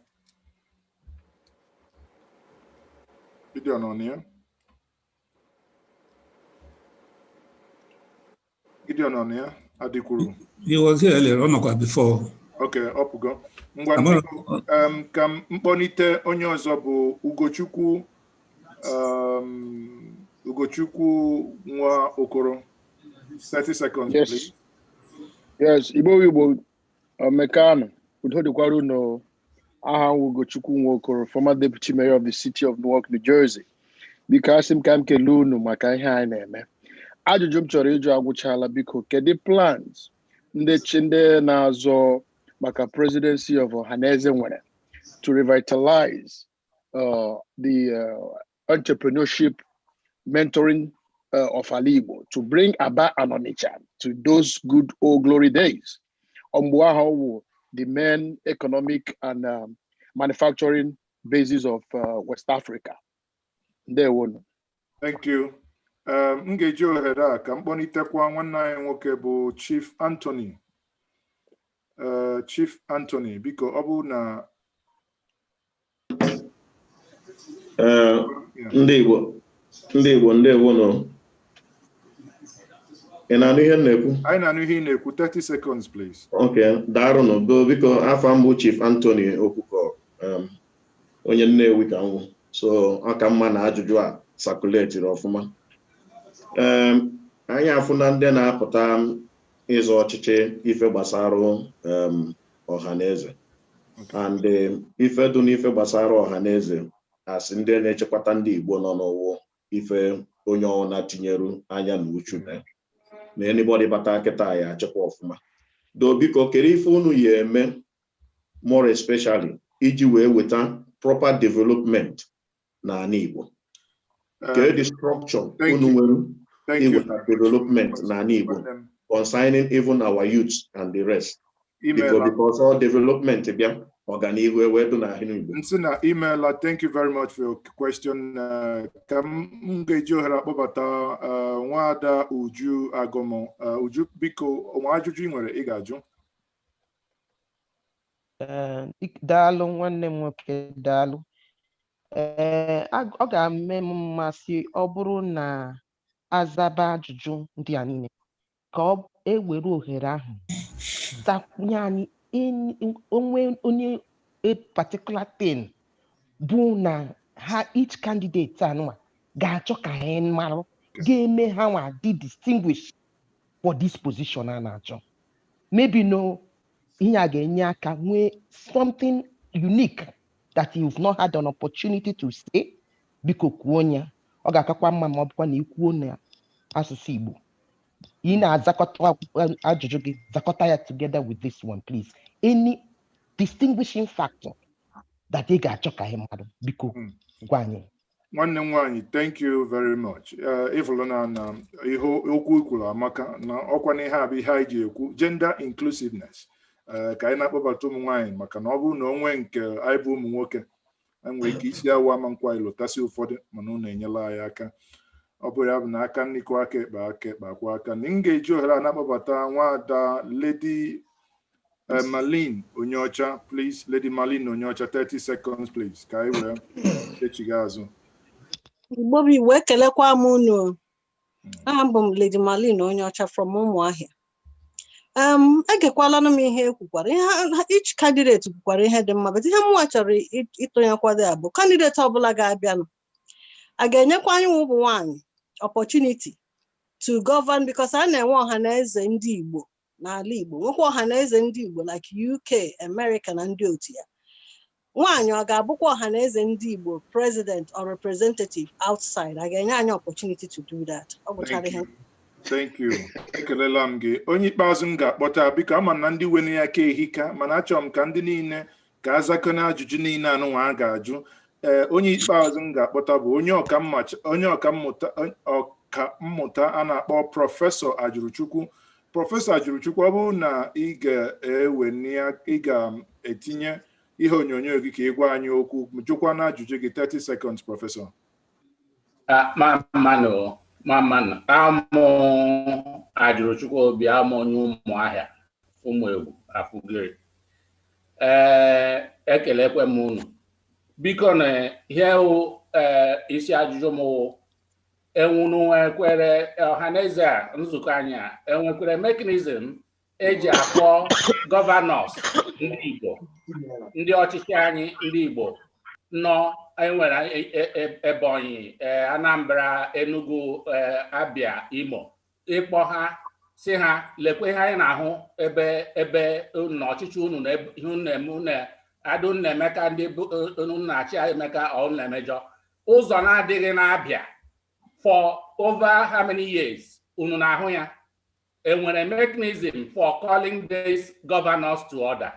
Gideon ọ na ya? Gideon ọ na ya? Adikwuru. He was here earlier, ọ nọkwa before. Okay, ọ pụgo. Ngwa, biko, ka m mkpọlite onye ọzọ bụ Ugochukwu Nwa Okoro. 30 seconds, Yes. please. Yes, Igbo Igbo Mekano, udo dịkwara unu. Aha m Ugochukwu Nwokoro, former deputy mayor of the city of Newark, New Jersey. Biko, asị m ka m kelee unu maka ihe anyị na-eme. Ajụjụ m chọrọ ịjụ agwụchala. Biko, kedu plans ndị chi ndị na-azọ maka presidency of Ohanaeze nwere to revitalize the entrepreneurship mentoring of Ala Igbo, to bring Aba and Onitsha to those good old glory days? Mgbe ahụ wụ the main economic and manufacturing basis of West Africa. Ndewonu. Thank you. M ga-eji ohere a ka m kpọlitekwa nwanne anyị nwoke bụ Chief Anthony. Chief Anthony, biko, ọ bụ na Ndị Igbo, ndị Igbo, ndewonu. Ị na-anụ ihe m na-ekwu? Anyị na-anụ ihe ị na-ekwu. 30 seconds, please. Ok, daarụnụ. Biko, afa m bụ Chief Anthony Okwukọ, onye Nnewi ka m wụ. So ọ ka mma na ajụjụ a sakuletiri ọfụma. Anyị afụ na ndị na-apụta ịzọ ọchịchị ife gbasara Ọhaneze and ife dị n'ife gbasara Ọhaneze, asị ndị na-echekwata ndị Igbo nọ n'ụwa, ife onye ọbụla tinyeru anya na uchu na anybody bata kịta ya achịkwa ọfụma. Do biko, kedu ife unu ya eme, more especially iji wee weta proper development n'ala Igbo? Kedu the structure unu nwere iweta development n'ala Igbo concerning even our youths and the rest? Because all development bịa, ọganihu ewee dị n'ahịa Igbo. Nsị na imeela. Thank you very much for your question. Ka m ga-eji ohere akpọbata nwaada Uju Agomo. Uju, biko, onwe ajụjụ ị nwere ị ga-ajụ? Daalụ, nwanne m nwoke, daalụ. Ee, ọ ga-eme m mmasị ọ bụrụ na azaba ajụjụ ndị a niile, ka ọ ewere ohere ahụ zakwunye anyị onwe onye a particular thing bụ na ha each candidate anụnwa ga-achọ ka anyị marụ ga-eme ha nwa dị distinguished for this position a na-achọ. Maybe no ihe a ga-enye aka nwee something unique that you've not had an opportunity to say. Biko kwuo ya. Ọ ga-akakwa mma ma ọ bụkwa na ikwuo na asụsụ Igbo ị na-azakọta ajụjụ gị, zakọta ya together with this one, please. Any distinguishing factor that ị ga-achọ ka anyị mmadụ, biko gwa anyị. Nwanne m nwaanyị, thank you very much. Ịfụlụ na ihe okwu kwuru amaka na ọkwa na ihe a bụ ihe anyị ji ekwu gender inclusiveness. Ee, ka anyị na-akpọbata ụmụ nwaanyị, maka na ọ bụrụ na o nwee nke anyị bụ ụmụ nwoke, anyị nwere ike isi awọ ama nkwa anyị lụtasị ụfọdụ, mana unu enyela anyị aka. Ọ bụ ya bụ na aka nri kwọọ aka ekpe, aka ekpe akwọọ aka nri. M ga-eji ohere a na-akpọbata nwaada Lady Marlene Onyeọcha. Please, Lady Marlene Onyeọcha, 30 seconds please, ka anyị wee echiga azụ. Igbo bụ Igbo, ekelekwa m unu. Aha m bụ Lady Marlene Onyeọcha from Ụmụahịa. Egekwalanụ m ihe ekwukwara, ihe each candidate kwukwara ihe dị mma, but ihe mụnwa chọrọ ịtụnyekwado ya bụ candidate ọbụla ga-abịanụ, a ga-enyekwa anyị nwa ụmụ nwanyị opportunity to govern, because a na-enwe ọha na eze ndị Igbo n'ala Igbo, nwekwa ọha na eze ndị Igbo like UK, America na ndị otu ya. Nwaanyị ọ ga-abụkwa ọha na eze ndị Igbo president or representative outside? A ga-enye anyị opportunity to do that? Ọ gwụchara. Thank ihe you. Thank you. Ekelela m gị. Onye ikpeazụ m ga-akpọta, biko, ama m na ndị wene ya ka ehika, mana achọrọ m ka ndị niile ka azakọ na ajụjụ niile anụnwa a ga-ajụ. Ee, onye ikpeazụ m ga-akpọta bụ onye ọka mmụta a na-akpọ Prọfesọ Ajụrụchukwu. Prọfesọ Ajụrụchukwu, ọ bụrụ na ị ga-ewe ị ga-etinye ihe onyonyo gị ka ị gwa anyị okwu, jụkwa na ajụjụ gị, 30 seconds, Prọfesọ. Mamanụ, mamanụ, amụ Ajụrụchukwu Obi, amụ onye Ụmụahịa, ụmụ egwu afụgiri. Ee, ekelekwe m unu. Biko, na ihe wụ ee isi ajụjụ m wụ, enwunu ekwere ọhaneze a, nzukọ anyị a, enwekwere mechanism eji akpọ governors ndị Igbo, ndị ọchịchị anyị ndị Igbo nọ enwere Ebonyi, Anambra, Enugu, Abia, Imo, ịkpọ ha si ha lekwe ihe anyị na-ahụ ebe ebe na ọchịchị unu na ihe unu na-eme, unu adụ unu na-eme ka ndị unu na-achị emeka ọ unu na-emejọ ụzọ na-adịghị na-abịa for over how many years unu na-ahụ ya. Enwere mechanism for calling these governors to order,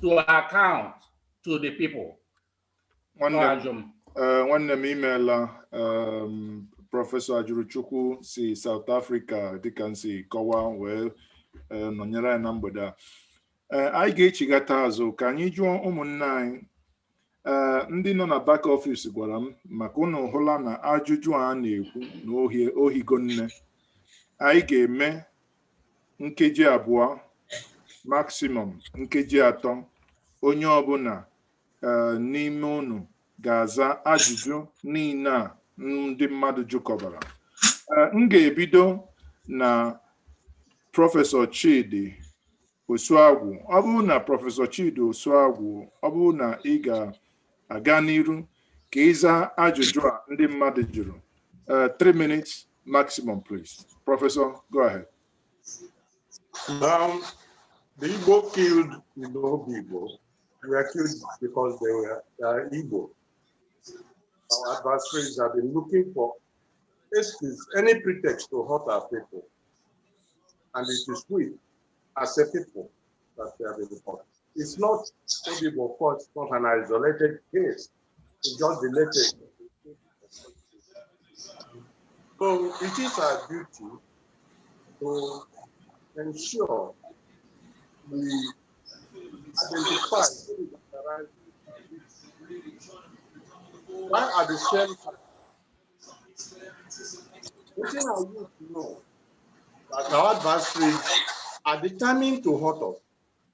to account to the people? Nwanne m, imeela. Prọfesọ Ajụrụchukwu si South Africa, dịka m si kọwaa, wee nọnyere anyị na mgbede a. Anyị ga-echigata azụ ka anyị jụọ ụmụnne anyị ndị nọ na back office. Gwara m maka unu hụla na ajụjụ a na-ekwu na ohi ohigo nne. Anyị ga-eme nkeji 2, maximum nkeji 3, onye ọbụla n'ime unu ga-aza ajụjụ niile a ndị mmadụ jụkọbara. M ga-ebido na Prọfesọ Chidi Osuagwu. Ọ bụrụ na Prọfesọ Chidi Osuagwu, ọ bụrụ na ị ga-aga n'iru ka ịza ajụjụ a ndị mmadụ jụrụ. 3 minutes maximum, please. Professor, go ahead. The Igbo killed Igbo people were killed because they were Igbo. Our adversaries have been looking for excuse, any pretext to hurt our people. And it is we, as a people, that we have been hurt. It's not Igbo, of course, not an isolated case. It's just the latest. So it is our duty to ensure we identify while at the same time letting our youth know that our adversaries are determined to hurt us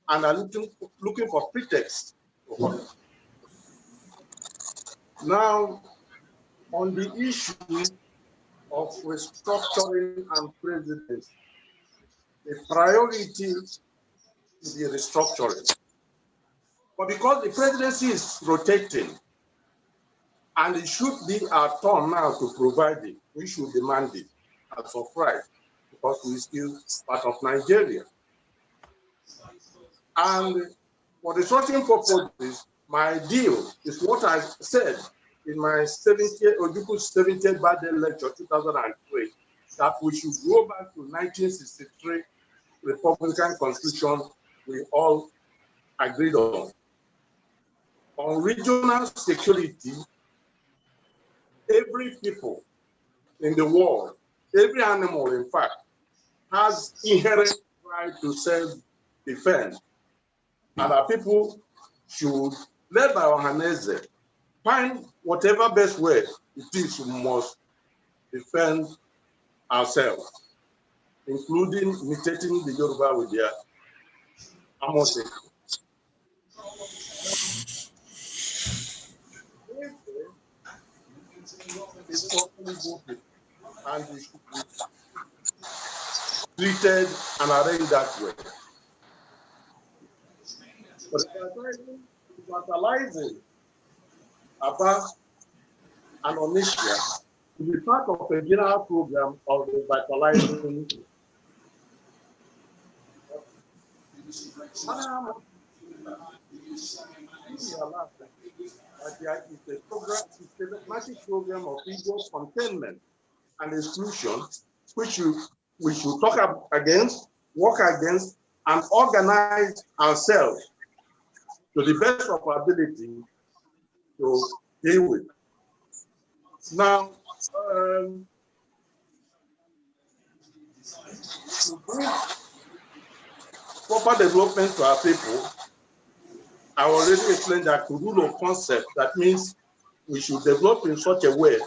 and are looking for pretexts to hurt us. Now, on the issue of restructuring and presidency, the priority is the restructuring. But because the presidency is rotating, and it should be our turn now to provide it, we should demand it as of right, because we're still part of Nigeria. And for the restructuring purposes, my deal is what I said in my 70th, Ojukwu's 70th birthday lecture, 2003, that we should go back to 1963 Republican Constitution we all agreed on. On regional security, every people in the world, every animal, in fact, has inherent right to self-defense. And our people should, led by Ohaneze, find whatever best way it is we must defend ourselves, including imitating the Yoruba with their Amotekun. Is for Igbo people, and it should be treated and arranged that way. But revitalizing Aba and Onitsha to be part of a general program of revitalizing. That there is a program, systematic program of Igbo containment and exclusion, which we should talk against, work against, and organize ourselves to the best of our ability to deal with. Now, to bring proper development to our people, I already explained that Kurulo concept. That means we should develop in such a way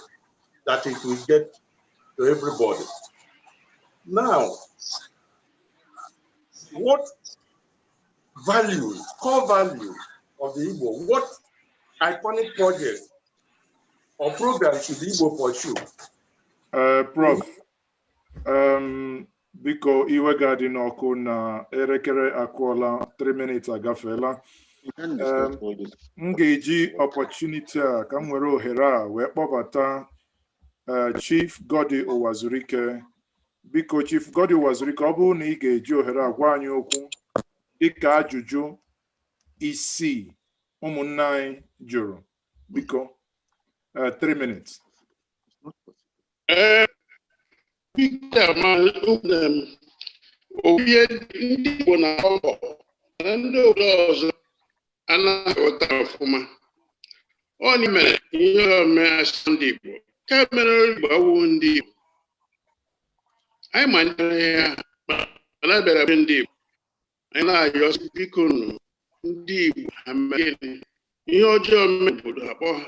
that it will get to everybody. Now, what values, core values of the Igbo, what iconic project or program should the Igbo pursue? Prof, biko, iwe ga-adị n'ọkụ na elekere akụọla, 3 minutes agafeela. M ga-eji opportunity a ka m were ohere a wee kpọbata Chief Goddy Ụwazurike. Biko, Chief Goddy Ụwazurike, ọ bụrụ na ị ga-eji ohere a gwa anyị okwu dịka ajụjụ isii ụmụnne anyị jụrụ, biko, 3 minutes. Ee, Peter, ma ụmụnne m, ihe ndị Igbo na-akpọ mana ndị obodo ọzọ anaghị aghọta ọfụma. Ọ na mere ihe ome asụ ndị Igbo ka mere Igbo awụ ndị Igbo. Anyị ma ndị ihe ha mana bịara be ndị Igbo. Anyị na-ayọ sị, biko nụ, ndị Igbo ha mere gịnị? Ihe ọjọọ mere obodo akpọ ha.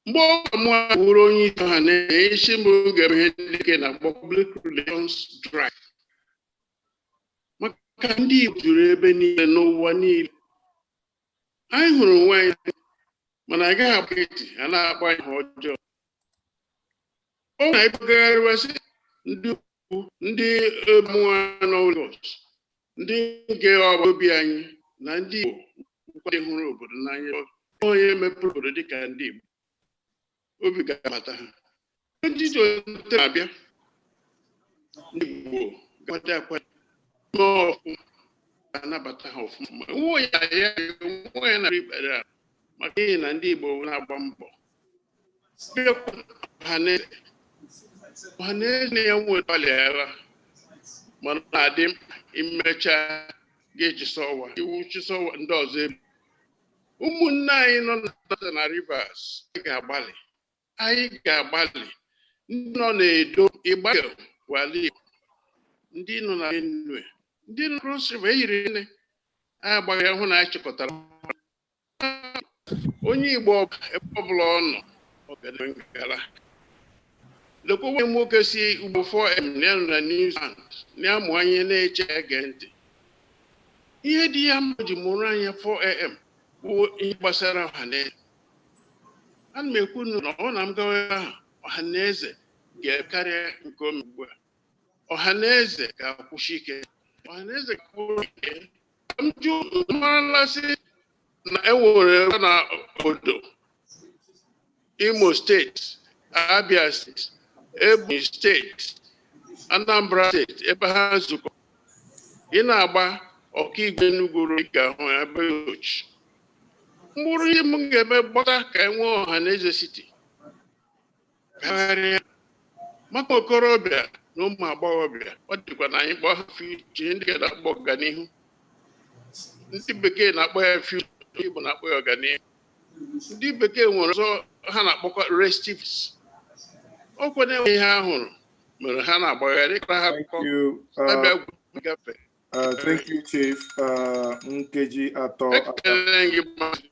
Mgbe ọ mụ bụrụ onye isi ọha na isi mbụ ga-eme ihe ndị bekee na-akpọ public relations drive, maka ndị Igbo juru ebe niile n'ụwa niile. Anyị hụrụ onwe anyị, mana agaghị agba nkịtị a na-akpọ anyị ha ọjọọ. Ọ na-ebugharịwasị ndị ugwu, ndị mụọ nọ Lagos, ndị nke ọgba obi anyị na ndị Igbo ndị hụrụ obodo n'anya. Onye mepere obodo dịka ndị Igbo, obi ga-abata ha. 2023 na-abịa, ndị Igbo ga-akwado akwado mee ọfụma, ga-anabata ha ọfụma. Nwe ya ya nwe ya na ikpere a, maka n'ihi na ndị Igbo na-agba mbọ. Bịakwa ọhaneze, ọhaneze ya nwere gbalịala, mana na-adị mkpa imecha ga-echisa ọwa iwu chisa ọwa ndị ọzọ ebe ụmụnne anyị nọ na Rivers ga-agbalị. Anyị ga-agbalị, ndị nọ n'Edo ịgbalị wala Igbo, ndị nọ na Benue, ndị nọ Cross River eyiri nne anyị agbaghị hụ na anyị chịkọtara onye Igbo ebe ọbụla ọ nọ. Ọ ga-eme ngala. Lekwa nwa nwoke si ugbo 4M na ya nọ na New Zealand na-amụ anya na-eche ege ntị. Ihe dị ya mma ji mụrụ anya 4am bụ ihe gbasara ọhaneze. Ana m ekwu na ọ na m gawa ebe ahụ, ọhaneze ga-karịa nke ome ugbu a. Ọhaneze ga-akwụshi ike, ọhaneze ga-akwụrụ ike. Ka m jụ marala sị na enwere ebe na obodo Imo Steeti, Abia Steeti, Ebonyi Steeti, Anambra Steeti, ebe ha nzukọ ị na-agba ọkaigwe Enugu ị ga-ahụ ya ebe ochi mkpụrụ. Ihe m ga-eme gbata ka e nwee ọhaneze siti karịa maka okorobịa na ụmụ agbọghọbịa. Ọ dịkwa na anyị kpọọ ha future, ndị ga na-akpọ ọganihu. Ndị bekee na-akpọ ya future, ndị Igbo na-akpọ ya ọganihu. Ndị bekee nwere ọzọ ha na-akpọkwa restives. Ọkwa na-enweghị ihe ha hụrụ mere ha na-agbagharị ka ha akụkọ You, abịa gafe. Thank you, Chief. Nkeji 3. Ekele gị, Maazị.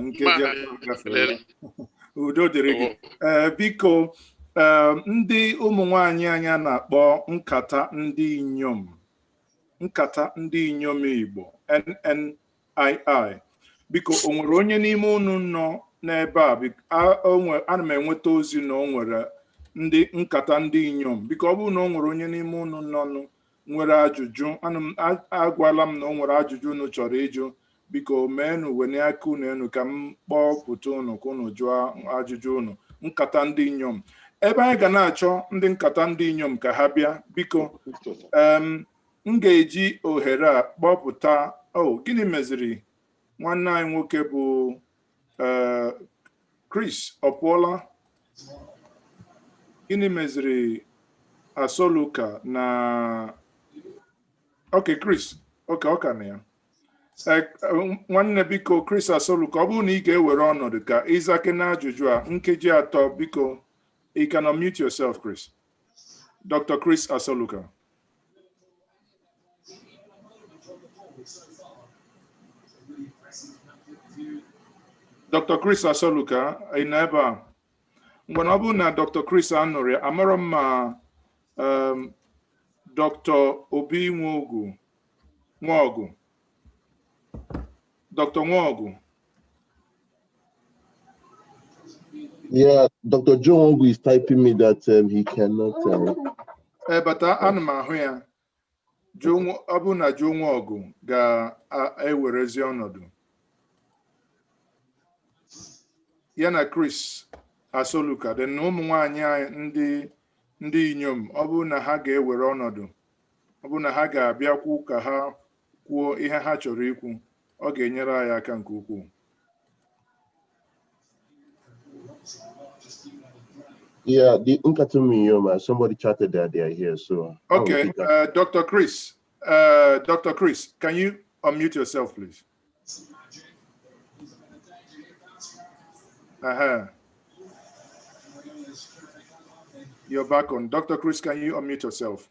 Nkeji 3 gafere. Udo dịrị gị. Biko, ndị ụmụ nwanyị anyị a na-akpọ nkata ndị inyom, nkata ndị inyom Igbo, NNII. Biko, o nwere onye n'ime unu nọ n'ebe a? Ana m enweta ozi na o nwere ndị nkata ndị inyom. Biko, ọ bụrụ na o nwere onye n'ime unu nọ nwere ajụjụ, ana m agwala m na o nwere ajụjụ unu chọrọ ịjụ, biko meenụ wenie aka unu enu ka m kpọpụta unu ka unu jụọ ajụjụ unu. Nkata ndị inyom, ebe anyị ga na-achọ ndị nkata ndị inyom ka ha bịa, biko, m ga-eji ohere a kpọpụta. Oh, gịnị meziri nwanne anyị nwoke bụ Chris? Ọ pụọla? Gịnị meziri Asoluka na? Okay, Chris, okay, ọ ka na ya. Nwanne, biko, Chris Asoluka, ọ bụrụ na ị ga-ewere ọnọdụ ka ịzake na ajụjụ a, nkeji 3, biko. You can unmute yourself, Chris. Dr. Chris Asoluka. Dr. Chris Asoluka, ị nọ ebe a? Ngwana, ọ bụrụ na Dr. Chris anụrụ ya, amarọ m ma Dr. Obi Nwogu, Nwogu, Dr. Nwogu. Yeah, Dr. Joe Nwogu is typing me that he cannot. Bata, ana m ahụ ya. Ọ bụrụ na Joe Nwogu ga-ewerezi ọnọdụ ya na Chris Asoluka dị na ụmụ nwanyị anyị ndị inyom, ọ bụrụ na ha ga-ewere ọnọdụ, ọ bụrụ na ha ga-abịakwu ka ha kwuo ihe ha chọrọ ikwu, ọ ga-enyere anyị aka nke ukwuu. Yeah, the Nkata Minyoma, somebody chatted that they are here, so I will Okay, take that. Dr. Chris, Dr. Chris, can you unmute yourself, please? You're back on. Dr. Chris, can you unmute yourself?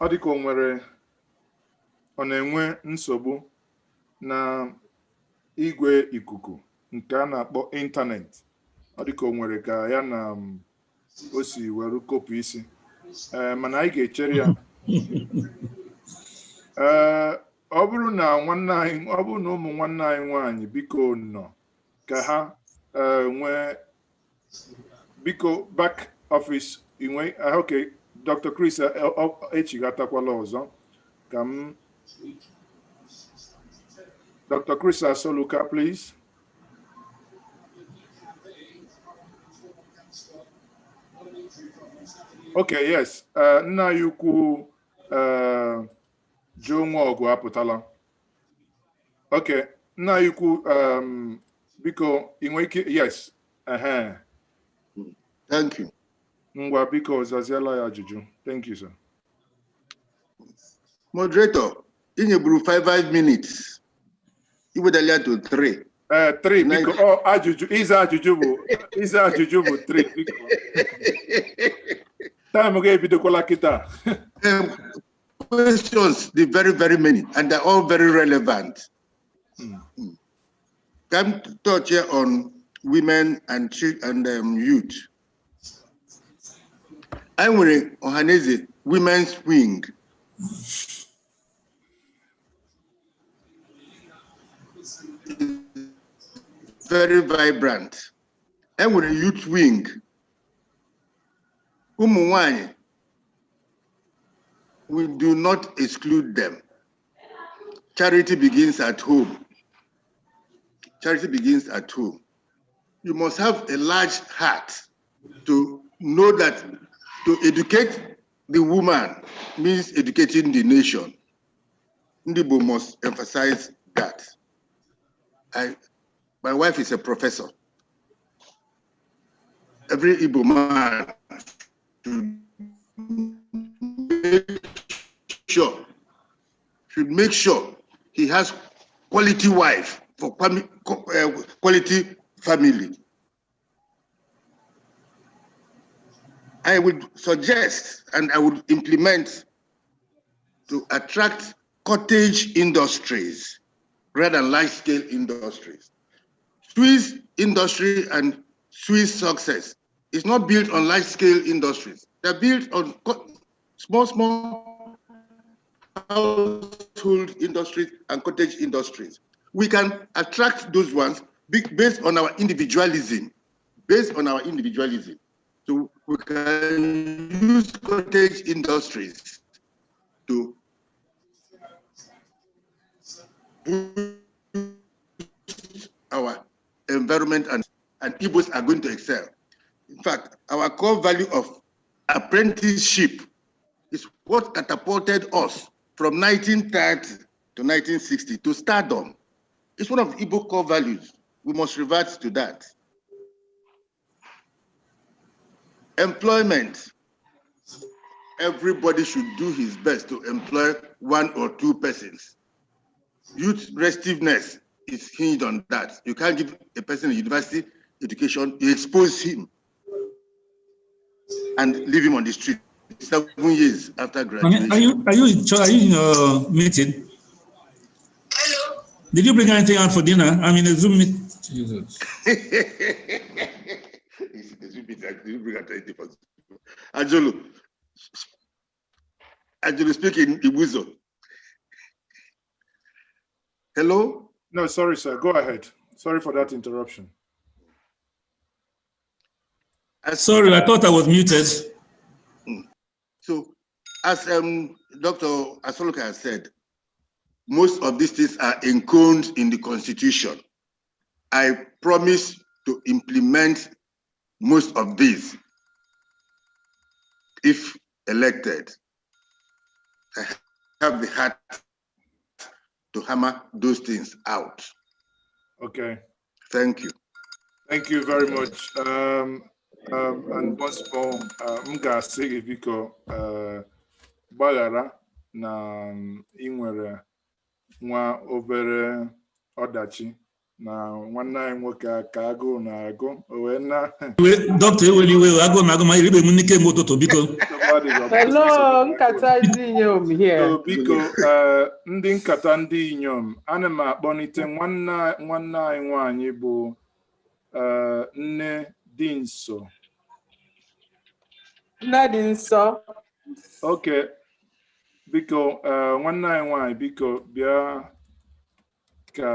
Ọ dị ka o nwere, ọ na-enwe nsogbu na igwe ikuku nke a na-akpọ ịntanetị. Ọ dị ka o nwere ka ya na o si were kopụ isi. Ee, mana anyị ga-echere ya. Ee, ọ bụrụ na nwanne anyị, ọ bụrụ na ụmụ nwanne anyị nwaanyị, biko, nọ ka ha nwee, biko, back office inwe. Okay, Dr. Chris echigatakwala ọzọ ka m. Dr. Chris Asoluka, please. Okay, yes. Nna anyị ukwu Joe Nwogu apụtala. Okay, nna anyị ukwu, biko, ị nwere ike, yes. Ehe. Thank you. Ngwa, biko, zaziela ya ajụjụ. Thank you, sir. Moderator, ị nyeburu 5 minutes. Iwedala ya to 3. 3, biko. Ọ ajụjụ, ịza ajụjụ bụ 3, biko. Time ga-ebidokwala kịta. Questions, the very, very many, and they're all very relevant. Come touch here on women and and youth. I nwere Ohanaeze Women's Wing. Very vibrant. E nwere youth wing. Ụmụ nwanyị, we do not exclude them. Charity begins at home. Charity begins at home. You must have a large heart to know that to educate the woman means educating the nation. Ndị must emphasize that. My wife is a professor. Every Igbo man should make sure, should make sure he has quality wife for quality family. I would suggest and I would implement to attract cottage industries rather than large-scale industries. Swiss industry and Swiss success is not built on large-scale industries. They're built on small, small household industries and cottage industries. We can attract those ones based on our individualism, based on our individualism. So we can use cottage industries to boost our environment, and Igbos are going to excel. In fact, our core value of apprenticeship is what catapulted us from 1930 to 1960 to stardom. It's one of the Igbo core values. We must revert to that. Employment. Everybody should do his best to employ one or two persons. Youth restiveness is hinged on that. You can't give a person a university education, you expose him and leave him on the street 7 years after graduation. Are you in a meeting? Hello. Did you bring anything out for dinner? I'm in a Zoom meeting. Jesus. It's a Zoom meeting. I didn't bring out anything for Zoom. Ajolo. Ajolo speaking Ibuzo. Hello? No, sorry, sir. Go ahead. Sorry for that interruption. Sorry, I thought I was muted. So, as Dr. Asoluka has said, most of these things are encoded in the Constitution. I promise to implement most of these if elected. I have the heart to hammer those things out. Okay. Thank you. Thank you very much. And once more, m ga-asị gị biko gbaghara na ị nwere nwa obere ọdachi na nwanne anyị nwoke ka agụụ na-agụ o wee na Dọkịta eweli iwe agụụ na-agụ ma eribe m nri kemgbe ụtụtụ biko. Hello, nkata ndị inyom here. So biko ndị nkata ndị inyom, ana m akpọlite nwanne anyị nwanyị bụ nne dị nso. Nne dị nsọ. Okay, biko nwanne anyị nwanyị biko bịa ka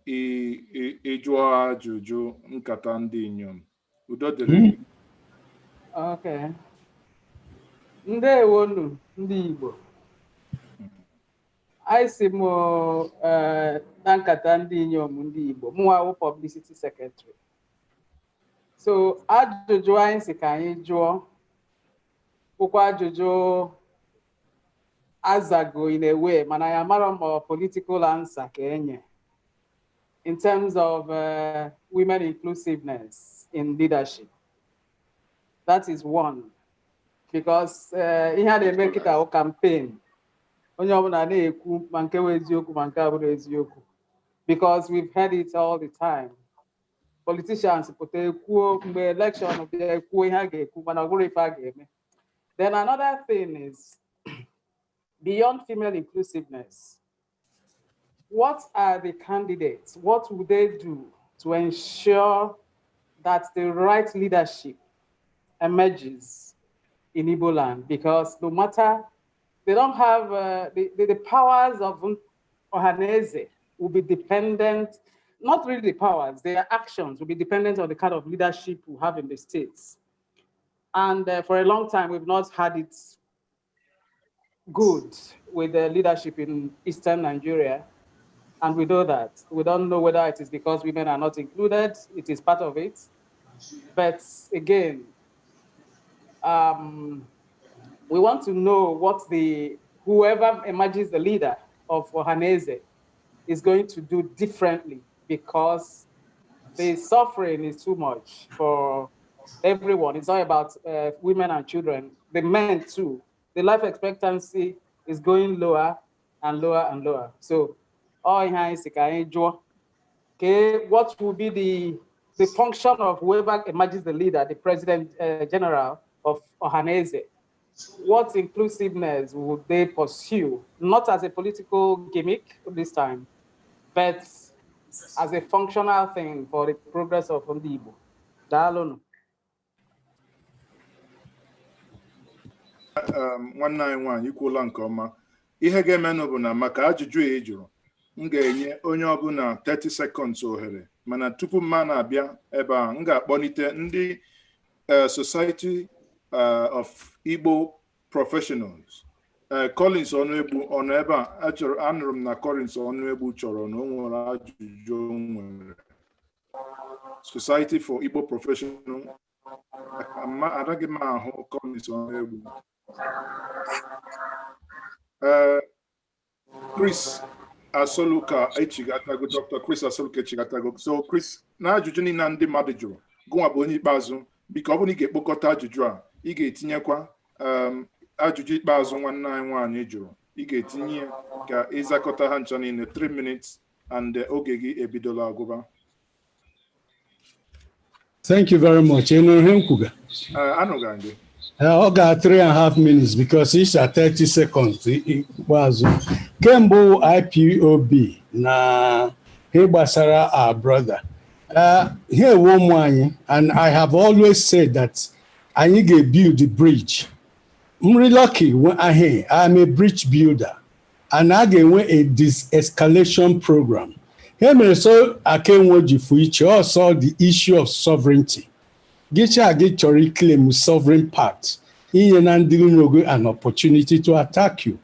ị jụọ ajụjụ nkata ndị inyom. Udo dịrị gị. Okay. Ndewonu ndị Igbo. Anyị si m na nkata ndị inyom ndị Igbo, mụnwa wụ publicity secretary. So ajụjụ anyị si ka anyị jụọ bụkwa ajụjụ azago in a way, mana ya mara ma political answer ka enye in terms of women inclusiveness in leadership. That is one. Because ihe a na-eme kịta wụ campaign. Onye ọbụla na-ekwu ma nke wụ eziokwu ma nke abụrụ eziokwu. Because we've heard it all the time. Politicians pụta ekwuo mgbe election bịa ekwuo ihe a ga-ekwu mana ọ bụrụ ife a ga-eme. Then another thing is, beyond female inclusiveness, what are the candidates? What would they do to ensure that the right leadership emerges in Igbo land? Because no matter, they don't have the powers of Ohanaeze will be dependent, not really the powers, their actions will be dependent on the kind of leadership we have in the states. And for a long time, we've not had it good with the leadership in Eastern Nigeria. And we know that. We don't know whether it is because women are not included. It is part of it. But again, we want to know what whoever emerges the leader of Ohanaeze is going to do differently, because the suffering is too much for everyone. It's not about women and children, the men too. The life expectancy is going lower and lower and lower. So all ihe anyị si ka anyị jụọ, okay, what will be the function of whoever emerges the leader, the president general of Ohaneze? What inclusiveness would they pursue? Not as a political gimmick this time, but as a functional thing for the progress of Ndị Igbo. Daalụnụ. Nwanne anyị nwaanyị, ikwuola nke ọma. Ihe ga-emenụ bụ na maka ajụjụ a ị jụrụ, m ga-enye onye ọbụla 30 seconds ohere, mana tupu mma na-abịa ebe a, m ga-akpọlite ndị Society of Igbo Professionals. Collins Ọnụegbu ọ nọ ebe a? Achọrọ anụrụ m na Collins Ọnụegbu chọrọ na o nwere ajụjụ o nwere. Society for Igbo Professionals. Anaghị m ahụ Collins Ọnụegbu. Chris Asoluka echigatago, Dr. Chris Asoluka echigatago. So Chris, na ajụjụ niile ndị mmadụ jụrụ, gụnwa bụ onye ikpeazụ. Biko, ọ bụrụ na ị ga-ekpokọta ajụjụ a, ị ga-etinyekwa ajụjụ ikpeazụ nwanne anyị nwaanyị jụrụ, ị ga-etinye ya ka ịzakọta ha ncha niile. 3 minutes and oge gị ebidola agụba. Thank you very much. Ị nụrụ ihe m kwuga? Anụga gị. Ọ ga 3.5 minutes because it's at 30 seconds ikpeazụ. Kemgbe IPOB na ihe gbasara our brother, ha ewe ụmụ anyị, and I have always said that anyị ga-build the bridge. M really lucky ahị, I'm a bridge builder, and a ga-enwe a de-escalation program. Ihe mere so Akenwo ji fụ iche ọsọ, the issue of sovereignty. Gịcha gị chọrọ iclaim sovereign part, inye na ndị iro gị an opportunity to attack you.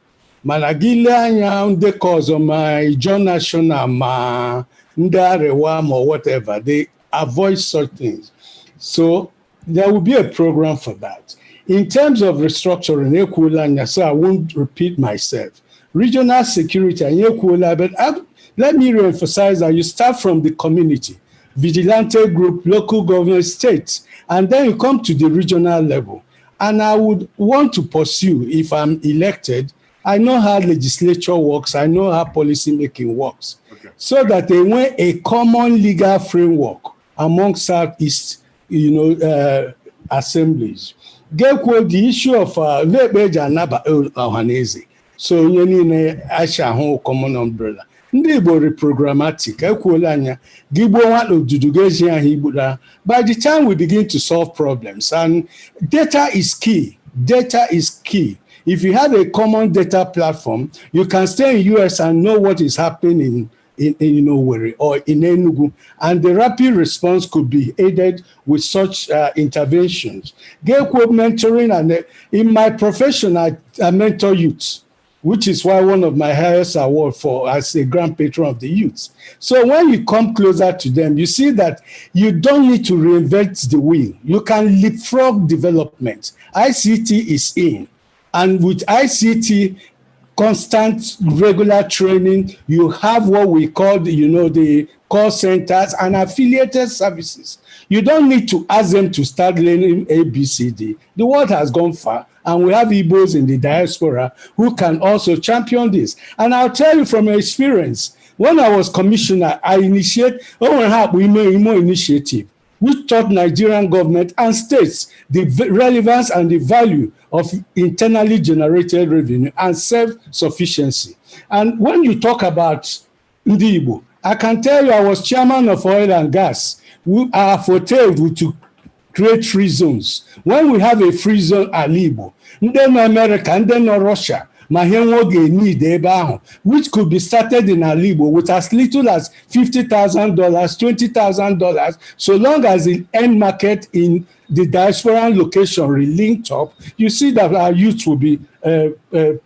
Mana gị lee anya ndekọ ọzọ, ma Ijaw National, ma ndị Arewa, ma whatever, they avoid such things. So there will be a program for that. In terms of restructuring, ekwuola anya, so I won't repeat myself. Regional security, anyị ekwuola, but let me re-emphasize that you start from the community, vigilante group, local government, states, and then you come to the regional level. And I would want to pursue, if I'm elected, I know how legislature works, I know how policy making works, so that they want a common legal framework among Southeast assemblies. Gekwo the issue of lekpe eji anaba ọhaneze, so onye niile acha ahụ common umbrella. Ndị Igbo reprogrammatic ekwuola anya gị gbuo nwata odudu ga-eji ahụ igbura. By the time we begin to solve problems, and data is key, data is key. If you have a common data platform, you can stay in US and know what is happening in Owerri or in Enugu, and the rapid response could be aided with such interventions. Gekwo mentoring, and in my profession, I mentor youths, which is why one of my highest award for as a grand patron of the youth. So when you come closer to them, you see that you don't need to reinvent the wheel. You can leapfrog development. ICT is in. And with ICT, constant regular training, you have what we call, the call centers and affiliated services. You don't need to ask them to start learning ABCD. The world has gone far, and we have Igbos in the diaspora who can also champion this. And I'll tell you from experience, when I was commissioner, I initiated Imo Initiative, which taught Nigerian government and states the relevance and the value of internally generated revenue and self-sufficiency. And when you talk about Ndi Igbo, I can tell you I was chairman of oil and gas. We are foretold to create free zones. When we have a free zone ala Igbo, ndị nọ America, ndị nọ Russia, ma ihe nwa oge need ebe ahụ, which could be started in ala Igbo with as little as $50,000, $20,000, so long as the end market in the diasporan location relinked up, you see that our youth will be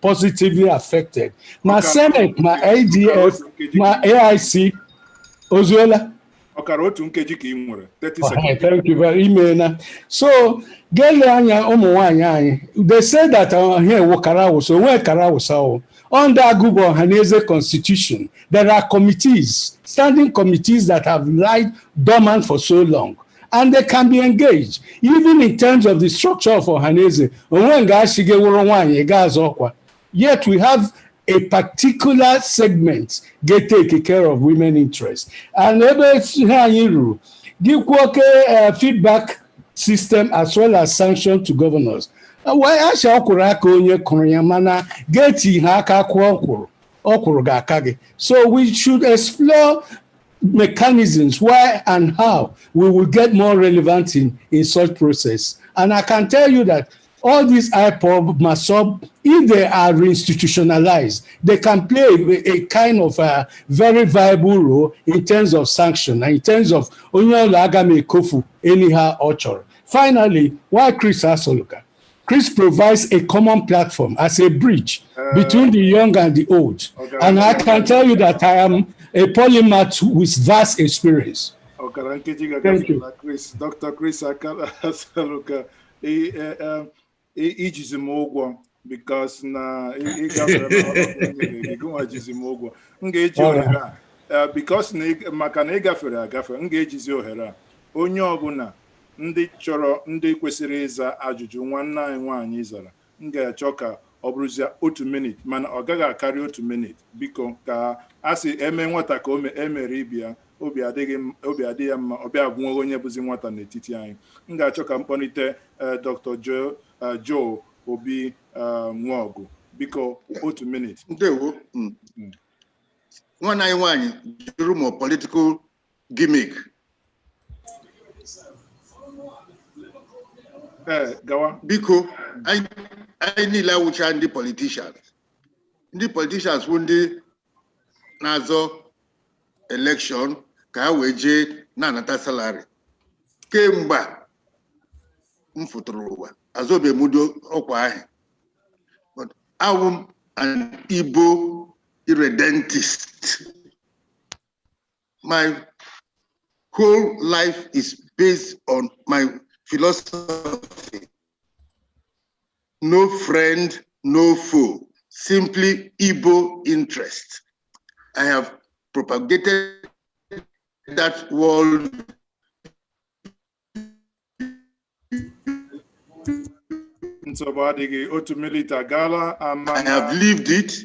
positively affected. Ma Senate, ma ADF, ma AIC, Ozuola. Ọkara otu nkeji ka ị nwere, 30 Okay, seconds. Thank you very imeela. So gele anya ụmụ nwanyị anyị, they say that here wụ kara awụsa onwe kara awụsa o. Under Agubu Ohaneze constitution, there are committees, standing committees that have lied dormant for so long, and they can be engaged even in terms of the structure of Ohaneze. Onwe nga ashige wụrụ nwaanyị ga azọ ọkwa. Yet we have a particular segment get take care of women interests. And ebe ihe anyị ruru, gị kwuo oke feedback system as well as sanction to governors. Wee asha ọkwụrụ aka onye kụrụ ya, mana ga-eti ha aka kwụọ ọkwụrụ, ọkwụrụ ga-aka gị. So we should explore mechanisms why and how we will get more relevant in such process. And I can tell you that all these IPOB, MASSOB, if they are institutionalized, they can play a kind of a very viable role in terms of sanction and in terms of onye ọla aga m ekofu anyhow ọ chọrọ. Finally, why Chris Asoluka? Chris provides a common platform as a bridge between the young and the old. And I can tell you that I am a polymath with vast experience. Ọkara nkeji Thank you. gagafela. Chris, Dr. Chris Asoluka, ijizi m ụgwọ because na ị gafere na ọnọdụ m nyere gị, gịnwa jizi m ụgwọ. M ga-eji ohere a because na maka na ị gafere agafe, m ga-ejizi ohere a, onye ọbụla ndị chọrọ, ndị kwesịrị ịza ajụjụ nwanne anyị nwaanyị zara, m ga-achọ ka ọ bụrụzie 1 minute, mana ọ gaghị akarị 1 minute, biko. Ka a sị eme nwata ka o emere ibi ya, obi adịghị obi adị ya mma, ọ bịa nwe onye bụzi nwata n'etiti anyị. M ga-achọ ka m kpọlite Dr. Joe Joe Obi Nwogu, biko, 1 minute. Ndewo. Nwanne anyị nwaanyị jụrụ ma political gimmick. Ee, gawa. Biko, anyị niile awụcha ndị politicians. Ndị politicians bụ ndị na-azọ election ka ha wee jee na-anata salary. Kemgbe m fụtụrụ ụwa, azọbeghị m ụdị ọkwa ahụ. But awụ m an Igbo irredentist. My whole life is based on my philosophy. No friend, no foe, simply Igbo interest. I have propagated that world. Nsogbu adịghị, 1 minute agaala ama. I have lived it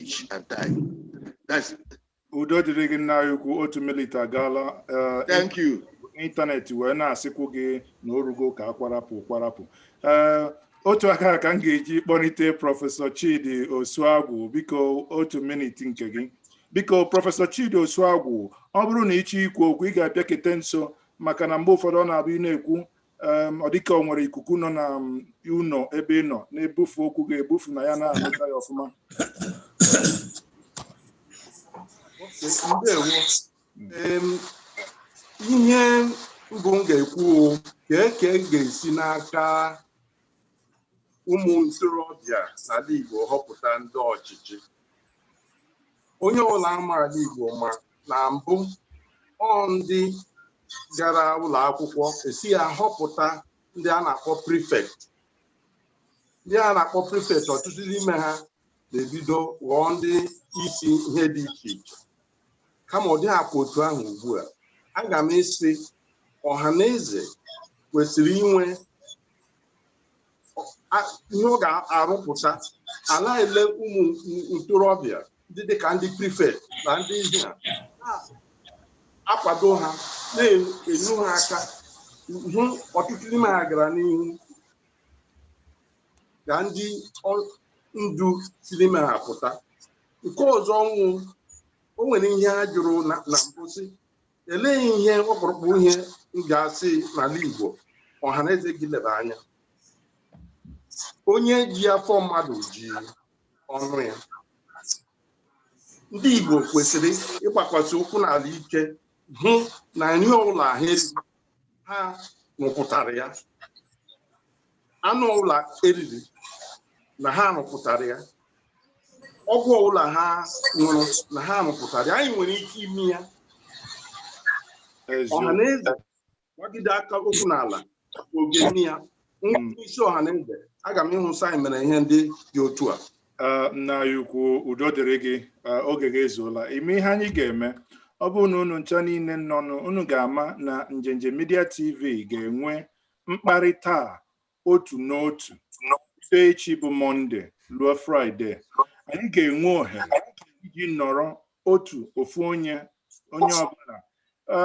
each and time. That's Udo dịrị gị, nna anyị ukwu, 1 minute agaala. Thank you. Ịntanetị wee na-asịkwu gị na orugo ka akwarapụ kwarapụ. Ee, otu aka ka m ga-eji kpọlite Prọfesọ Chidi Osuagwu, biko, 1 minute nke gị, biko. Prọfesọ Chidi Osuagwu, ọ bụrụ na ịchọ ikwu okwu, ị ga-abịakete nso, maka na mgbe ụfọdụ ọ na-abụ ị na-ekwu, ọ dịka o nwere ikuku nọ na ụlọ ebe ị nọ na-ebufu okwu, ga-ebufu na ya na-anụta ya ọfụma. Ndewo. Ihe mbụ m ga-ekwu, ka eke ga-esi n'aka ụmụ ntorobịa n'ala Igbo họpụta ndị ọchịchị. Onye ọbụla amaala Igbo ma na mbụ ọ ndị gara ụlọ akwụkwọ esi ya họpụta ndị a na-akpọ prefect. Ndị a na-akpọ prefect, ọtụtụ n'ime ha na-ebido ghọọ ndị isi ihe dị iche iche. Kama ọ dịghị akwa otu ahụ ugbu a. Aga m esi ọha na eze kwesịrị inwe ihe ọ ga-arụpụta, ala ele ụmụ ntorobịa ndị dịka ndị prefect na ndị ihe a na-akwado ha, na-enu ha aka, hụ ọtụtụ n'ime ha gara n'ihu ka ndị ndu si n'ime ha pụta. Nke ọzọ nwụ, o nwere ihe a jụrụ na mbụ sị, elee ihe ọkpụrụkpụ ihe m ga-asị n'ala Igbo ọha na eze gị leba anya? Onye ji afọ mmadụ ji ọnụ ya. Ndị Igbo kwesịrị ịgbakwasị ụkwụ n'ala ike, hụ na nri ọbụla ha eriri ha rụpụtara ya, anụ ọbụla eriri na ha rụpụtara ya, ọgwụ ọbụla ha ṅụrụ na ha rụpụtara ya. Anyị nwere ike ime ya. Ọha na eze gbagide aka okwu n'ala oge ya isi ọha na eze, aga m ịhụ sị anyị mere ihe ndị dị otu a. Nna anyị ukwu, udo dịrị gị. Oge gị ezuola. Ime ihe anyị ga-eme, ọ bụrụ na unu ncha niile nọnụ, unu ga-ama na Njenje Media TV ga-enwe mkparịta otu n'otu. Bido echi bụ Mọnde ruo Fraịde, anyị ga-enwe ohere iji nọrọ otu ofu onye onye ọbụla.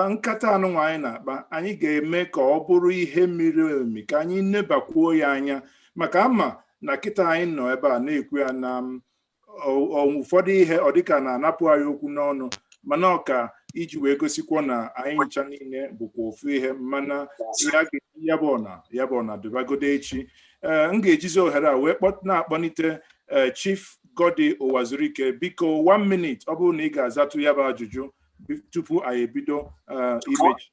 Nkata anụnwa anyị na-akpa, anyị ga-eme ka ọ bụrụ ihe miri emi, ka anyị nebakwuo ya anya, maka ama na kịta anyị nọ ebe a na-ekwu ya na ụfọdụ ihe ọ dịka na-anapụ anyị okwu n'ọnụ, mana ọ ka iji wee gosikwa na anyị ncha niile bụkwa ofu ihe. Mana ya ga-eji ya bụ ọna dịbagodo echi. Ee, m ga-ejizi ohere a wee na-akpọnite ee Chief Godi Ụwazurike. Biko, one minute, ọ bụrụ na ị ga-azatụ ya bụ ajụjụ tupu anyị ebido imechi.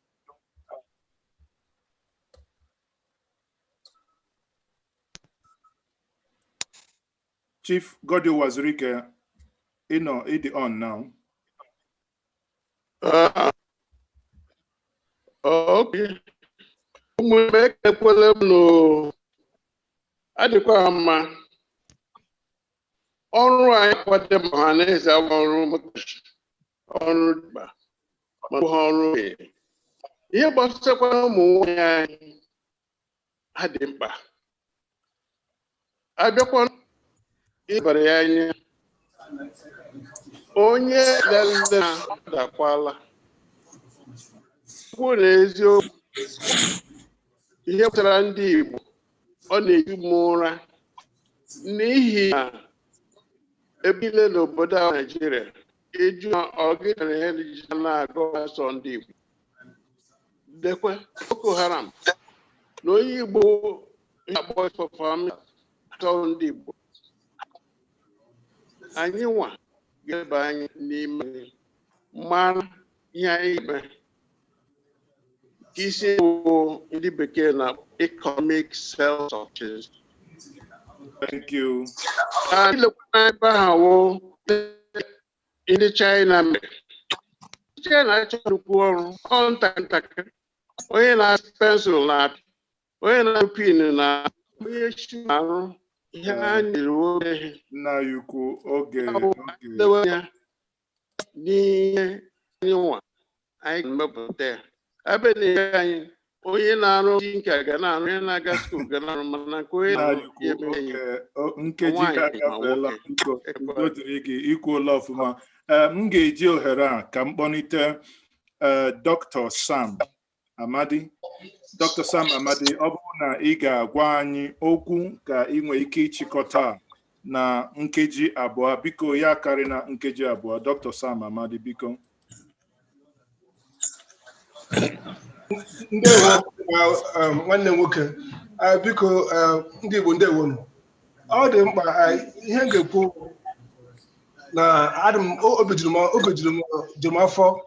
Chief Godi Ụwazurike, ịnọ ịdị on now. Ah, okay. Ụmụ m, ekekwele m nụ, adịkwa ha mma. Ọrụ anyị kwado ma ha na-eze awa ọrụ ọrụ dịkpa ma ọ bụghị ọrụ okenye. Ihe gbasakwara ụmụ nwanyị anyị, ha dị mkpa. Abịakwa ịbara ya anya, onye lele ha adakwala kwuo na eziokwu. Ihe gbasara ndị Igbo, ọ na-eju m ụra, n'ihi na ebe niile n'obodo a Naijiria, ịjụ ha, ọ gị mere ihe ji na-agụ asọ ndị Igbo dekwe Boko Haram na onye Igbo akpọ atọ ndị Igbo. Anyị nwa ga-eba anya n'ime anyị, mara ihe anyị ga-eme ka isi bụ ndị bekee na economic self-sufficiency. Thank you. Ilekwa ebe ahụ wụ ndị China mere. China achọ nnukwu ọrụ ọ ntakịrị, onye na-asụ pensụl na-apị, onye na-arụ pin na onye shi na-arụ ihe ha nyere oge. Nna anyị ukwu, oge oge Lewe anya n'ihe anyị nwa anyị ga-emepụta ya ebe na-enye anyị. Onye na-arụ tinka ga na-arụ, onye na-aga school ga na-arụ, mana nke onye Nna na-arụ anyị ukwu, ya eme oge nkeji nwaanyị ma agafeela. nwoke. Biko, udo dịrị gị, ikwuola ọfụma. Ee, m ga-eji ohere a ka m kpọnite ee Dr. Sam Amadi. Dr. Sam Amadi, ọ bụrụ na ị ga-agwa anyị okwu ka ị nwee ike ịchịkọta na nkeji 2, biko, ya karị na nkeji 2. Dr. Sam Amadi, biko. Ndewo, nwanne m nwoke. Biko, ndị Igbo, ndewonu. Ọ dị mkpa, ihe m ga-ekwu na adị m obi juru m obi juru m juru m afọ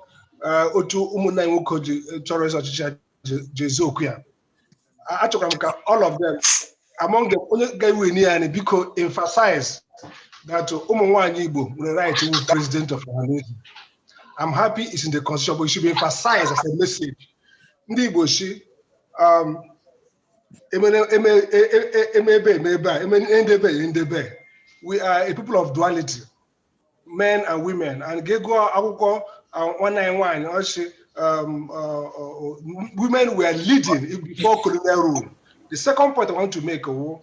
otu ụmụnne anyị nwoke ji chọrọ ịzọ ọchịchị a ji ezu okwu ya. Achọkwara m ka all of them, among them onye ga-ewin ya ni, biko emphasize that ụmụ nwaanyị Igbo nwere right to be president of Ohanaeze. I'm happy it's in the constitution, but it should be emphasized as a message. Ndị Igbo shi eme eme eme ebe eme ebe a eme ndebe ndebe. We are a people of duality, men and women, and gị gụọ akwụkwọ nwanne anyị nwaanyị, ọ sị women were leading before colonial rule. The second point I want to make wụ,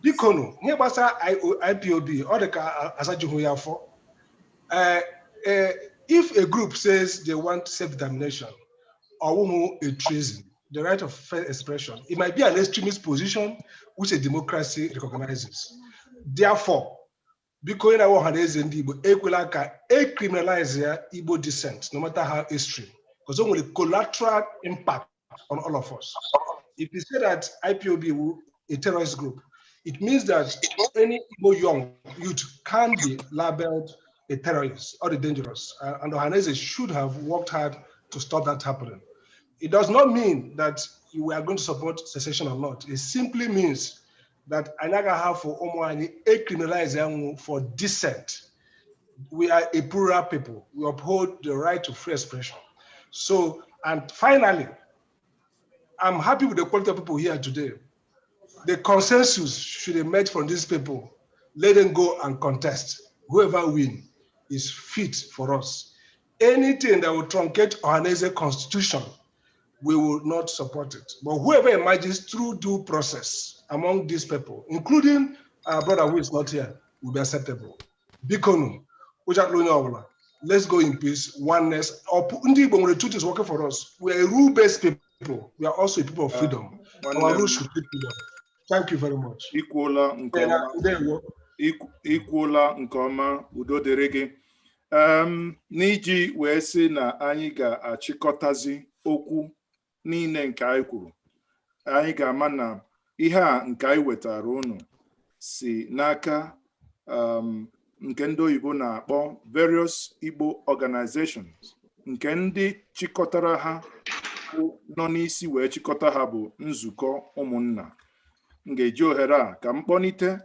biko nụ, ihe gbasara IPOB, ọ dị ka asajughị ya afọ. If a group says they want self-determination, or a treason, the right of fair expression, it might be an extremist position which a democracy recognizes. Therefore, biko, onye na-awa Ọhanaeze ndị Igbo, ekwela ka e criminalize ya Igbo dissent, no matter how extreme, because o nwere collateral impact on all of us. If you say that IPOB will a terrorist group, it means that any Igbo young youth can be labeled a terrorist or a dangerous. And Ohanaeze should have worked hard to stop that happening. It does not mean that we are going to support secession or not. It simply means that anyị have for ụmụ anyị e criminalize ya for dissent. We are a plural people. We uphold the right to free expression. So, and finally, I'm happy with the quality of people here today. The consensus should emerge from these people. Let them go and contest. Whoever win is fit for us. Anything that will truncate Ohanaeze constitution, we will not support it. But whoever emerges through due process among these people, including our brother who is not here, will be acceptable. Bikonu, let's go in peace, oneness. Ndị Igbo nwere two things working for us. We are a rule-based people. We are also a people of freedom. Our rules should be freedom. Thank you very much. Ikwuola nke ọma. Ndewo. Ikwuola nke ọma, udo dịrị gị. N'iji wee sị na anyị ga-achịkọtazi okwu niile nke anyị kwuru, anyị ga-ama na ihe a nke anyị wetara unu si n'aka nke ndị oyibo na-akpọ various Igbo organizations, nke ndị chịkọtara ha bụ nọ n'isi wee chịkọta ha bụ Nzukọ Ụmụnna. M ga-eji ohere a ka m kpọnite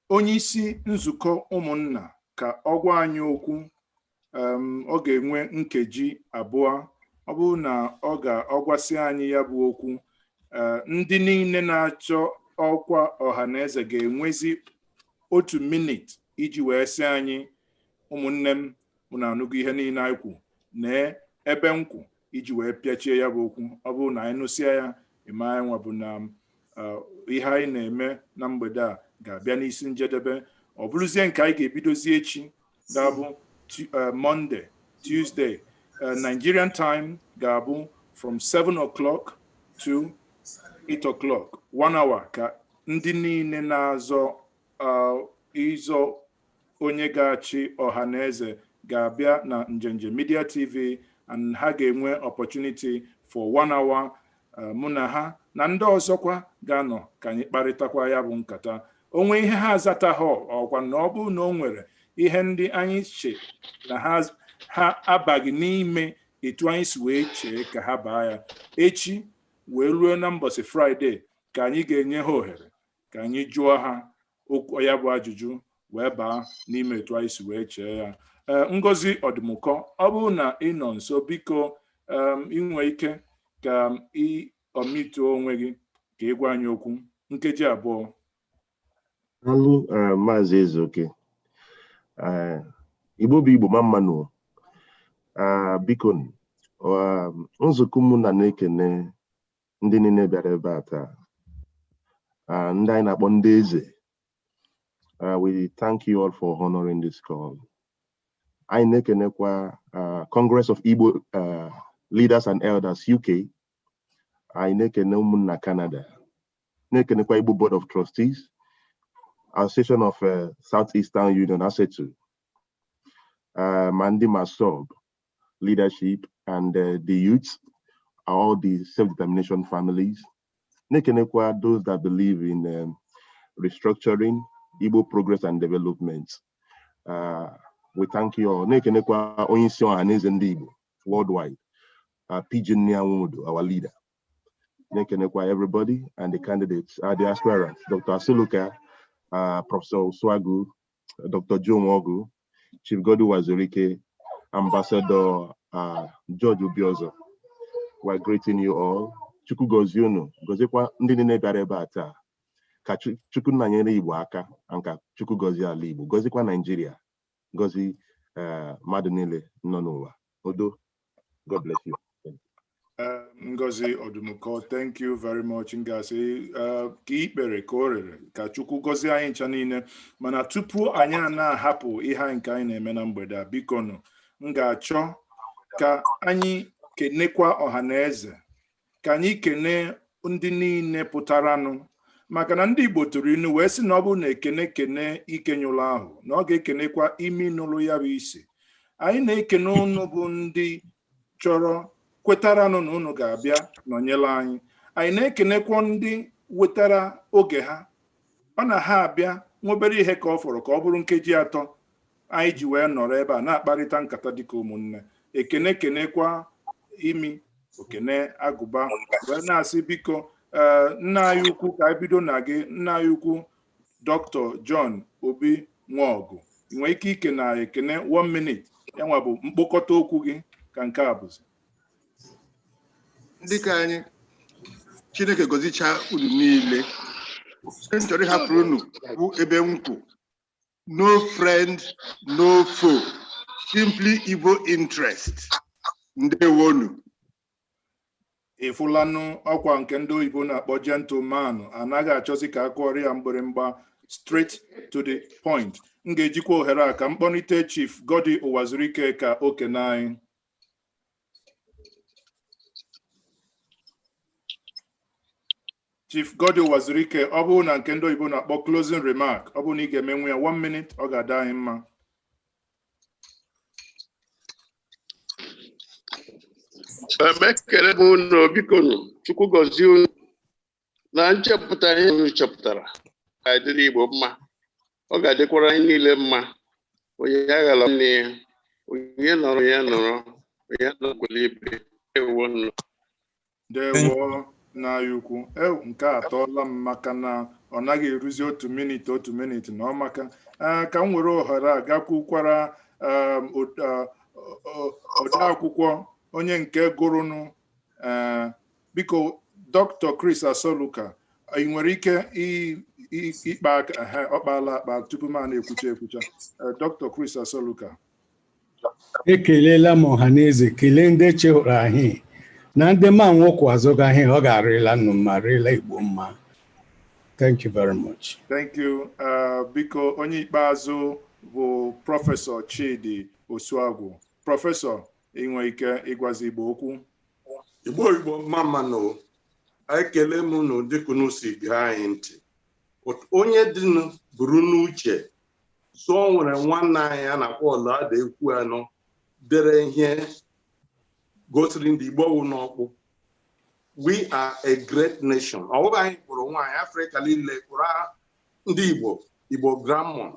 onye isi Nzukọ Ụmụnna ka ọ gwa anyị okwu. Ọ ga-enwe nkeji 2. Ọ bụrụ na ọ ga-ọgwasị anyị ya bụ okwu, ndị niile na-achọ ọkwa ọha na eze ga-enwezi 1 minute iji wee sị anyị, "Ụmụnne m, unu anụgo ihe niile anyị kwu nee ebe m kwụ," iji wee pịachie ya bụ okwu. Ọ bụrụ na anyị nụsịa ya, ịma anyị nwa bụ na ihe anyị na-eme na mgbede a ga-abịa n'isi njedebe. Ọ bụrụzie nke anyị ga-ebidozi echi, ga-abụ Monday, Tuesday, Nigerian time, ga-abụ from 7 o'clock to 8 o'clock, one hour, ka ndị niile na-azọ ịzọ onye ga-achị ọha na eze ga-abịa na Njenje Media TV, and ha ga-enwe opportunity for one hour. Mụ na ha na ndị ọzọkwa ga-anọ ka anyị kparịtakwa ya bụ nkata. Onwe ihe ha azataghị, ọkwa na ọ bụrụ na o nwere ihe ndị anyị che na ha abaghị n'ime etu anyị si wee chee ka ha baa ya, echi wee ruo na mbọsị Friday ka anyị ga-enye ha ohere ka anyị jụọ ha okwu ya bụ ajụjụ wee baa n'ime etu anyị si wee chee ya. Ee, Ngozi Ọdụmụkọ, ọ bụrụ na ị nọ nso, biko, ị nwee ike ka ị ọmịtuo onwe gị ka ị gwa anyị okwu nkeji 2. Daalụ, Maazị Ezeoke. Igbo bụ Igbo, ma mmanụ. Biko, nzukọ ụmụnna na-ekene ndị niile bịara ebe a taa. Ndị anyị na-akpọ ndị eze. We thank you all for honoring this call. Anyị na-ekenekwa Congress of Igbo Leaders and Elders UK. Anyị na-ekene ụmụnna Canada. Na-ekenekwa Igbo Board of Trustees, Association of Southeastern Union, ASETU, Mandi Masob leadership, and the youth, all the self-determination families. Na-ekenekwa those that believe in restructuring, Igbo progress and development. We thank you all. Na-ekenekwa onye isi ọha na eze ndị Igbo worldwide, PG Nwodo, our leader. Na-ekenekwa everybody and the candidates, the aspirants, Dr. Asoluka, Professor Oswagu, Dr. Joe Nwogu, Chief Godu Wazurike, Ambassador George Obiozo. We're greeting you all. Chukwu gozie unu, goziekwa ndị niile bịara ebe a taa. Ka Chukwu nna nyere Igbo aka, nka Chukwu gozie ala Igbo, gozikwa Naijiria, gozi mmadụ niile nọ n'ụwa. Udo. God bless you. Ngozi Odumụkọ, thank you very much. Ngasị ka ikpere ka o rere, ka Chukwu gọzie anyị ncha niile. Mana tupu anyị a na-ahapụ ihe anyị nke anyị na-eme na mgbede a, biko nụ, m ga-achọ ka anyị kenekwa ọha na eze, ka anyị kene ndị niile pụtaranụ, maka na ndị Igbo tụrụ inu wee sị na ọ bụrụ na ekene kene ikenyụlụ ahụ, na ọ ga-ekenekwa imi nụrụ ya bụ isi. Anyị na-ekene ụnụ bụ ndị chọrọ kwetaranụ na unu ga-abịa nọnyere anyị. Anyị na-ekenekwa ndị wetara oge ha, ọ na ha abịa nwobere ihe ka ọ fọrọ ka ọ bụrụ nkeji 3 anyị ji wee nọrọ ebe a na-akparịta nkata dịka ụmụnne. Ekene kenekwa imi okene agụba wee na-asị, biko, ee, nna anyị ukwu, ka anyị bido na gị, nna anyị ukwu Dr. John Obi Nwaọgụ. Ị nwere ike ike na ekene 1 minute, ya nwa bụ mkpokọta okwu gị ka nke a bụzi. Ndị ka anyị, Chineke gọzichaa unu niile. Ihe m chọrọ ịhapụrụ unu bụ ebe m kwụ: no friend, no foe, simply Igbo interest. Ndewonu. Ịfụlanụ ọkwa nke ndị oyibo na-akpọ gentleman anaghị achọzi ka akụọrọ ya mgbịrịmgba, straight to the point. M ga-ejikwa ohere a ka m kpọlite Chief Goddy Ụwazurike ka o kene anyị. Chief Goddy Ụwazurike, ọ bụrụ na nke ndị oyibo na-akpọ closing remark, ọ bụrụ na ị ga-emenwu ya 1 minute, ọ ga-ada anyị mma. Ekele m unu, biko nụ, Chukwu gọzie unu na nchepụta ihe unu chepụtara ga-adịrị Igbo mma, ọ ga-adịkwara anyị niile mma. Onye aghala nwanne ya, onye nọrọ ya nọrọ, onye nọkwala ibe. Ewo nụ. Ndewo nna anyị ukwu. Nke a atọọla m maka na ọ naghị eruzi 1 minute, 1 minute na ọ maka. Ka m were ohere a gakwukwara odeakwụkwọ onye nke gụrụnụ. Biko Dr. Chris Asoluka, ị nwere ike ịkpa aka? Ọ kpaala akpa tupu m na-ekwucha ekwucha. Dr. Chris Asoluka. Ekelela m ọha na eze, kelee ndị chehụrụ anyị na ndị ma nwokwu azụga ahịa, ọ ga-arịla nnụ mma, rịla Igbo mma. Thank you very much. Thank you. Biko onye ikpeazụ bụ Prọfesọ Chidi Osuagwu. Prọfesọ, ị nwere ike ịgwazi Igbo okwu? Igbo Igbo mma mma nụ. Ekele m unu dịka unu si gee anyị ntị. Onye dịnụ buru n'uche so o nwere nwanne anyị a na-akpọ Olaudah Equiano dere ihe gosiri ndị Igbo wụ n'ọkpụ. We are a great nation. Ọ bụghị anyị kpụrụ nwaanyị Afrịka niile kpụrụ ndị Igbo, Igbo Grammar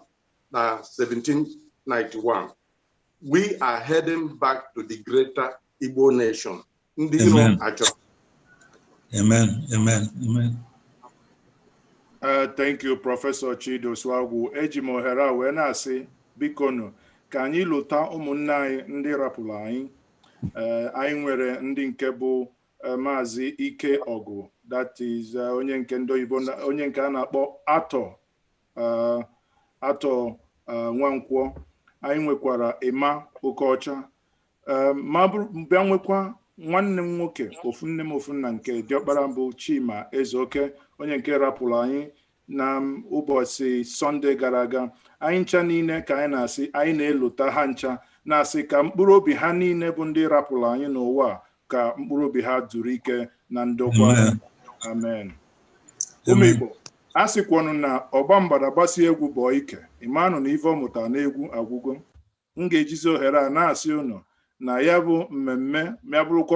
na 1791. We are heading back to the greater Igbo nation. Ndị iro achọrọ. Amen, amen, amen. Thank you, Prọfesọ Chidi Osuagwu. Eji m ohere a wee na-asị biko nụ ka anyị lụta ụmụnne anyị ndị rapụrụ anyị. Anyị nwere ndị nke bụ Maazị Ike Ọgụ, that is onye nke ndị oyibo, onye nke a na-akpọ Atọ Nwankwọ. Anyị nwekwara Emma Okocha, ma bịa nwekwa nwanne m nwoke, ofu nne m ofu nna nke diọkpara mbụ Chima Ezeoke, onye nke rapụrụ anyị na ụbọchị Sọnde gara aga. Anyị ncha niile ka anyị na-asị, anyị na-elota ha ncha, na-asị ka mkpụrụ obi ha niile bụ ndị rapụrụ anyị n'ụwa, ka mkpụrụ obi ha zuru ike na ndokwa. Amen. Ụmụ Igbo, a sịkwanụ na ọgba mgbada gbasie egwu bọọ ike, ịmanụ na ife ọ mụtara n'egwu agwụgo. M ga-ejizi ohere a na-asị unu na ya bụ mmemme ya bụrụkwa